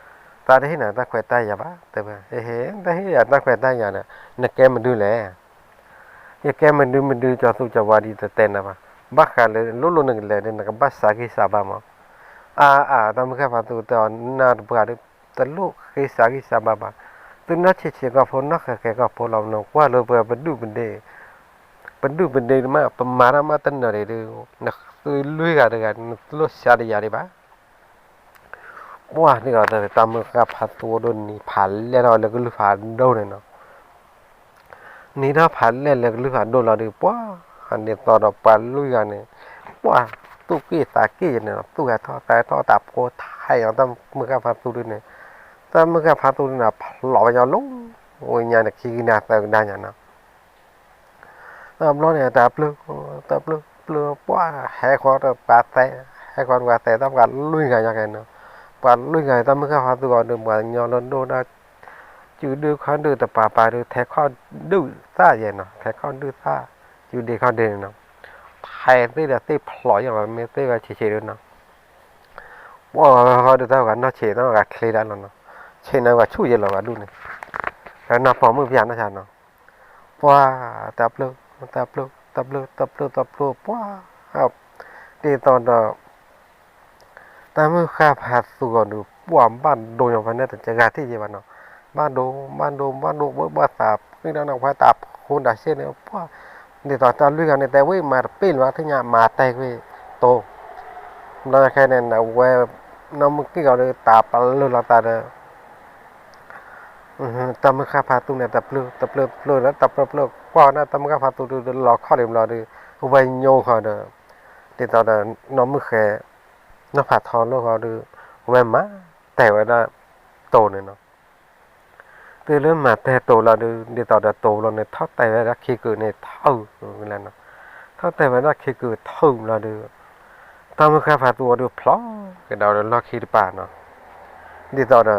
သးတဟ့ၣ်နၤတၢ်ခွဲးတၢ်ယာ်ဘၣ်, တဲဝဲ ဟ့ တဟ့ၣ်ယၤတၢ်ခွဲးတၢ်ယာ်ဒီး နကဲမနုၤလဲၣ်. ယကဲမနုၤမနုၤ ကၠီၤသူကၠီၤဝါဒ်တတဲနၤဘၣ်, ဘၣ်ဃးလၢလိၣ်လိၣ်နကလဲၤဒီး နကဘၣ်စးဂံၢ်စးဘါမး. အါအါ တၢ်မုၢ်ဃၢ်ဖးသူတဲအီၤ နၢ်တပှၢ်ဒီး တလိၣ်ဃ့စးဂံၢ်စးဘါဘၣ်, သုနီၢ်ဆံးဆံးကီၢ်ဖိ နီၢ်ဃဲးဃဲးကီၢ်ဖိလီၤ, နကွၢ်လၢပှဲၤပဒုၣ်ပဒ့ ပဒုၣ်ပဒ့မး ပမၤတၢ်မးတနၢၤဒံးဒီး နသုလွံၢ်ဂၤတဂၤ နတလိၣ်စးတယာ်ဒံးဘၣ်. ပှၢ်န့ၣ်ဒီး တၢ်မုၢ်ဃၢ်ဖးသူအဒိ နံၤဖးလဲၢ်ထီၣ်လၢကလုၢ်ဖးဒိၣ်န့ၣ်နီၤ, နံၤထီၣ်ဖးလဲၢ်လၢကလုၢ်ဖးဒိၣ်လီၤဒီး ပှၢ် ဒ်သိးဒီးပှၤလွံၢ်ဂၤန့ၣ် ပှၢ် သူၣ်က့ၣ်သးက့ၣ်ယဲန့ၣ်နီၤ, သူၣ်ဂၤထီၣ်သးထီၣ်တၢ်ဖိထဲးအီၤ တၢ်မုၢ်ဃၢ်ဖးသူဒုန့ၣ်, တၢ်မုၢ်ဃၢ်ဖးသူဒုန့ၣ် ဖျိးဝဲညီလီၤ, ဝဲညါန့ၣ် ခံကနၤသၢကနၤညါနီၤ တဘျီန့ၣ် တၢ်ပျုၢ် တၢ်ပျုၢ်ပျုၢ် ပှၢ် ဟဲဃီဒီးပှၤသဲး, ဟဲဃီဒီးပှၤသဲး တၢ်ပှၤလွံၢ်ဂၤညါကဲနီၤ, ပှၤလွံၢ်ဂၤ တၢ်မုၢ်ဃၢ်ဖးသူအီၤဒီး ပှၤကညီလၢဒိၣ်ဒၣ် စုဒုခီၣ်ဒုၣ်တပၤပၤဒီး ထဲခီၣ်ဒုၣ်သၣ်ယဲနီၤ, ထဲခီၣ်ဒုၣ်သၣ် စုဒုခီၣ်ဒုၣ်န့ၣ်နီၤ, ထဲသ့ၣ်ဒီးသ့ၣ်ဖျိးယဲ မ့ၢ်သ့ၣ်ဝဲဆံးဆံးဒုနီၤ, ပှၢ်ဃီဒီး တၢ်ဂၤနီၢ်ဆံး တၢ်ဂၤချ့ဒၣ်လီၤနီၤ, ဆံးန့ၣ်ဂၤဆူၣ်ယဲလီၤဂၤဒူၣ်န့ၣ်, နီၢ်ပိာ်မုၣ်ပယၢ်နီၢ်ဆါနီၤ ပှၢ် တၢ်ပျုၢ် တၢ်ပျုၢ် တၢ်ပျုၢ် တၢ်ပျုၢ် တၢ်ပျုၢ် ပှၢ် ဒ်သိးဒီး တၢ်မုၢ်ဃၢ်ဖးသူအီၤဒီး ပှၢ်ဘၣ်ဒိညီဖဲန့ၣ် တဂၤထံၣ်ယဲဘၣ်နီၤ, ဘၣ်ဒိ ဘၣ်ဒိ ဘၣ်ဒိ ဘၣ်သးပှ့ၤဒီးနီၤ ဖဲတၢ်ဖိတၢ်စ့ၢ်န့ၣ် ပှၢ် ဒ်သိးတၢ်လွံၢ်ဂၤန့ၣ် တဲဝဲမၤတပ့ၢ်လၢၤဘၣ် ထံၣ်ညါမၤတဲကွံာ်တိၤ, ဘျီခဲန့ၣ် အဝဲ နီၢ်မုၢ်က့ၣ်အီၤဒီး တၢ်ပလၢၢ်လီၤသးဒီး တၢ်မုၢ်ဃၢ်ဖးသူန့ၣ် တပျုၢ် တပျုၢ် တပျုၢ်လၢ တပျုၢ် တပျုၢ် ကွၢ်ဝဲဒၣ် တၢ်မုၢ်ဃၢ်ဖးသူဒုး လီၤခီၣ်ဒံးဘျီဒီး ဝဲညိဃီဒီး ဒ်သိးဒီး နီၢ်မုၢ်ဃဲ နီၢ်ဖးထီလိၣ်ဃီဒီး ဝဲမၤတဲာ်ဝဲဒၣ်တိၤန့ၣ်နီၤ, တုၤလၢမၤတဲာ်တိၤလီၤဒီး ဒ်သိးဒီးတိၤဘျီန့ၣ် ထီၣ်တဲာ်ဝဲဒၣ်ခံကုာ်န့ၣ် ထီၣ်လဲၣ်နီၤ, ထီၣ်တဲာ်ဝဲဒၣ်ခံကုာ်ထီၣ်ဘျီဒီး တၢ်မုၢ်ဃၢ်ဖးသူအီၤဒီးဖျိးကဒါဒီးလီၢ်ခံတပၤနီၤ, ဒ်သိးဒီး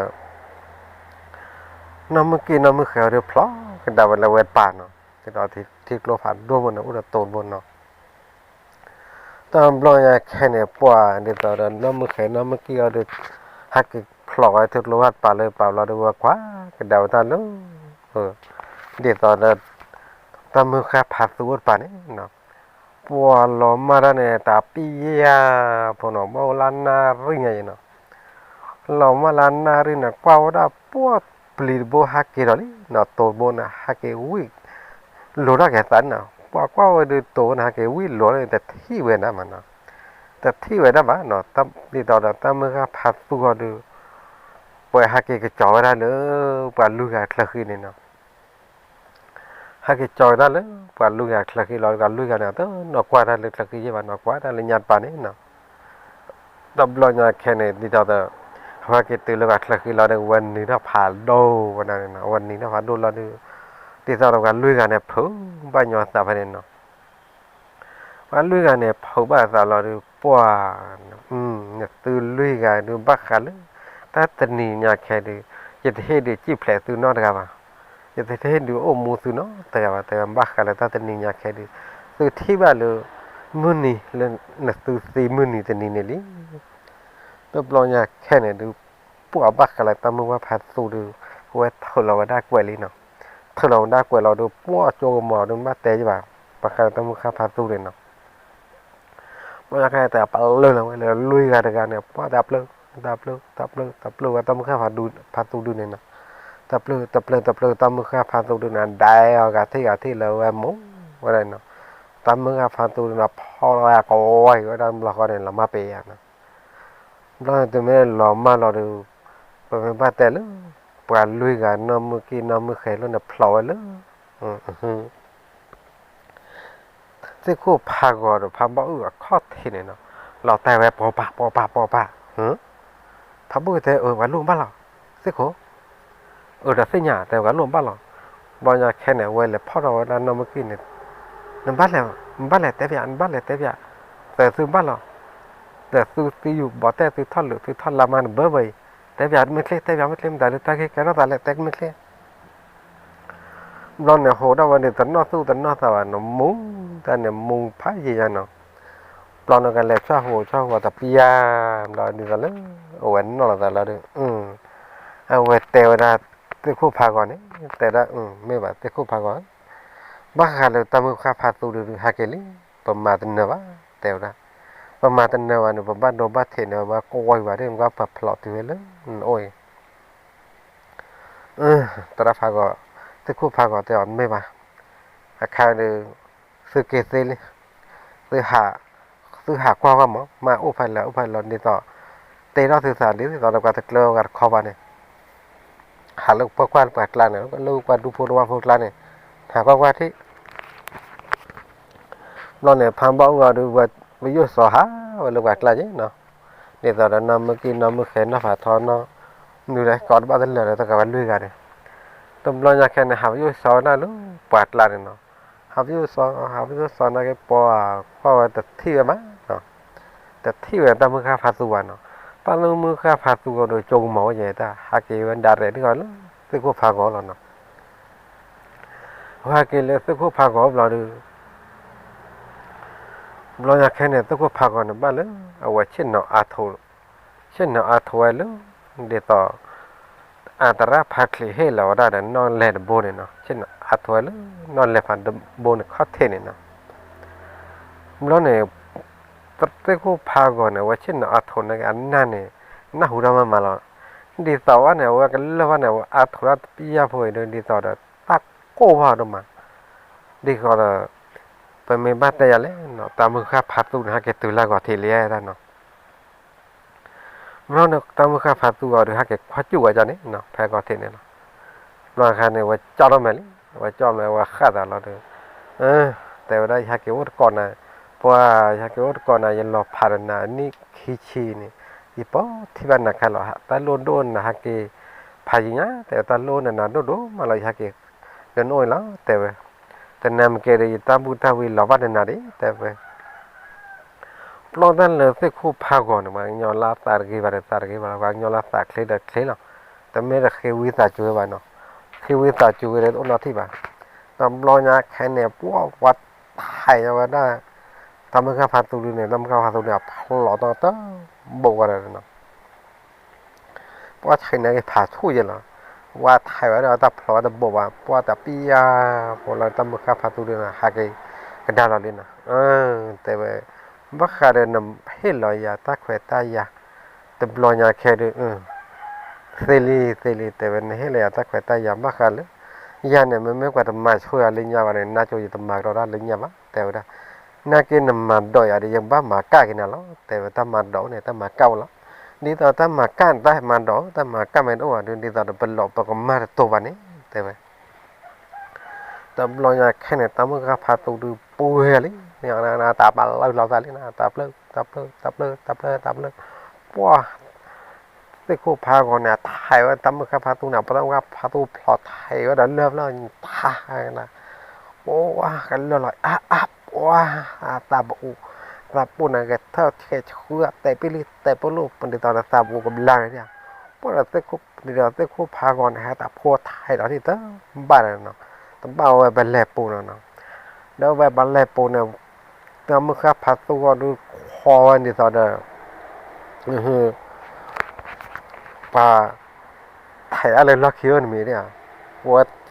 နီၢ်မုၢ်က့ၣ်နီၢ်မုၢ်ဃဲအီၤဒီးဖျိးကဒါဝဲလၢဝဲတပၤနီၤ, ဒ်သိးထံကျိဖးဒိၣ်ဘိန့ၣ် အိၣ်ဒီးတိၤဘိနီၤ, တၢ်ဘျီညါခဲန့ၣ် ပှၢ်ဒ်သိးဒီး နီၢ်မုၢ်ဃဲနီၢ်မုၢ်က့ၣ်အီၤဒီး ဟဲက့ၤဖျိးဝဲထံကျိဖးတပၤလၢပာ်ဘျီဒီးဝဲကွၢ်ကဒါဝဲတၢ်လၢ ဒ်သိးဒီး တၢ်မုၢ်ဃၢ်ဖးသူအိၣ်တပၤန့ၣ်နီၤ, ပှၢ်လီၤမၢ်တၢ်န့ၣ် တၢ်ပံၣ်ယၢ်ဖိနီၤ ဘၣ်အိၣ်လၢနၣ်ရံၣ်ညါအံၤနီၤ, လီၤမၢ်လၢနၣ်ရံၣ်န့ၣ် ကွၢ်ဝဲဒၣ်ပှၢ်ပျံၤတဘိဟဲက့ၤဒီးလံနီၤ, တိၤတဘိန့ၣ် ဟဲက့ၤဝံၣ်လိၤထီၣ်က့ၤသးန့ၣ်နီၤ, ပှၢ်ကွၢ်ဝဲဒီးတိၤန့ၣ် ဟဲက့ၤဝံၣ်လိၤန့ၣ် တထံၣ်ဝဲဒၣ်မးနီၤ, တထံၣ်ဝဲဒၣ်ဘၣ်နီၤ, ဒ်သိးဒီးတၢ်မုၢ်ဃၢ်ဖးသူအီၤဒီး ပှၤဟဲက့ၤကစီၤဝဲဒၣ်လၢ ပှၤလွံၢ်ဂၤချၢဃံန့ၣ်နီၤ ဟဲက့ၤကစီၤဝဲဒၣ်လၢ ပှၤလွံၢ်ဂၤချၢဃံလီၤ, ပှၤလွံၢ်ဂၤန့ၣ် တနီၤကွၢ်တၢ်လၢချၢဃံယဲၢ်ဘၣ်နီၤ, ကွၢ်တၢ်လၢညါတပၤန့ၣ်နီၤ, တဘျီညါခဲန့ၣ် ဒ်သိးဒီး အဝဲက့ၤတုၤလၢပှၤချၢဃံလီၤဒီး ဝဲနံၤထီၣ်ဖးဒိၣ်ဝဲဒၣ်န့ၣ်နီၤ, ဝဲနံၤထီၣ်ဖးဒိၣ်လီၤဒီး ဒ်သိးဒီးပှၤလွံၢ်ဂၤန့ၣ် ဖုးဘၣ်ညီသးဖဲန့ၣ်နီၤ ပှၤလွံၢ်ဂၤန့ၣ် ဖုးဘၣ်သးလီၤဒီး ပှၢ် နသုလွံၢ်ဂၤဒုး ဘၣ်ဃးလၢ တၢ်တနံၤညါခဲဒုး ယတဟ့ၣ်ဒုးစံၣ်ဖျဲးသုနီတဂၤဘၣ်, ယတဟ့ၣ်ဒုးအိၣ်မူသုနီတဂၤဘၣ်, တဲဘၣ်ဃးလၢတၢ်တနံၤညါခဲဒုး သုထံၣ်ဘၣ်လၢ မုၢ်နံၤလၢနသုသံမုၢ်နံၤတနံၤန့ၣ်လံ. တဘျီညါခဲန့ၣ်ဒုး ပှၢ်ဘၣ်ဃးလၢတၢ်မုၢ်ဃၢ်ဖးသူဒီး ဝဲထုးလီၤဝဲဒၣ်ကွဲးလံနီၤ, ထုးလီၤဝဲဒၣ်ကွဲးလီၤဒီး ပှၢ်ကၠိကမီၤဒုး ဘၣ်တဲယဘၣ်, ဘၣ်ဃးလၢတၢ်မုၢ်ဃၢ်ဖးသူန့ၣ်နီၤ ပှၢ်ခဲတပလၢၢ်လီၤဝဲလၢလွံၢ်ဂၤတဂၤန့ၣ် ပှၢ်တပျုၢ် တပျုၢ် တပျုၢ် တပျုၢ်ဝဲတၢ်မုၢ်ဃၢ်ဖးသူဒုးန့ၣ်နီၤ, တပျုၢ် တပျုၢ် တပျုၢ် တၢ်မုၢ်ဃၢ်ဖးသူဒုးန့ၣ် ဒဲအီၤဂၤထံၣ်ဂၤထံၣ်လၢဝဲမိၢ်ဝဲဒၣ်နီၤ, တၢ်မုၢ်ဃၢ်ဖးသူဒုးန့ၣ် ဖီၣ်လီၤဝဲကဝီၤဝဲဒၣ်ဘျီဃီန့ၣ် လီၤမၢ်ပ့ၤယၤနီၤ ဘျီန့ၣ်တုၤမ့ၢ်လီၤမၢ်လီၤဒီး ပမ့ၢ်ဘၣ်တဲလၢ ပှၤလွံၢ်ဂၤနီၢ်မုၢ်က့ၣ်နီၢ်မုၢ်ဃဲလိၣ်န့ၣ်ဖျိးဝဲလၢ သ့ၣ်ခိၣ်ဖးဂီၤဒီးဖးဘီၣ်အုၣ်အခီၣ်ထံးန့ၣ်နီၤ, လီၤတဲာ်ဝဲပိာ်ပာ်ပိာ်ပာ်ပိာ်ပာ်, ဖးဘီၣ်တဲအၢ ပှၤလိၣ်ဘၣ်လီၤ, သ့ၣ်ခိၣ် အၢ ဒီးသ့ၣ်ညါတဲပှၤလိၣ်ဘၣ်လီၤ, ဘျီညါခဲန့ၣ် အဝဲလဲၤဖီၣ်ထီၣ်ဝဲဒၣ်နီၢ်မုၢ်က့ၣ်န့ၣ်, နဘၣ်လဲၤ နဘၣ်လဲၤတဲပၠး နဘၣ်လဲၤတဲပၠး, သုဘၣ်လီၤ, ဒီးသုသံယူၤဘီၣ်တဲၣ်သုထီၣ်လၢာ်သုထီၣ်လါမါတဘၢဘၢအံၤ, တဲပၠးမ့ၢ်ချ့ တဲပၠးမ့ၢ်ချ့ မတၤဒုးတၢ်ဂ့ၢ်ကဲထီၣ်သးလဲၣ် တဲမ့ၢ်ချ့. ဘျီန့ၣ်ဟိးထီၣ်ဝဲဒီး တနီၣ်သူၣ်တနီၣ်သးဘၣ်နီၤ မူတၢ်န့ၣ် မူဖးယံာ်ညါနီၤ. ဘျီန့ၣ်ကလဲၤဆီၣ်ဟိးဆီၣ်ဟိးတပျၢ် ဘျီဒ်သိးလၢ အိၣ်ဝဲနီၣ်လီၤသးလီၤဒီး အဝဲတဲဝဲဒၣ် သ့ၣ်ခိၣ်ဖးဂီၤန့ၣ် တဲဒၣ် မ့ၢ်ဘၣ်သ့ၣ်ခိၣ်ဖးဂီၤ ဘၣ်ဃးလၢတၢ်မုၢ်ဃၢ်ဖးသူဒုး ဟဲက့ၤလံ ပမၤတနၢၤဘၣ် တဲဝဲဒၣ်. ပမၤတနၢၤဘၣ်န့ၣ် ပဘၣ်ဒိဘၣ်ထံးန့ၣ် ပဘၣ်ကွၢ်ဝံၤဘၣ်ဒ် ပကဘၣ်ဖျိးတုၤဝဲလၢနအိၣ်အံၤ သရၣ်ဖးဂီၤ, သ့ၣ်ခိၣ်ဖးဂီၤတဲအီၤ မ့ၢ်ဘၣ်, အခါဒီး သုက့ၤသ့လံ, သုဟးကွၢ်ကွၢ်မး, မ့ၢ်အိၣ်ဖဲလဲၣ်အိၣ်ဖဲလဲၣ်ဒ်သိး, တဲထီၣ်သုသးဒ်သိးဒီးပှၤတကျၢၤဂၤတခီဘၣ်န့ၣ်, ဟးလၢပှၢ်ကွၢ်ပှၤကျါန့ၣ် လၢပှၤဒူဖိတဝၢ်ဖိကျါန့ၣ်, ဟးကွၢ်ကွၢ်ထံၣ် ဘျီန့ၣ် ဖးဘီၣ်အူဂီၤဒီး ပယိၣ်စီၤဟးဝဲလၢပှၤကျါက့နီၤ, ဒ်သိးဒီးနီၢ်မုၢ်ကံၢ်နီၢ်မုၢ်ဃဲနီၢ်ဖးထီနီၢ်, မနုၤလဲၣ် ကိးတဘၣ်တလၢာ်ဒီးတဂၤဝဲလွံၢ်ဂၤန့ၣ်, တဘျီညါခဲန့ၣ် ဟးပယိၣ်စီၤဝဲဒၣ်လၢပှၤကျါန့ၣ်နီၤ, ဟးပယိၣ်စီၤ ဟးပယိၣ်စီၤနာ်က့ ပှၤကွၢ်ဝဲတထံၣ်ဝဲဘၣ်, တထံၣ်ဝဲတၢ်မုၢ်ဃၢ်ဖးသူဘၣ်နီၤ, တၢ်လၢမုၢ်ဃၢ်ဖးသူဂီၤဒီး ကၠိကမီၤဝဲယဲတၢ် ဟးက့ၤဝဲဒၣ်ရဲၣ်ဒ်ဂီၤလၢ သ့ၣ်ခိၣ်ဖးဂီၤလီၤနီၤ. ဟဲက့ၤလၢသ့ၣ်ခိၣ်ဖးဂီၤဘျီဒီး ဘျီညါခဲန့ၣ် သ့ၣ်ခိၣ်ဖးဂီၤန့ၣ်ဘၣ်လၢ အဝဲဆ့ၣ်နီၤအါထိး, ဆ့ၣ်နီၤအါထိးဝဲလၢ ဒ်သိး အသရၣ်ဖးချံးဟ့ၣ်လီၤဝဲဒၣ်ဒီးနီၣ်လဲၢ်တဘိန့ၣ်နီၤ, ဆ့ၣ်နီၤအါထိးဝဲလၢ နီၣ်လဲၢ်ဖးတဘိန့ၣ်ခီၣ်ထံးန့ၣ်နီၤ. ဘျီန့ၣ် သ့ၣ်ခိၣ်ဖးဂီၤန့ၣ် အဝဲဆ့ၣ်နီၤအါထိးန့ၣ် အနၢ်န့ၣ် နၢ်ဟူတၢ်မးမးလီၤ. ဒ်သိးဝဲန့ၣ် အဝဲကလၢၢ်ဘၣ်န့ၣ် အါထိးတၢ်တပျၢ်ဖိအံၤဒီး ဒ်သိးဒီး တၢ်ကိၢ်ဘၣ်ဒိၣ်မး, ဒ်သိးဒီး ပမ့ၢ်ဘၣ်တဲယၤလဲၣ်နီၤ တၢ်မုၢ်ဃၢ်ဖးသူန့ၣ် ဟဲက့ၤတုၤလၢဂီၤထံးလံတၢ်နီၤ. ဘျီန့ၣ် တၢ်မုၢ်ဃၢ်ဖးသူဂီၤဒီး ဟဲက့ၤကွၢ်စူၣ်ဝဲဒၣ်န့ၣ်နီၤ ဖဲဂီၤထံးန့ၣ်လီၤ. ဘျီအခါန့ၣ် ဝဲကၠီထီၣ်မဲာ်လံ, ဝဲကၠီမဲာ် ဝဲဃၣ်သးလီၤဒီး တဲဝဲဒၣ် ယဟဲက့ၤအိၣ်တကိးနၤ, ပှၤယဟဲက့ၤအိၣ်တကိးနၤ ယလီၤဖးဒီးနၤအနံၣ်ခံဆံန့ၣ်, ယပိာ်ထံၣ်ဘၣ်နၤခဲလၢာ်, တၢ်လိၣ်ဒိၣ်နၤဟဲက့ၤဖးယံာ်ညါ, တဲဝဲတၢ်လိၣ်နၤနၤဒိၣ်ဒိၣ်မးလီၤ ယဟဲက့ၤဒီးနအိၣ်လီၤ တဲဝဲ. တနၤမ့ၢ်ကဲဒီး ယတၢ်ဘူၣ်တၢ်ဝံလီၤဘၣ်ဒီးနၤဒံး တဲဝဲ. ဘျီတၢ်လၢသ့ၣ်ခိၣ်ဖးဂီၤန့ၣ် ပှၤကညီလၢသးတဂ့ၤဘၣ်ဒီးသးတဂ့ၤဘၣ်လီၤ, ပှၤကညီလၢသးချ့ဒီးချ့လီၤ, တမ့ၢ်တဃ့ဝံသးစူၤဝဲဘၣ်နီၤ, ဃ့ဝံသးစူၤဝဲဒီးတအိၣ်နီတထံၣ်ဘၣ်. ဒီးဘျီညါခဲန့ၣ် ပှၤ ပှၤထဲးဝဲဒၣ် တၢ်မုၢ်ဃၢ်ဖးသူဒုန့ၣ် တၢ်မုၢ်ဃၢ်ဖးသူန့ၣ် အဖျိးတၢ်တဘိးဝဲဒီးနီၤ ပှၤဆံးန့ၢ်က့ၤဖးဆူၣ်ယဲလီၤ, ပှၤထဲးဝဲဒၣ်တၢ်ဖျိးဝဲတဘိးဘၣ် ပှၤတပျၢ်ဖိလၢတၢ်မုၢ်ဃၢ်ဖးသူဒုန့ၣ် ဟးက့ၤကဒါလီၤလံနီၤ, တဲဝဲ, ဘၣ်ဃးဒီးနဟ့ၣ်လီၤယၤတၢ်ခွဲးတၢ်ယာ် တဘျီညါခဲဒီး သ့လံ သ့လံ တဲဝဲ နဟ့ၣ်လီၤယၤတၢ်ခွဲးတၢ်ယာ်ဘၣ်ဃးလၢ ယၤန့ၣ် မ့မ့ၢ်ပှၤတမၤဆိယၤလၢညါဘၣ်န့ၣ် နါကၠိယတမၤကဒီးတၢ်လၢညါဘၣ် တဲဝဲဒၣ်, နာ်က့နမၤဒိးယၤဒီး ယဘၣ်မၤကၣ်က့ၤနၤလီၤ တဲဝဲ, တၢ်မၤဒိးန့ၣ် တၢ်မၤကၣ်ဝဲလီၤ, ဒ်သိးတၢ်မၤကၣ်န့ၣ် တၢ်မၤဒိး တၢ်မၤကၣ်မ့ၢ်တအိၣ်ဘၣ်ဒီး ဒ်သိးဒီးပလီၢ်ပကမၢ်တတိၤဘၣ်န့ၣ် တဲဝဲ တဘျီညါခဲန့ၣ် တၢ်မုၢ်ဃၢ်ဖးသူဒုပှဲၤလံ, တၢ်ပာ်လၢလီၤသးလံနီၤ, တၢ်ပျၢ် တၢ်ပျၢ် တၢ်ပျၢ် တၢ်ပျၢ် တၢ်ပျၢ်, ပှၤ သ့ၣ်ခိၣ်ဖးဂီၤန့ၣ် အထဲးဝဲတၢ်မုၢ်ဃၢ်ဖးသူန့ၣ်, ပတၢ်မုၢ်ဃၢ်ဖးသူဖျိးထဲးဝဲဒီးလၢၢ်ဖျၢၣ် ထါနၤ, ပှၤကလၢၢ်လီၤ အါအါ ပှၤ သးပအူ, သးပူန့ၣ် ဂဲၤထၢၣ်ဆဲးဆှုတဲာ်ပ့ၣ်လံ တဲာ်ပ့ၣ်လိၣ် ဒ်သိးဒီးသးပူကဘျါန့ၣ်, ပှၤဒီးသ့ၣ်ခိၣ် ဒ်သိးသ့ၣ်ခိၣ်ဖးဂီၤန့ၣ် ဟဲတၢ်ဖိထဲးလီၤထံၣ်တဘၣ်န့ၣ်နီၤ, တဘၣ်ဝဲပလဲၤပူၤန့ၣ်နီၤ, ဒီးဝဲပလဲၤပူၤန့ၣ် တၢ်မုၢ်ဃၢ်ဖးသူဂီၤဒုး ခိးဝဲဒ်သိးဒီး ပှၤ ထဲးအါလၢလီၢ်ခံဧၢ နမံၤဒ်ဧါ, ဝဲ ဒ်သိး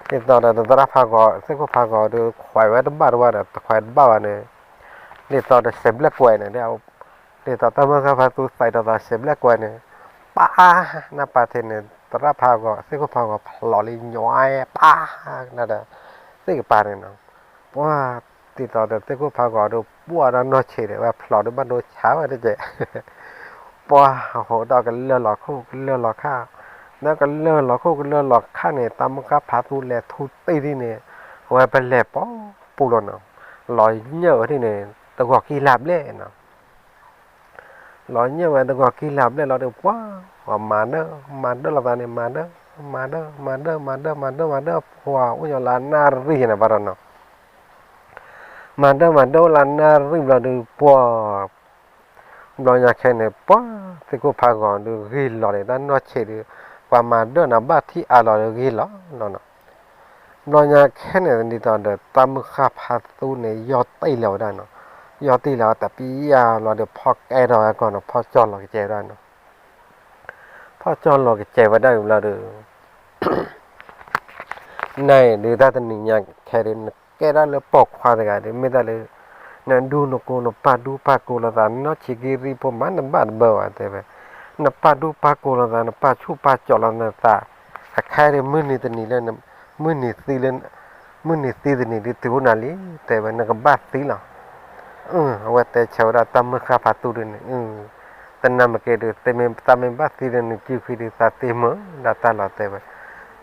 ဒီးသရၣ်ဖးဂီၤ သ့ၣ်ခိၣ်ဖးဂီၤဒီး ခွဲးဝဲတဘၣ်တဝဲဒီး တခွဲးတဘၣ်ဘၣ်န့ၣ်, ဒ်သိးဒီးစဲးဘျဲၣ်ကွဲးန့ၣ်, ဒ်သိးတၢ်မုၢ်ဃၢ်ဖးသူသးဒ်သိးစဲးဘျဲၣ်ကွဲးန့ၣ်, ပၢ် နပာ်ထဲန့ၣ် သရၣ်ဖးဂီၤ သ့ၣ်ခိၣ်ဖးဂီၤဖျိးလံ ညွဲ ပၢ် နဒီး သ့ၣ်ကပၤန့ၣ်နီၤ, ပှၤ ဒ်သိးဒီးသ့ၣ်ခိၣ်ဖးဂီၤဒီး ပှၤဒီးနီၢ်ဆံးဒီး ဝဲဖျိးဒီးဘၣ်ဒိဆါဝဲတက့ၢ် ပှၤဟိးဒီးကလၢၢ်လီၤခိၣ်ကလၢၢ်လီၤခၣ်, ဒီးကလၢၢ်လီၤခိၣ်ကလၢၢ်လီၤခၣ်န့ၣ် တၢ်မုၢ်ဃၢ်ဖးသူလဲၤထူတံၢ်ဒ်န့ၣ်, အဝဲပလဲၤပိာ်ပူၤလီၤနီၤ, လီၤညၢၣ်ဝဲဒ်န့ၣ် တဂီၤကံလါဘျဲၣ်နီၤ, လီၤညၢၣ်ဝဲတဂီၤကံလါဘျဲၣ်လီၤဒီး ပှၤ မၤဒၢ မၤဒၢလီၤသးန့ၣ် မၤဒၢ မၤဒၢ မၤဒၢ မၤဒၢ မၤဒၢ မၤဒၢ ပှၤအိၣ်ညီလၢနၣ်ရံၣ်န့ၣ်ဘၣ်ဒီးနီၤ မၤဒၢမၤဒၢလၢနၣ်ရံၣ်ဘျီဒီး ပှၤ ဘျီညါခဲန့ၣ် ပှၤသ့ၣ်ခိၣ်ဖးဂီၤဒုးဂ့ၢ်လီၤဒီး တၢ်နီၢ်ဆံးဒုး ပှၤမၤဒၢၣ်နၤဘၣ်ထံၣ်အါလီၤဒီးဂ့ၢ်လီၤလီၤနီၤ. ဘျီညါခဲန့ၣ် ဒ်သိးဒီးတၢ်မုၢ်ဃၢ်ဖးသူန့ၣ် ယီၢ်တံၢ်လီၤဝဲဒၣ်နီၤ. ယီၢ်တံၢ်လီၤတပျံၤယၤလီၤဒီး ဖီၣ်ကဲထီၣ်ဝဲကီၢ်နီၤ, ဖီၣ်ကၠီၣ်လီၤကစဲးဝဲဒၣ်နီၤ. ဖီၣ်ကၠီၣ်လီၤကစဲးဝဲဒၣ်ဘျီဒီး နဒုးတၢ်တနံၤညါခဲဒုး နကဲဒၣ်လၢပိာ်ခွါတဂၤဒီး မ့ၢ်တၢ်လၢ နဒူနကိ နပာ်ဒူပာ်ကိလိာ်သး နနီၢ်ဆံးက့ရံၣ်ဖိမး နဘၣ်တဘၢဘၣ်တဲဝဲ, နပာ်ဒူပာ်ကိလိာ်သး နပာ်ဆူၣ်ပာ်ကၠီၣ်လိာ်သး အခါဒုး မုၢ်နံၤတနံၤလၢ မုၢ်နံၤသံလၢ မုၢ်နံၤသံတနံၤဒုး တုၤအိၣ်နၤလံ တဲဝဲ နကဘၣ်သံလီၤ. အဝဲတဲဆၢဝဲဒၣ်တၢ်မုၢ်ဃၢ်ဖးသူဒုးန့ၣ် တနၤမ့ၢ်ကဲဒုး သးမ့ၢ်ဘၣ်သံဒီး နစုခွံဒုး သးသ့မုာ်ဒၣ်တၢ်လီၤတဲဝဲ,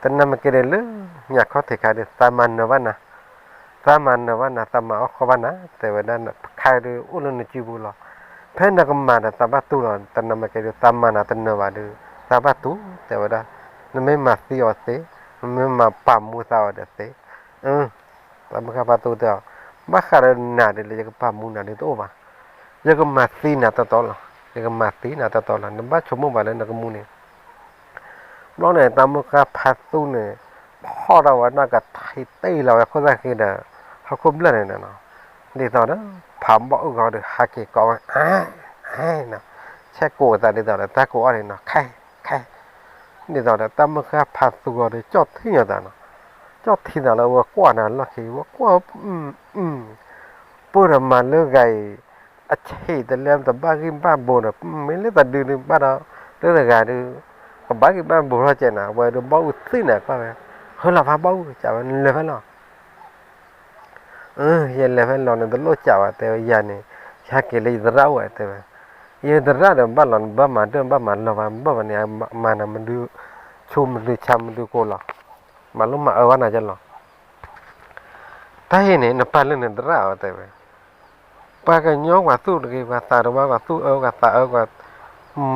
တနၤမ့ၢ်ကဲဒုး လၢညါခီၣ်ထံးခါဒုး သးမၤနၢၤဘၣ်နၤ သးမၤနၢၤဘၣ်နၤ သးမၤအီၣ်ဃီဘၣ်နၤ တဲဝဲဒၣ် ခါဒုးအိၣ်လၢနစုပူၤလီၤ. ဖဲနကမၤဒီးသးဘၣ်တူၢ်လီၤ တနၤမ့ၢ်ကဲဒုး သးမၤနၤတနၢၤဘၣ်ဒုး သးဘၣ်တူၢ် တဲဝဲဒၣ်, နမ့ၢ်မၤသံအီၤသ့, နမ့ၢ်မၤပာ်မူသးအီၤဒီးသ့, အ တၢ်မုၢ်ဃၢ်ဖးသူတဲအီၤ, ဘၣ်ဃးဒီးနၤဒ်လဲၣ် ယကပာ်မူနၤဒ်တအိၣ်ဘၣ်, ယကမၤသံနၤတီတီလီၤ, ယကမၤသံနၤတီတီလီၤ နဘၣ်ဆိကမိၣ်ဘၣ်လၢနကမူန့ၣ် ဘျီန့ၣ် တၢ်မုၢ်ဃၢ်ဖးသူန့ၣ် ဖီၣ်ထီၣ်ဝဲဒၣ်ကထံၣ်တ့ၢ်လီၤဝဲခိၣ်သၣ်ဃ့ဒီး ဟီၣ်ခိၣ်ဘျၢၣ်န့ၣ်နီၤ, ဒ်သိးဒီး ဖးဘီၣ်အုၣ်ဂီၤဒီး ဟးက့ၤကိးဝဲ အါ အါနီၤ, ဆဲးကိးသးဒ်သိးဒီး တၢ်ကိးအီၤန့ၣ်နီၤ ခဲ ခဲ ဒ်သိးဒီး တၢ်မုၢ်ဃၢ်ဖးသူဂီၤဒီး ကၠီၣ်ထံၣ်ညီသးနီၤ, ကၠီၣ်ထံၣ်သးလၢဝဲကွၢ်နၤလီၢ်ခံ ဝဲကွၢ် ပၢ်ဒီးမၤလၢဂၤအံၤ အဆံးတလဲတဘၣ်ဂံၢ်ဘၣ်ဘိဒီး မ့ၢ်လၢတၢ်ဒုးဒုးဘၣ်ဒီး လၢတဂၤဒုး ကဘၣ်ဂံၢ်ဘၣ်ဘိထီၣ်ကဲနၤ ဝဲဒီးဘီၣ်အုၣ်သံနၤကွၢ်ဝဲ, ဟဲလီၤဖးဘီၣ်အုၣ် ကးဝဲ နလဲၤဖဲလီၤ ယလဲၤဖဲလီၤန့ၣ် တလိၣ်ကးဘၣ်တဲဝဲ ယၤန့ၣ် ယဟဲက့ၤလၢယသရၣ်အိၣ်ဝဲတဲဝဲ, ယသရၣ်ဒီးဘၣ်လီၤ နဘၣ်မၤဒၢၣ်ဘၣ်မၤလီၤဘၣ် ဘၣ်ဘၣ်န့ၣ် မၤနၤမဒုး ဆူမဒုးဆါမဒုးကိးလီၤ, မၤလိမၤအၢဘၣ်နၤယဲလီၤ တၢ်အံၤန့ၣ် နပာ်လၢနသရၣ်အီၤတဲဝဲ, ပှၤကညီပှၤသူၣ်တဂ့ၤ ပှၤသးတဝါ ပှၤသူၣ်အၢပှၤသးအၢ ပှၤ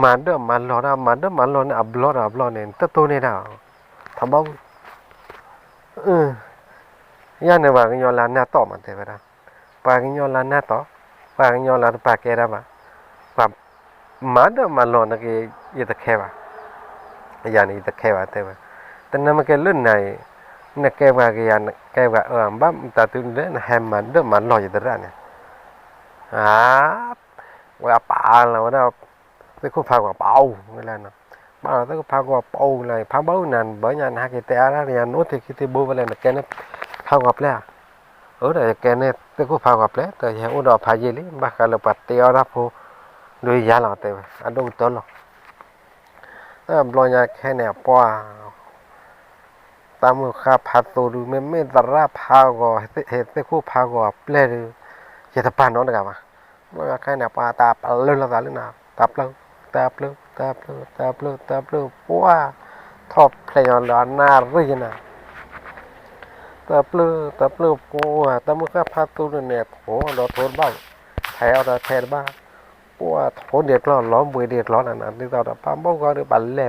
မၤဒၢၣ်မၤလီၤတၢ် မၤဒၢၣ်မၤလီၤန့ၣ် အဘျီဒီးအဘျီန့ၣ် နတတိၢ်န့ၢ်တၢ် ထီဘီ ယၤန့ၣ် ပှၤကညီလၢနၢ်တီၢ်မးတဲဝဲဒၣ်, ပှၤကညီလၢနၢ်တီၢ်, ပှၤကညီလၢတပာ်ကဲတၢ်ဘၣ်, ပှၤမၤဒၢၣ်မၤလီၤနက့ၤ ယတခဲဘၣ်, ယၤန့ၣ် ယတခဲဘၣ်တဲဝဲ, တနၤမ့ၢ်ကဲလၢနၤအံၤ, နကဲပှၤကယၤ နကဲပှၤအၢ ဘၣ်တၢ်တုၤဒဲး နဟဲမၤဒၢၣ်မၤလီၤယသရၣ်န့ၣ်, အါ ဝဲအပာ်လီၤဝဲဒၣ် သ့ၣ်ခိၣ်ဖးဂီၤပာ်အိၣ်ဝဲလၢနီၤ, ပာ်လီၤသ့ၣ်ခိၣ်ဖးဂီၤပာ်အိၣ်လၢ ဖးဘီၣ်အုၣ်နၤ နဘၢညါ နဟဲက့ၤတဲအါဒၣ်ယၤ နအိၣ်ထဲခံထံဘိဖဲလဲၣ် နကဲန့ၣ်ဖးဂီၤပျဲၢ်ဧါ, အၢ ဒီးယကဲန့ၣ်သ့ၣ်ခိၣ်ဖးဂီၤပျဲၢ် ဒီးယဟဲအိၣ်ဒီးဖးယံာ်လံ ဘၣ်ဃးလၢပှၤတ့အီၣ်တၢ်ဖိ ဒုးယၤလီၤတဲဝဲ အဒိၣ်ကတၢၢ်လီၤ, တၢ်ဘျီညါခဲန့ၣ် ပှၤ တၢ်မုၢ်ဃၢ်ဖးသူဒုး မ့မ့ၢ်သရၣ်ဖးဂီၤ ဟဲသ့ၣ်ခိၣ်ဖးဂီၤပျဲၢ်ဒုး ယတပာ်နီတဂၤဘၣ်, ဘျီညါခဲန့ၣ် ပှၤတၢ်ပျၢၢ်လိာ်သးလၢနၤ တၢ်ပျၢၢ် တၢ်ပျၢၢ် တၢ်ပျၢၢ် တၢ်ပျၢၢ် တၢ်ပျၢၢ် ပှၤ ထီၣ်ဖျဲးညီလၢအနၣ်ရံၣ်ယနၤ တၢ်ပျၢၢ် တၢ်ပျၢၢ် ပှၤ တၢ်မုၢ်ဃၢ်ဖးသူဒုးန့ၣ် ထိးဒီးထိးတဘၣ်, ထဲးအီၤဒီးထဲးတဘၣ်, ပှၤထိးဒံးကျီၢ် လီၤဘှံးဒံးကျီၢ်လၢနၤ ဒ်သိးဒီး ဖးဘီၣ်ဂီၤဒီး ပှၤလဲၤ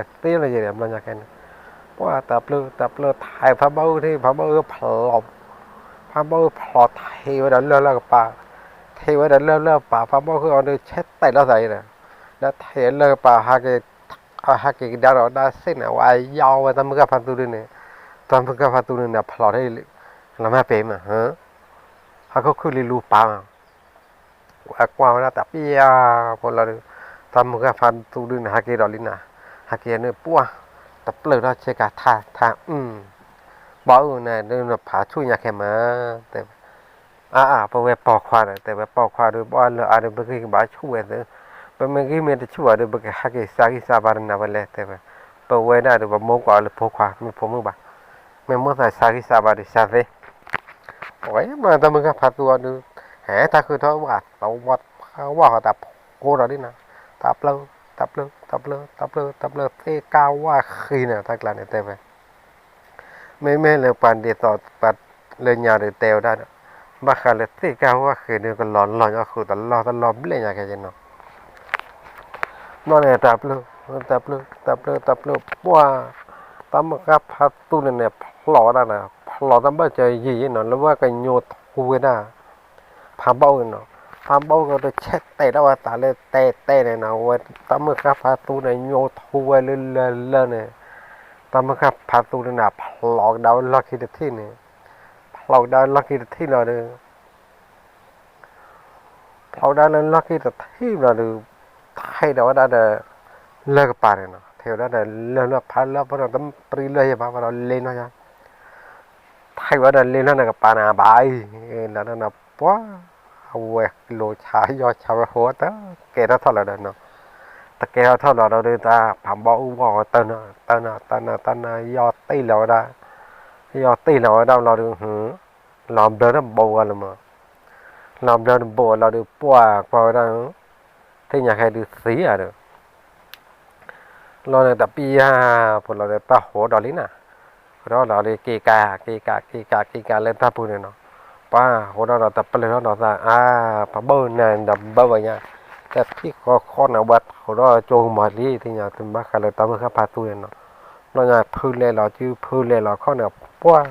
သ့လီၤယဲ ဘျီညါခဲန့ၣ်, ပှၤတၢ်ပျၢၢ် တၢ်ပျၢၢ် ထဲးဖးဘီၣ်အုၣ်ထံ ဖးဘီၣ်အုၣ်ဖျိး, ဖးဘီၣ်အုၣ်ဖျိး ထဲးဝဲဒီးလၢၢ်လၢကပၤ, ထဲးဝဲဒီးလၢၢ်လၢကပၤ ဖးဘီၣ်အုၣ်အီၤဒီး ဆဲးတဲာ်လိာ်သးအံၤဒီး, ဒီးထဲးလၢကပၤ ဟးက့ၤကဒါဒီး ဒါစ့ၣ်န့ၣ် ဝဲယါဝဲတၢ်မုၢ်ဃၢ်ဖးသူဒုးန့ၣ်, တၢ်မုၢ်ဃၢ်ဖးသူဒုးန့ၣ် ဖျိးထဲ လီၤမၢ်ပ့ၤမး, ဟးခိၣ်ခုၣ်လံလူပာ်မး ဝဲကွၢ်ဝဲဒၣ်တၢ်ပျၢ်ဖိလီၤဒီး, တၢ်မုၢ်ဃၢ်ဖးသူဒုးန့ၣ် ဟးက့ၤဒီးလံနၤ, ဟးက့ၤန့ၣ် ပှၢ် တပျၢၢ်ထီၣ်ဆ့ကၤထါထါ, ဘီၣ်အုၣ်န့ၣ် ဒုးနဖးဆူၣ်ညါခဲမး, တဲဝဲ, အါအါ ပဝဲပိာ်ခွါဒီး တဲဝဲ ပိာ်ခွါဒီး ပှၢ်လၢအါဒီး ပဂံၢ်ကဘၣ်ဆူၣ်ဝဲသ့, ပမ့ၢ်ဂံၢ်မ့ၢ်တဆူၣ်ဘၣ်ဒီး ပကဟဲက့ၤစၢ်ဂံၢ်စၢ်ဘါတနၤဝဲလဲၣ် တဲဝဲ, ပဝဲဒၣ်ဒီး ပမိၢ်ကွၢ်လၢဖိခွါ မ့ၢ်ဖိမုၣ်ဘၣ်, မ့ၢ်မိၢ်သးစၢ်ဂံၢ်စၢ်ဘါဒီးစၢ်သ့ အဝဲမ့ၢ်တၢ်မုၢ်ဃၢ်ဖးသူအီၤဒုး, ဟဲတၢ်ဃုထီၣ်ဝၣ် သဝၣ်ဝၣ်ဃီတၢ်ဖိဒီးဒ်နၤ, တၢ်ပျၢၢ် တၢ်ပျၢၢ် တၢ်ပျၢၢ် တၢ်ပျၢၢ် တၢ်ပျၢၢ် သ့ၣ်ကၢ်ဝၣ်ဃံနၤ တၢ်ကျါန့ၣ်တဲဝဲ, မ့မ့ၢ်လၢပှၤဒ်သိး ပှၤလၢညါဒီးတဲဝဲဒၣ်ဒီး, ဘၣ်ဃးလၢသ့ၣ်ကၢ်ဝၣ်ဃံဒုး ကလီၤလီၤညီဃုာ်တလီၢ်တလီၢ်ဘျဲၣ်ညါခဲက့နီၤ ဘျီန့ၣ် တၢ်ပျၢၢ် တၢ်ပျၢၢ် တၢ်ပျၢၢ် တၢ်ပျၢၢ် ပှၢ်, တၢ်မုၢ်ဃၢ်ဖးသူန့ၣ်န့ၣ် ဖျိးဝဲဒၣ်န့ၣ် ဖျိးတၢ်ဘၣ်စၢၤယံာ်ယံာ်နီၤ လၢဝဲကညိထူဝဲဒၣ် ဖးဘီၣ်အုၣ်နီၤ, ဖးဘီၣ်အူကီးဒီး ဆဲးတဲာ်ထီၣ်ဝဲသးလၢတဲတဲန့ၣ်နီၤ, ဝဲတၢ်မုၢ်ဃၢ်ဖးသူန့ၣ် ညိထူဝဲလၢလၢလၢန့ၣ်, တၢ်မုၢ်ဃၢ်ဖးသူန့ၣ် ဖျိးကဒါဝဲလီၢ်ခံတထံၣ်န့ၣ်, ဖျိးကဒါဝဲလီၢ်ခံတထံၣ်လီၤဒီး ဖျိးကဒါလၢလီၢ်ခံတထံၣ်ဘျီဒီး ထံၣ်ဒီးဝဲဒၣ်ဒီး လၢၢ်ကပၤန့ၣ်နီၤ, ထံၣ်ဝဲဒၣ်ဒီးလၢၢ်လၢၢ်ဖးလၢၢ်ဖးဒီး တပြံလၢၢ်ယဲၢ်ဘၣ်ဘၣ်ဒီး လ့နီၢ်ယါ, ထံၣ်ဝဲဒၣ်လ့လၢၢ်န့ၣ်ကပၤန့ၣ် ဘၣ်အံၤ, လၢဒၣ်န့ၣ် ပှၤ အဝဲလိၤဆါယီၢ်ဆါဝဲ ဟိတကဲထီၣ်ထီၣ်လီၤဒီးနီၤ, တကဲထီၣ်ထီၣ်လီၤဒီး တၢ်ဖးဘီၣ်အူကီးတၢ်နီၤ တၢ်နီၤ တၢ်နီၤ တၢ်နီၤ ယီၢ်တ့ၢ်လီၤဝဲဒၣ်, ယီၢ်တ့ၢ်လီၤဝဲဒၣ်လီၤဒီး လီၤဘျၢတဘိဂီလၢမး, လီၤဘျၢတဘိလီၤဒီး ပှၤကွၢ်ဝဲဒၣ်, သ့ၣ်ညါခဲဒုးသံဧါဒီး လီၤန့ၣ် တပျံၤယၤဖိလီၤဒီး တၢ်ဟိးဒီးလံနၤ, ဟိးဒီးလီၤဒီး က့ၤကး က့ၤကး က့ၤကး က့ၤကးလၢတၢ်ပူၤန့ၣ်နီၤ, ပှၤဟိးဒီးဒီး တပျၢၢ်ထီၣ်ဒီးသး အါ ဖးဘီၣ်နၤဒီးဘၢဝဲညါ, တထံၣ်ဃီဃီန့ၣ် ဝဲဟိးဒီးကၠိမၤလံ သ့ၣ်ညါ တဘၣ်ဃးလၢတၢ်မုၢ်ဃၢ်ဖးသူန့ၣ်နီၤ, ဘျီညါဖုလဲၤလီၤ စုဖုလဲၤလီၤခီန့ၣ် ပှၤ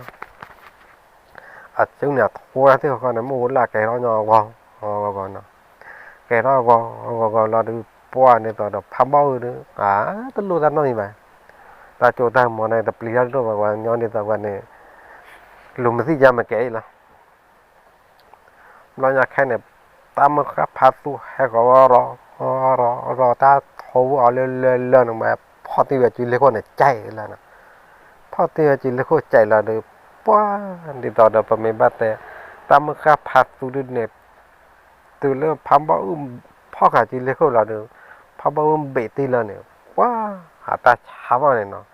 အစုန့ၣ် အထူတၢ်သ့ၣ်ဃီဃီန့ၣ် မ့ၣ်အူလၢကဲထီၣ်ညီဂီၤဂီၤဂီၤနီၤ, ကဲထီၣ်ဂီၤဂီၤဂီၤလီၤဒီး ပှၤန့ၣ်သိးဒီး ဖးဘီၣ်အူဒီး အါ တလိၣ်တၢ်နီတမံၤဘၣ်, တၢ်ကၠိတၢ်မီၤန့ၣ် တပျံၤတၢ်တလိၣ်ဘၣ် ပှၤကညီန့ၣ်သိးပှၤန့ၣ် လူၤမသံၣ်ယါမကဲအံၤလီၤ. ဘျီညါခဲန့ၣ် တၢ်မုၢ်ဃၢ်ဖးသူဟဲဃီၤရီၤ ရီၤ ရီၤ တၢ်ထီဝဲအီၤလၢလၢလၢန့ၣ် မ့ၢ်ဖီၣ်တ့ၢ်ဝဲစုလ့ခိၣ်န့ၣ် ကဲလီၤနီၤ, ဖီၣ်တ့ၢ်ဝဲစုလ့ခိၣ်ကဲလီၤဒီး ပှၤ ဒ်သိးဒီးပမ့ၢ်ဘၣ်တဲ တၢ်မုၢ်ဃၢ်ဖးသူဒုန့ၣ် တုၤလၢဖးဘီၣ်အူဖီၣ်ဃာ်စုလ့ခိၣ်လီၤဒီး ဖးဘီၣ်အူဘ့ၣ်တ့ၢ်လီၤန့ၣ် ပှၤ အတၢ်ဆါဘၣ်န့ၣ်နီၤ,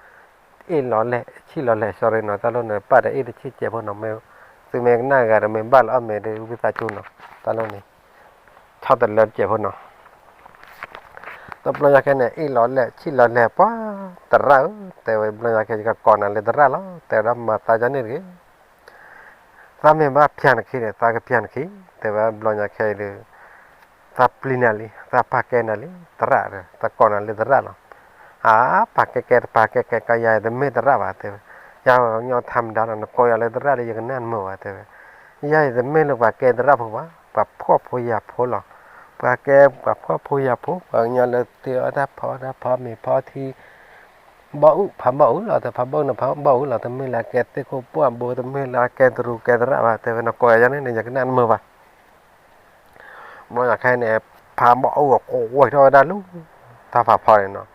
အ့ၣ်လီၤလဲၣ်ဆံၣ်လီၤလဲၣ် sorry နီၤ တၢ်လိၣ်န့ၣ် ပာ်ဒီးအ့ၣ်တဆံၣ်စဲးဖိနီၤ မ့ၢ် သုမ့ၢ်ကနၣ်ဂၤဒီး မ့ၢ်ဘၣ်လီၤအီၣ်မ့ၢ်ဒီး ဝံသးစူၤနီၤ တၢ်လိၣ်န့ၣ် ဆီတလဲတစဲးဖိနီၤ, တဘျီညါခဲန့ၣ် အ့ၣ်လီၤလဲၣ်ဆံၣ်လီၤလဲၣ် ပှၤ သရၣ်ဧၢ တဲဝဲ ဘျီညါခဲ ယကကိးနၤလၢသရၣ်လီၤ တဲဝဲဒၣ် မၤသးဒ်န့ၣ်တဂ့ၤ သးမ့ၢ်ဘၣ်ဖျါနခံန့ၣ် သးကဖျါနခံ တဲဝဲ ဘျီညါခဲအံၤဒီး သးပျံၤနၤလံ သးပာ်ကဲနၤလံ သရၣ်ဒီး သးကိးနၤလၢသရၣ်လီၤ. အါ ပာ်ကဲကဲ တပာ်ကဲကဲ ကယၤအံၤတမ့ၢ်သရၣ်ဘၣ် တဲဝဲ, ယၤပှၤကညီထါမဒါလီၤ နကိးယၤလၢသရၣ်ဒီး ယကနၣ်နမုာ်ဘၣ် တဲဝဲ, ယၤအံၤတမ့ၢ်လၢပှၤကဲသရၣ်ဖိဘၣ် ပှၤဖှီၣ်ဖိယာ်ဖိလီၤ. ပှၤကဲပှၤဖှီၣ်ဖိယာ်ဖိ ပှၤကညီလၢသ့အီၣ်တၢ်ဖီအီၣ်တၢ်ဖီ မ့ၤဖီထံ ဘီၣ်အူၣ် ဖးဘီၣ်အူၣ်လီၤ တဖးဘီၣ်အူၣ်န့ၣ် ဖးဘီၣ်အူၣ်လီၤ တမ့ၢ်လၢအကဲသ့ၣ်ခိၣ်ပှၢ်ဘိ တမ့ၢ်လၢအကဲတရူးကဲသရၣ်ဘၣ် တဲဝဲ နကိးယၤန့ၣ် ယကနၣ်နမုာ်ဘၣ်. ဘျီညါခဲအံၤန့ၣ် ဖးဘီၣ်အူၣ်အကိးဝဲထီၣ်ဝဲဒၣ်လူၤ တၢ်ဖးဖီန့ၣ်နီၤ,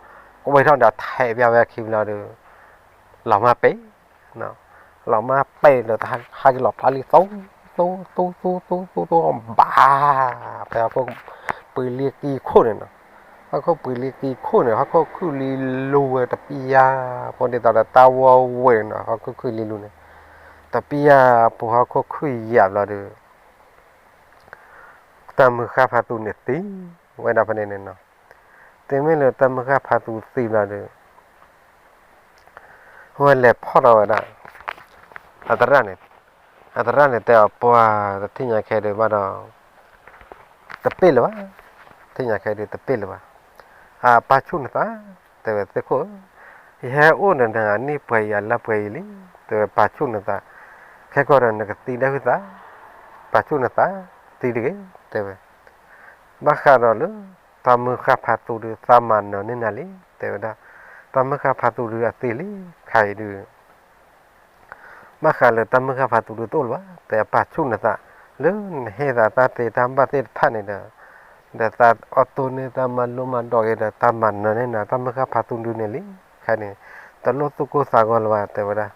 ကိးဝဲထီၣ်ဒီးထဲးပျၢ်ဝဲအခံဘျီဒီး လီၤမၢ်ပဲာ် လီၤမၢ်ပဲာ်ဒီး ဟးက့ၤလီၤဖျါလံ သူ သူ သူ သူ သူ သူ သူ ဘၣ် ဖဲဟီၣ်ခိၣ်ပှ့ၤလံကံခိၣ်န့ၣ်နီၤ, ဟီၣ်ခိၣ်ပှ့ၤလံကံခိၣ်န့ၣ် ဟီၣ်ခိၣ်ခုၣ်လံလူၤဝဲတပျၢ် ဖိဒ်သိးဒီးတၢ်ဝီဝဲန့ၣ်နီၤ ဟီၣ်ခိၣ်ခုၣ်လံလူၤန့ၣ် တပျၢ် ပူၤဟီၣ်ခိၣ်ခုၣ်ယာ်ဘျီဒီး တၢ်မုၢ်ဃၢ်ဖးသူန့ၣ်သံဝဲဒၣ်ဖဲန့ၣ်န့ၣ်နီၤ, တုၤမ့ၢ်လၢတၢ်မုၢ်ဃၢ်ဖးသူသံဘျီဒီး အဝဲလဲၤဖီၣ်ထီၣ်ဝဲဒၣ် အသရၣ်န့ၣ်, အသရၣ်န့ၣ်တဲအီၤ ပှၤတထံၣ်ညါခဲဒုးဘၣ်ဒီး တပ့ၢ်လၢၤဘၣ်, ထံၣ်ညါခဲဒုးတပ့ၢ်လၢၤဘၣ်, အပၢ်ဆူၣ်နသး, တဲဝဲသ့ၣ်ခိၣ်ဧၢ, ယဟဲအိၣ်ဒီးနၤအနံၣ်ပှဲၤအံၤအလါပှဲၤအံၤလံ, တဲဝဲပၢ်ဆူၣ်နသး, ခဲကီၢ်ဒီးနကသံဒၣ်ဟုၣ်သး, ပၢ်ဆူၣ်နသး, သံတဂ့ၤ, တဲဝဲ ဘၣ်ဃးဒီးလၢ တၢ်မုၢ်ဃၢ်ဖးသူဒီး သးမၤနၢၤန့ၢ်နၤလံ, တဲဝဲဒၣ်, တၢ်မုၢ်ဃၢ်ဖးသူဒီးအသံလံ, ခါအံၤဒုး ဘၣ်ဃးလၢတၢ်မုၢ်ဃၢ်ဖးသူဒီးတအိၣ်လၢၤဘၣ်, တဲပၢ်ဆူၣ်နသး, လၢနဟ့ၣ်သးတၢ်သ့တၢ်ဘၣ်သ့ၣ်တဖၣ်န့ၣ်ဒီး, ဒီးသးအီၣ်တိၢ်န့ၢ်တၢ်မၤလိမၤဒိးက့ၤဒီး တၢ်မၤနၢၤန့ၢ်နၤ တၢ်မုၢ်ဃၢ်ဖးသူဒုန့ၣ်လံ, ခါန့ၣ် တလိၣ်သူၣ်ကိၢ်သးဂီၤလၢၤဘၣ် တဲဝဲဒၣ်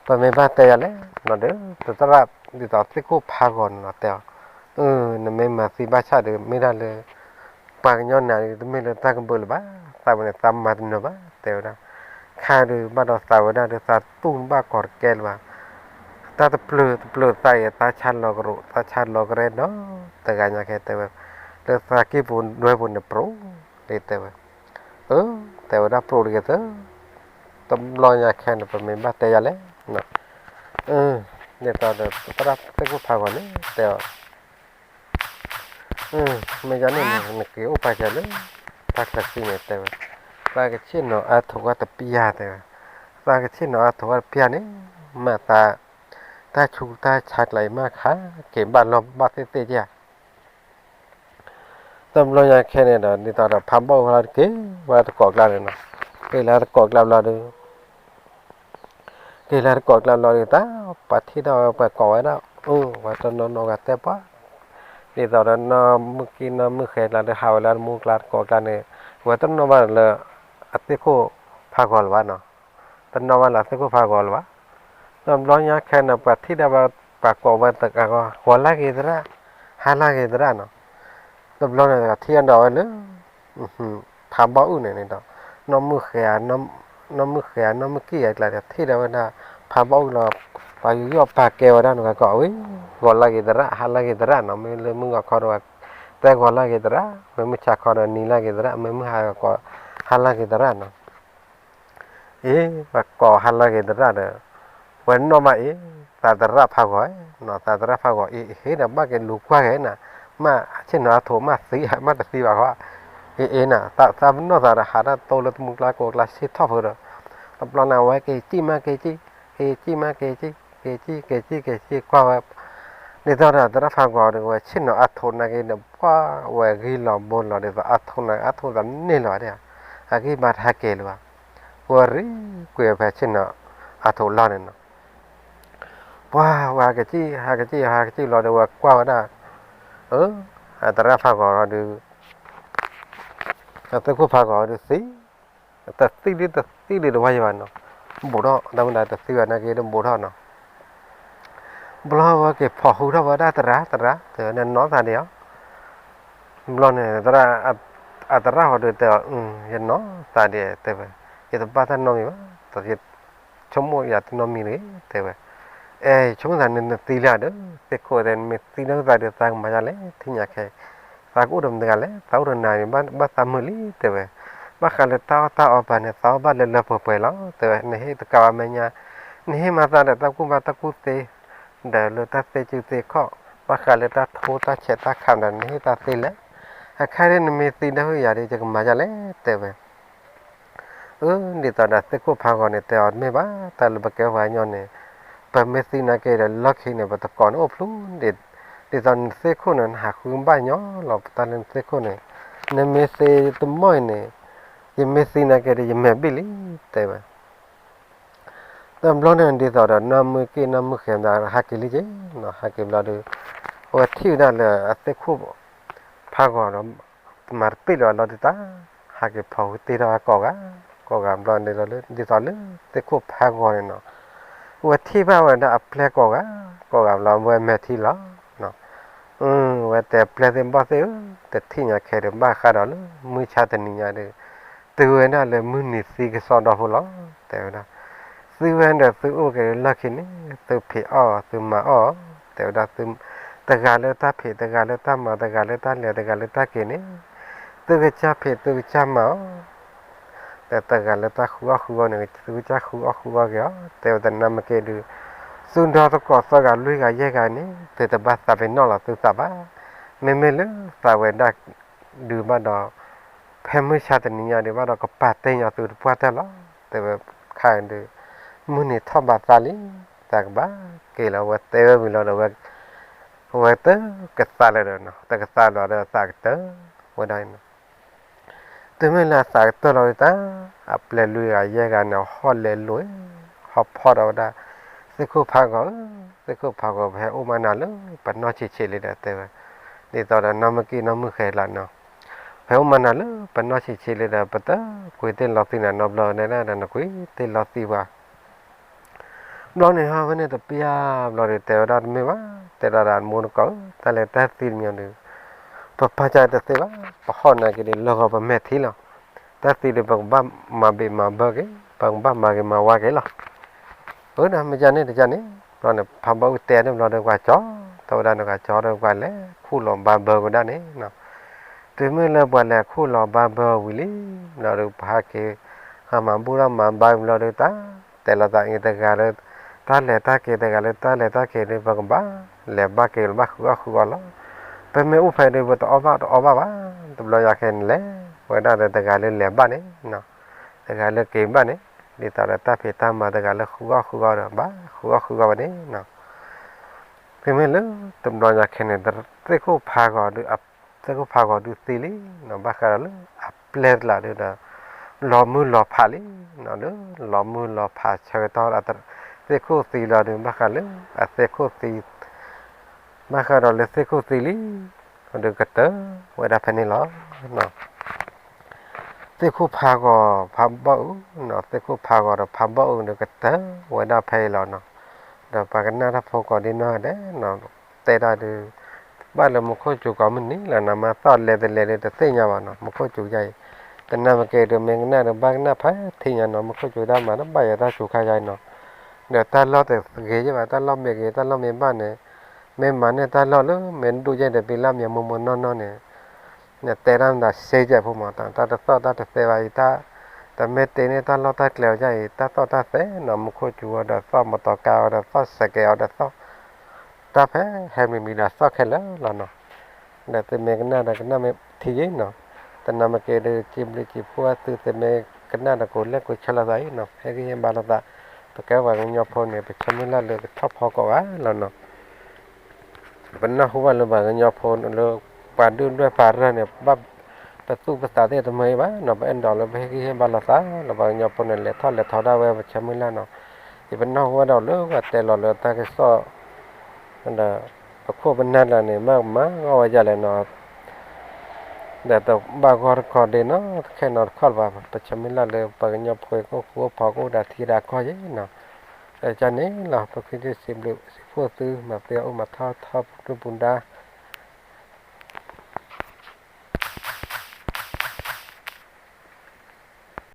ပမ့ၢ်ဘၣ်တဲယၤလဲၣ်, နီၤဒီး တသရၣ်ဒ်သိးသ့ၣ်ခိၣ်ဖးဂီၤန့ၣ်လီၤ တဲအီၤ, အၢ နမ့ၢ်မၤသံဘၣ်ဆၣ်ဒီး မ့ၢ်ဒၣ်လၢ ပှၤကညီနၤဒီး တမ့ၢ်လၢတၢ်ကဘၢလၢၤဘၣ်, သးဝဲန့ၣ် သးမၤတနၢၤဘၣ် တဲဝဲဒၣ်, ခါဒုးဘၣ်ဒီးသးဝဲဒၣ်ဒီး သးတူၢ်ဘၣ်ကီၤတကဲလၢၤဘၣ်, တၢ်တပျၢၤတပျၢၤသးအံၤ သးဆါလီၤကရိး သးဆါလီၤကရဲဒီးတဂၤညါခဲတဲဝဲ, လၢသးကံၢ်ပူၤဒွဲပူၤန့ၣ် ပြိး ဒ်တဲဝဲ အၢ တဲဝဲဒၣ်ပြိးတဂ့ၤသၢ, တဘျီညါခဲန့ၣ် ပမ့ၢ်ဘၣ်တဲယၤလဲၣ်, ဒ်သိးဒီး သရၣ်သ့ၣ်ခိၣ်ဖးဂီၤန့ၣ် တဲအီၤ, မ့ၢ်ယၤန့ၣ် နက့ၤအိၣ်ပာ်စၢၤလၢ တၢ်ချၢဃံန့ၣ် တဲဝဲ, သးကဆ့ၣ်နီၤအါထိးဝဲတပျၢ် တဲဝဲ, သးကဆ့ၣ်နီၤအါထိးဝဲတပျၢ်န့ၣ် မ့ၢ်သး တၢ်ဆူးတၢ်ဆါကျါအံၤမ့ၢ်ခါ က့ၤဘၣ်လီၢ်ဘၣ်သ့ၣ်သ့ၣ်ဧါ တဘျီညါခဲန့ၣ်ဒီး ဒ်သိးဒီးဖးဘီၣ်အူလီၤတက့ၢ် ဝဲတကိးကျါန့ၣ်နီၤ, က့ၤလၢတကိးကျါဘျီဒီး က့ၤလၢတကိးကျါဘျီဒီး တၢ်ပှၤထံၣ်ထီၣ်ဝဲပှၤကိးဝဲဒၣ်, အဝဲတနီၤနီၤဂၤတဲပှၤ, ဒ်သိးဒီးနီၢ်မုၢ်က့နီၢ်မုၢ်ဃဲၤလီၤဒီး ဟးဝဲလၢတမူကျါတကိးကျါန့ၣ်, အဝဲတနီၣ်ဘၣ်လၢ အသ့ၣ်ခိၣ်ဖးဂီၤလၢၤဘၣ်နီၤ, တနီၣ်ဘၣ်လၢအသ့ၣ်ခိၣ်ဖးဂီၤလၢၤဘၣ်. တဘျီညါခဲန့ၣ် ပှၤထံၣ်ဒၣ်ဝဲ ပှၤကိးဝဲတဂၤဂီၤ ဂီၤလၢဂ့ၤသရၣ်, ဟါလၢဂ့ၤသရၣ်နီၤ. တဘျီန့ၣ် ထံၣ်ဒီးဝဲလၢ ဖးဘီၣ်အူန့ၣ်န့ၣ်ဒီး နီၢ်မုၢ်ဃဲၤဧါ, နီၢ်မုၢ်ဃဲၤဧါ နီၢ်မုၢ်က့ၣ်ဧါကျါဒီး ထံၣ်ဒီးဝဲဒၣ် ဖးဘီၣ်အူလီၤ, ပှၤယူးယီၣ်ပာ်ကဲဝဲဒၣ်န့ၣ် ပှၤကိးဝဲ ဂီၤလၢဂ့ၤသရၣ် ဟါလၢဂ့ၤသရၣ်နီၤ. မ့ၢ်လၢမုၢ်ဂီၤခီဒီး ပှၤတဲဂီၤလၢဂ့ၤသရၣ်, မ့ၢ်မုၢ်ဆါခီဒီးနံၤလၢဂ့ၤသရၣ်, မ့ၢ်မုၢ်ဟါဂီၤ ဟါလၢဂ့ၤသရၣ်နီၤ. အ့ ပှၤကိးဟါလၢဂ့ၤသရၣ်ဒီး ဝဲနီၣ်ဘၣ်အ့ သးသရၣ်ဖးဂီၤနီၤ, သးသရၣ်ဖးဂီၤအ့ ဟ့ၣ်ဒီးဘၣ်က့ၤလူၤကွၢ်ဂ့ၤနၤ, မ့ၢ်ဆ့ၣ်နီၤအါထိးမ့ၢ်သံမ့ၢ်တသံဘၣ်ဃီ, အ့ အ့နၤ သးပနီၣ်သးဒီးဟးတၢ်တိလၢတမူကျါကိးကျါဆ့ၣ်ထီၣ်ဖိဒီး တဘျီန့ၣ် အဝဲက့ၤစံၣ်မးက့ၤစံၣ်, က့ၤစံၣ်မးက့ၤစံၣ်, က့ၤစံၣ်က့ၤစံၣ်က့ၤစံၣ်ကွၢ်ဝဲ, ဒ်သိးဒီးသရၣ်ဖးဂီၤဒီး ဝဲဆ့ၣ်နီၤအါထိးနာ်က့ဒီး ပှၤဝဲဂ့ၢ်လီၤဘိလီၤဒ်သိးအါထိးနာ်က့ အါထိးသးန့ၢ်လီၤဒၣ်, အဂံၢ်ဘါတဟဲက့ၤလၢၤဘၣ်, ဝဲရံကွံာ်ဖဲဆ့ၣ်နီၤအါထိးလီၢ်န့ၣ်နီၤ. ပှၤဝဲဟးကစံၣ် ဟးကစံၣ် ဟးကစံၣ်လီၤဒီး ဝဲကွၢ်ဝဲဒၣ် အသရၣ်ဖးဂီၤဒီး အသ့ၣ်ခိၣ်ဖးဂီၤဒီးသံ, တသံဒ်တသံဒ်တဝါယံၤဘၣ်နီၤ, ဘူးထီၣ် တၢ်မ့ၢ်ဒၣ်တသံဘၣ်နာ်က့ဒီးဘူးထီၣ်နီၤ. ဘျီဝဲက့ၤဖီၣ်ဃုာ်ထီၣ်ဝဲဒၣ် သရၣ် သရၣ် တဲဝဲ နနီၢ်သးဒံးဧါ. ဘျီန့ၣ် အသရၣ်ဟီဒီးတဲအီၤ ယနီၢ်သးဒံး တဲဝဲ, ယတဘၣ်တၢ်နီတမံၤဘၣ်, ယဆိကမိၣ်ယၤတနီတမံၤတဂ့ၤ တဲဝဲ. အဲ ဆိကမိၣ်သးန့ၣ် နသံလၢၤဒီး သ့ၣ်ခိၣ်တဲ နမ့ၢ်သံလၢသးဒီး သးကမၤယါလဲၣ် ထံၣ်ညါခဲအံၤ, သးကအိၣ်ဒီးမတၤတဂၤလဲၣ်, သးအိၣ်ဒီးနၤန့ၣ် ဘၣ်သးမုာ်လံ တဲဝဲ. ဘၣ်ဃးလၢတၢ်အီၣ်တၢ်အီပၤန့ၣ် သးအီၣ်ဘၣ်လၢလၢပှဲၤပှဲၤလီၤ တဲဝဲ, နဟ့ၣ်တကးဘၣ်မဲာ်ညါ, နဟ့ၣ်မၤသးဒီးတၢ်ကူၣ်ဘၣ်တၢ်ကူၣ်သ့ ဒီးလၢတၢ်သ့စုသ့ခီၣ်, ဘၣ်ဃးလၢတၢ်ထိတၢ်ဆဲးတၢ်ခးဒီး နဟ့ၣ်တၢ်သ့လဲၣ်. အခါဒ်နမ့ၢ်သံဒီးယၤဒီး ယကမၤယါလဲၣ် တဲဝဲ. အၢ ဒ်သိးဒီးသ့ၣ်ခိၣ်ဖးဂီၤန့ၣ် တဲအီၤတမ့ၢ်ဘၣ်, တၢ်လၢပကဲပှၤကညီန့ၣ် ပမ့ၢ်သံနာ်က့ဒီး လီၢ်ခံန့ၣ် ပတကိးန့ၣ်အိၣ်ဖျိ, ဒ်သိးနသ့ၣ်ခိၣ်န့ၣ် နဟးဃုဘၣ်ညီလီၤ ပတၢ်လၢနသ့ၣ်ခိၣ်န့ၣ်, နမ့ၢ်သ့တမီၢ်အံၤန့ၣ် ယမ့ၢ်သံနာ်က့ဒီး ယမဲာ်ဘံၣ်လံ တဲဝဲ. တဘျီန့ၣ် ဒ်သိးဒီးနီၢ်မုၢ်က့ၣ်နီၢ်မုၢ်ဃဲၤ ဟဲက့ၤလံက့ၤနီၤ, ဟဲက့ၤဘျီဒီး အဝဲထံၣ်ဝဲဒၣ်လၢအသ့ၣ်ခိၣ်ဖးဂီၤဒီး မၤတပ့ၣ်လၢၤဘၣ်လီၤဒုးတၢ်, ဟဲက့ၤဖီၣ်ဃုာ်တ့ၢ်ထီၣ်ဝဲကိးဂၤ, ကိးဂၤဘျီန့ၣ်လီၤလၢ ဒ်သိးလၢသ့ၣ်ခိၣ်ဖးဂီၤန့ၣ်နီၤ, အဝဲထံၣ်ဘၣ်ဝဲဒၣ်အပျဲၢ်ကိးဂၤ, ကိးဂၤဘျီ အဝဲမဲာ်ထံလီၤ အဝဲတဲပျဲၢ်သ့ၣ်ဘီၣ်သ့ၣ်ဧၢ, တထံၣ်ညါခဲဒီး ဘၣ်ဃးဒီးလၢမုၢ်ဆါတနံၤညါဒီး တုၤဝဲဒၣ်လၢမုၢ်နံၤသံကစီဒီဖိလီၤ တဲဝဲဒၣ်. သုဝဲဒီးသုအိၣ်က့ၤလၢလီၢ်ခံန့ၣ် သုဖံးအီၣ် သုမၤအီၣ် တဲဝဲဒၣ်, တဂၤလၢတၢ်ဖံး တဂၤလၢတၢ်မၤ တဂၤလၢတၢ်လဲၤ တဂၤလၢတၢ်က့ၤန့ၣ် သုကစၢ်ဖံး သုကစၢ်မၤအီၤ ဒီးတဂၤလၢတၢ်ဃုအီၣ်ဃုအီန့ၣ် သုကစၢ်ဃုအီၣ်ဃုအီက့ၤအီၤ တဲဝဲ. တနၤမ့ၢ်က့ၤဒုး သုဒီသကိးသၢဂၤလွံၢ်ဂၤယဲၢ်ဂၤန့ၣ် သုတဘၣ်သးပ့ၤနီၣ်လီၤသုသးဘၣ်. မ့မ့ၢ်လၢသးဝဲဒၣ်ဒုးဘၣ်ဒီး ဖဲမုၢ်ဆါတနံၤညါဒုးဘၣ်ဒီး ကပာ်တ့ၢ်ညီသုတပှၢ်တၢၢ်လီၤ တဲဝဲ. ခါဒုး မုၢ်နံၤထီၣ်ဘးသးလံ သးကဘၣ်က့ၤလီၤ ဝဲတဲဝဲဝံၤလီၤဒီး ဝဲတကသးလၢၤဒီး တကသးလၢၤဒီးသးကတၢၢ်ဝဲဒၣ် တုၤမ့ၢ်လၢအသးကတၢၢ်လီၤဒုးတၢ် အပျဲၢ်လွံၢ်ဂၤယဲၢ်ဂၤန့ၣ် ဟီၣ်လဲၤလိာ် ဟီၣ်ဖီၣ်ဒီးဝဲဒၣ် သ့ၣ်ခိၣ်ဖးဂီၤဧၢ, သ့ၣ်ခိၣ်ဖးဂီၤ ပဟဲအိၣ်မးနၤလၢပနီၢ်ဆံးဆံးလံဒီး တဲဝဲ. ဒ်သိးဒီးနီၢ်မုၢ်က့ၣ်နီၢ်မုၢ်ဃဲၤလီၤနီၤ ပဟဲအိၣ်မးနၤလၢပနီၢ်ဆံးဆံးလံဒီး ပတကွံာ်တ့ၢ်လီၤသံနၤနီတဘျီဒၣ်ဒီး နကွံာ်တ့ၢ်လီၤသံပှၤ ဘျီန့ၣ် ဟီၣ်ဝဲန့ၣ်တပျၢ်ဘျီဒီး တဲဝဲဒၣ်တမ့ၢ်ဘၣ်, တဲဒၣ်ဒၣ်မိၢ်နကီးဧၢ, တၢ်လဲၤတၢ်သံတမံၤဒီး ပပာ်စၢ်တသ့ဘၣ်, ပဟီၣ်နာ်က့ၤဒီး လီၢ်ဂီၤပမဲာ်ထံလီၤ. တၢ်သံဒီး ပကဘၣ်မၤဘ့ၣ်မၤဘၢက့ၤ, ပကဘၣ်မၤဂ့ၤမၤဝါက့ၤလီၤ. အၢ ဒီးမ့ၢ်ဒ်န့ၣ်တကန့ၣ် ဘျီန့ၣ် ဖးဘီၣ်အူတဲန့ၣ်ဘျီဒီး ပှၤကၠီ, တဲဝဲဒၣ်န့ၣ် ပှၤကၠီဒီး ပှၤလဲၤခူၣ်လီၤဘါဘၢကဒါန့ၣ် တုၤမ့ၢ်လၢပှၤလဲၤခူၣ်လီၤဘါဘၢဝံၤလံ ဘျီဒီး ပဟဲက့ၤ ဟးမၤဘူၣ်ထီၣ်မၤဘါဘျီဒီး တၢ်တဲလီၤသးအံၤ တဂၤလၢတၢ်လဲၤတၢ်က့ၤ တဂၤလၢတၢ်လဲၤတၢ်က့ၤဒီး ပကဘၣ်လဲၤဘၣ်က့ၤလီၤ ဘၣ်ဃုအီၣ်ဃုအီလီၤ. ပမ့ၢ်အိၣ်ဖဲဒီး ပတအီၣ်ဘၣ်တအီဘၣ်ဘၣ်. တဘျီညါခဲန့ၣ်လဲၣ် ဝဲဒၣ်ဒီးတဂၤလၢလဲၤဘၣ်န့ၣ် တဂၤလၢက့ၤဘၣ်န့ၣ် ဒ်သိးဒီးတၢ်ဖံးတၢ်မၤ တဂၤလၢဃုအီၣ်ဃုအီဒီး ဘၣ်ဃုအီၣ်ဃုအီဝဲန့ၣ် တုၤမ့ၢ်လၢတဘျီညါခဲန့ၣ် သ့ၣ်ခိၣ်ဖးဂီၤဒီး သ့ၣ်ခိၣ်ဖးဂီၤဒုးသံလံနီၤ, ဘၣ်ဃးဒီးလၢအပျဲၢ်တလးဒုးဒီး လီၤမုၢ်လီၤဖးလံနီၤ, လၢလီၤမုၢ်လီၤဖးဆၢကတီၢ် သ့ၣ်ခိၣ်သံလီၤဒုး ဘၣ်ဃးလၢအသ့ၣ်ခိၣ်သံ ဘၣ်ဃးဒီးလၢသ့ၣ်ခိၣ်သံလံ ဒီးကတၢၢ်ဝဲဒၣ်ဖဲန့ၣ်လီၤ. သ့ၣ်ခိၣ်ဖးဂီၤဖးဘီၣ်အုးနီၤ, သ့ၣ်ခိၣ်ဖးဂီၤဒီးဖးဘီၣ်အုးဒီးကတၢၢ်ဝဲဒၣ်ဖဲအံၤလီၤနီၤ. ဒီးပှၤကနၣ်တၢ်ဖိကိးဒ်နီၢ်ဂၤဒဲးနီၤ, တဲဒၣ်ဒုး ဘၣ်လၢမူခိၣ်စူၤကိးမုၢ်နံၤလီၤနီၤ, မၤသီၣ်လဲၤတလဲၤဒုးတသ့ၣ်ညါဘၣ်နီၤ, မူခိၣ်စူၤယါအံၤ တနၤမ့ၢ်က့ၤဒုး မ့ၢ်ကနၣ်ဒီးဘၣ်ကနၣ်ဖးထံညါနီၤ, မူခိၣ်စူၤတၢ်မၤတဘၣ်ယၤတၢ်စူၤခါယါအံၤနီၤ. ဒီးတၢ်လီၢ်တဂ့ၤယဲၢ်ဘၣ်, တၢ်လီၢ်မ့ၢ်ဂ့ၤ တၢ်လီၢ်မ့ၢ်ဘၣ်န့ၣ် မ့ၢ်မၤန့ၢ်တၢ်လီၢ်လၢမ့ၢ်ဒိၣ်ယဲၢ်ဒီး ပံလၢမ့ၢ်မိၢ်မိၢ်နီၢ်နီၢ်န့ၣ် နတဲတၢ်မတၤစ့ယဲၢ်ဖိမး, တၢ်တသီၣ်တၢ်တသဲဘၣ်အံၤ တၢ် တမ့ၢ်တ့န့ၢ်တၢ်လီၢ်တၢ်ကျဲအီၤယါအံၤ တၢ်သီၣ်တၢ်သဲနီၤ, မူခိၣ်စူၤအီၤဒီးသီၣ် မီတီကါအီၤဒီးသီၣ် စဲးကဲးအီၤဒီးသီၣ် တၢ်ဖဲဟဲမံၤမံၤဒီးသီၣ်ခဲလၢာ်လီၤနီၤ. ဒီးသုမ့ၢ်ကနၣ်ဒီးကနၣ်မ့ၢ်ထံယံၤနီၤ, တနၤမ့ၢ်က့ၤဒုး စံးဘျုးစံးဖှိၣ်သု သုမ့ၢ်ကနၣ်ဒီးကလဲၤကဆၢလိာ်သးအံၤနီၤ, ဟ့ၣ်ဂံၢ်ဟ့ၣ်ဘါလိာ်သး, ပကဲပှၤကညီဖိန့ၣ် ပဆၢမုၢ်လၢ်လၢကထီၣ်ဖီကိးဂၤလီၤနီၤ. ပနၢ်ဟူဘၣ်လၢပှၤကညီဖိလၢ ပှၤဒုၣ်ဒွဲၣ်ပှၤရၢၢ်န့ၣ် ဘၣ်ပသူၣ်ပသးသ့ၣ်တမုာ်အံၤဘၣ်နီၤ, ပအဲၣ်ဒိးလၢပဟ့ၣ်ဂံၢ်ဟ့ၣ်ဘါလိာ်သး လၢပှၤကညီဖိန့ၣ် လဲၤထီၣ်လဲၤထီဒၣ်ဝဲ ပဆၢမုၢ်လၢ်နီၤ. ယပနၢ်ဟူဘၣ်ဒီးလၢပှၤတဲလီၤလၢတၢ်ကစီၣ် ဒီးပခိၣ်ပနၢ်လၢာ်န့ၣ် မ့ၢ်မၤဂီၢ်ဝဲဒ်လဲၣ်နီၤ, ဒီးတဘၣ်ဂီၢ်တခီဒ့နီၤ, တခဲနီတခီလၢၤဘၣ်, ပဆၢမုၢ်လၢ်လၢပှၤကညီဖိကအိၣ်ဃူအိၣ်ဖိး ကအိၣ်ဒီးထံဒီးကီၢ်ယံၤနီၤ. ဒီးန့ၣ်လီၤ ပဃ့စံးဘျုးစံးဖှိၣ်သု မၤသ့အအိၣ်မၤထီၣ်ထီၣ်ပူၤဒုၣ်ပူၤဒါ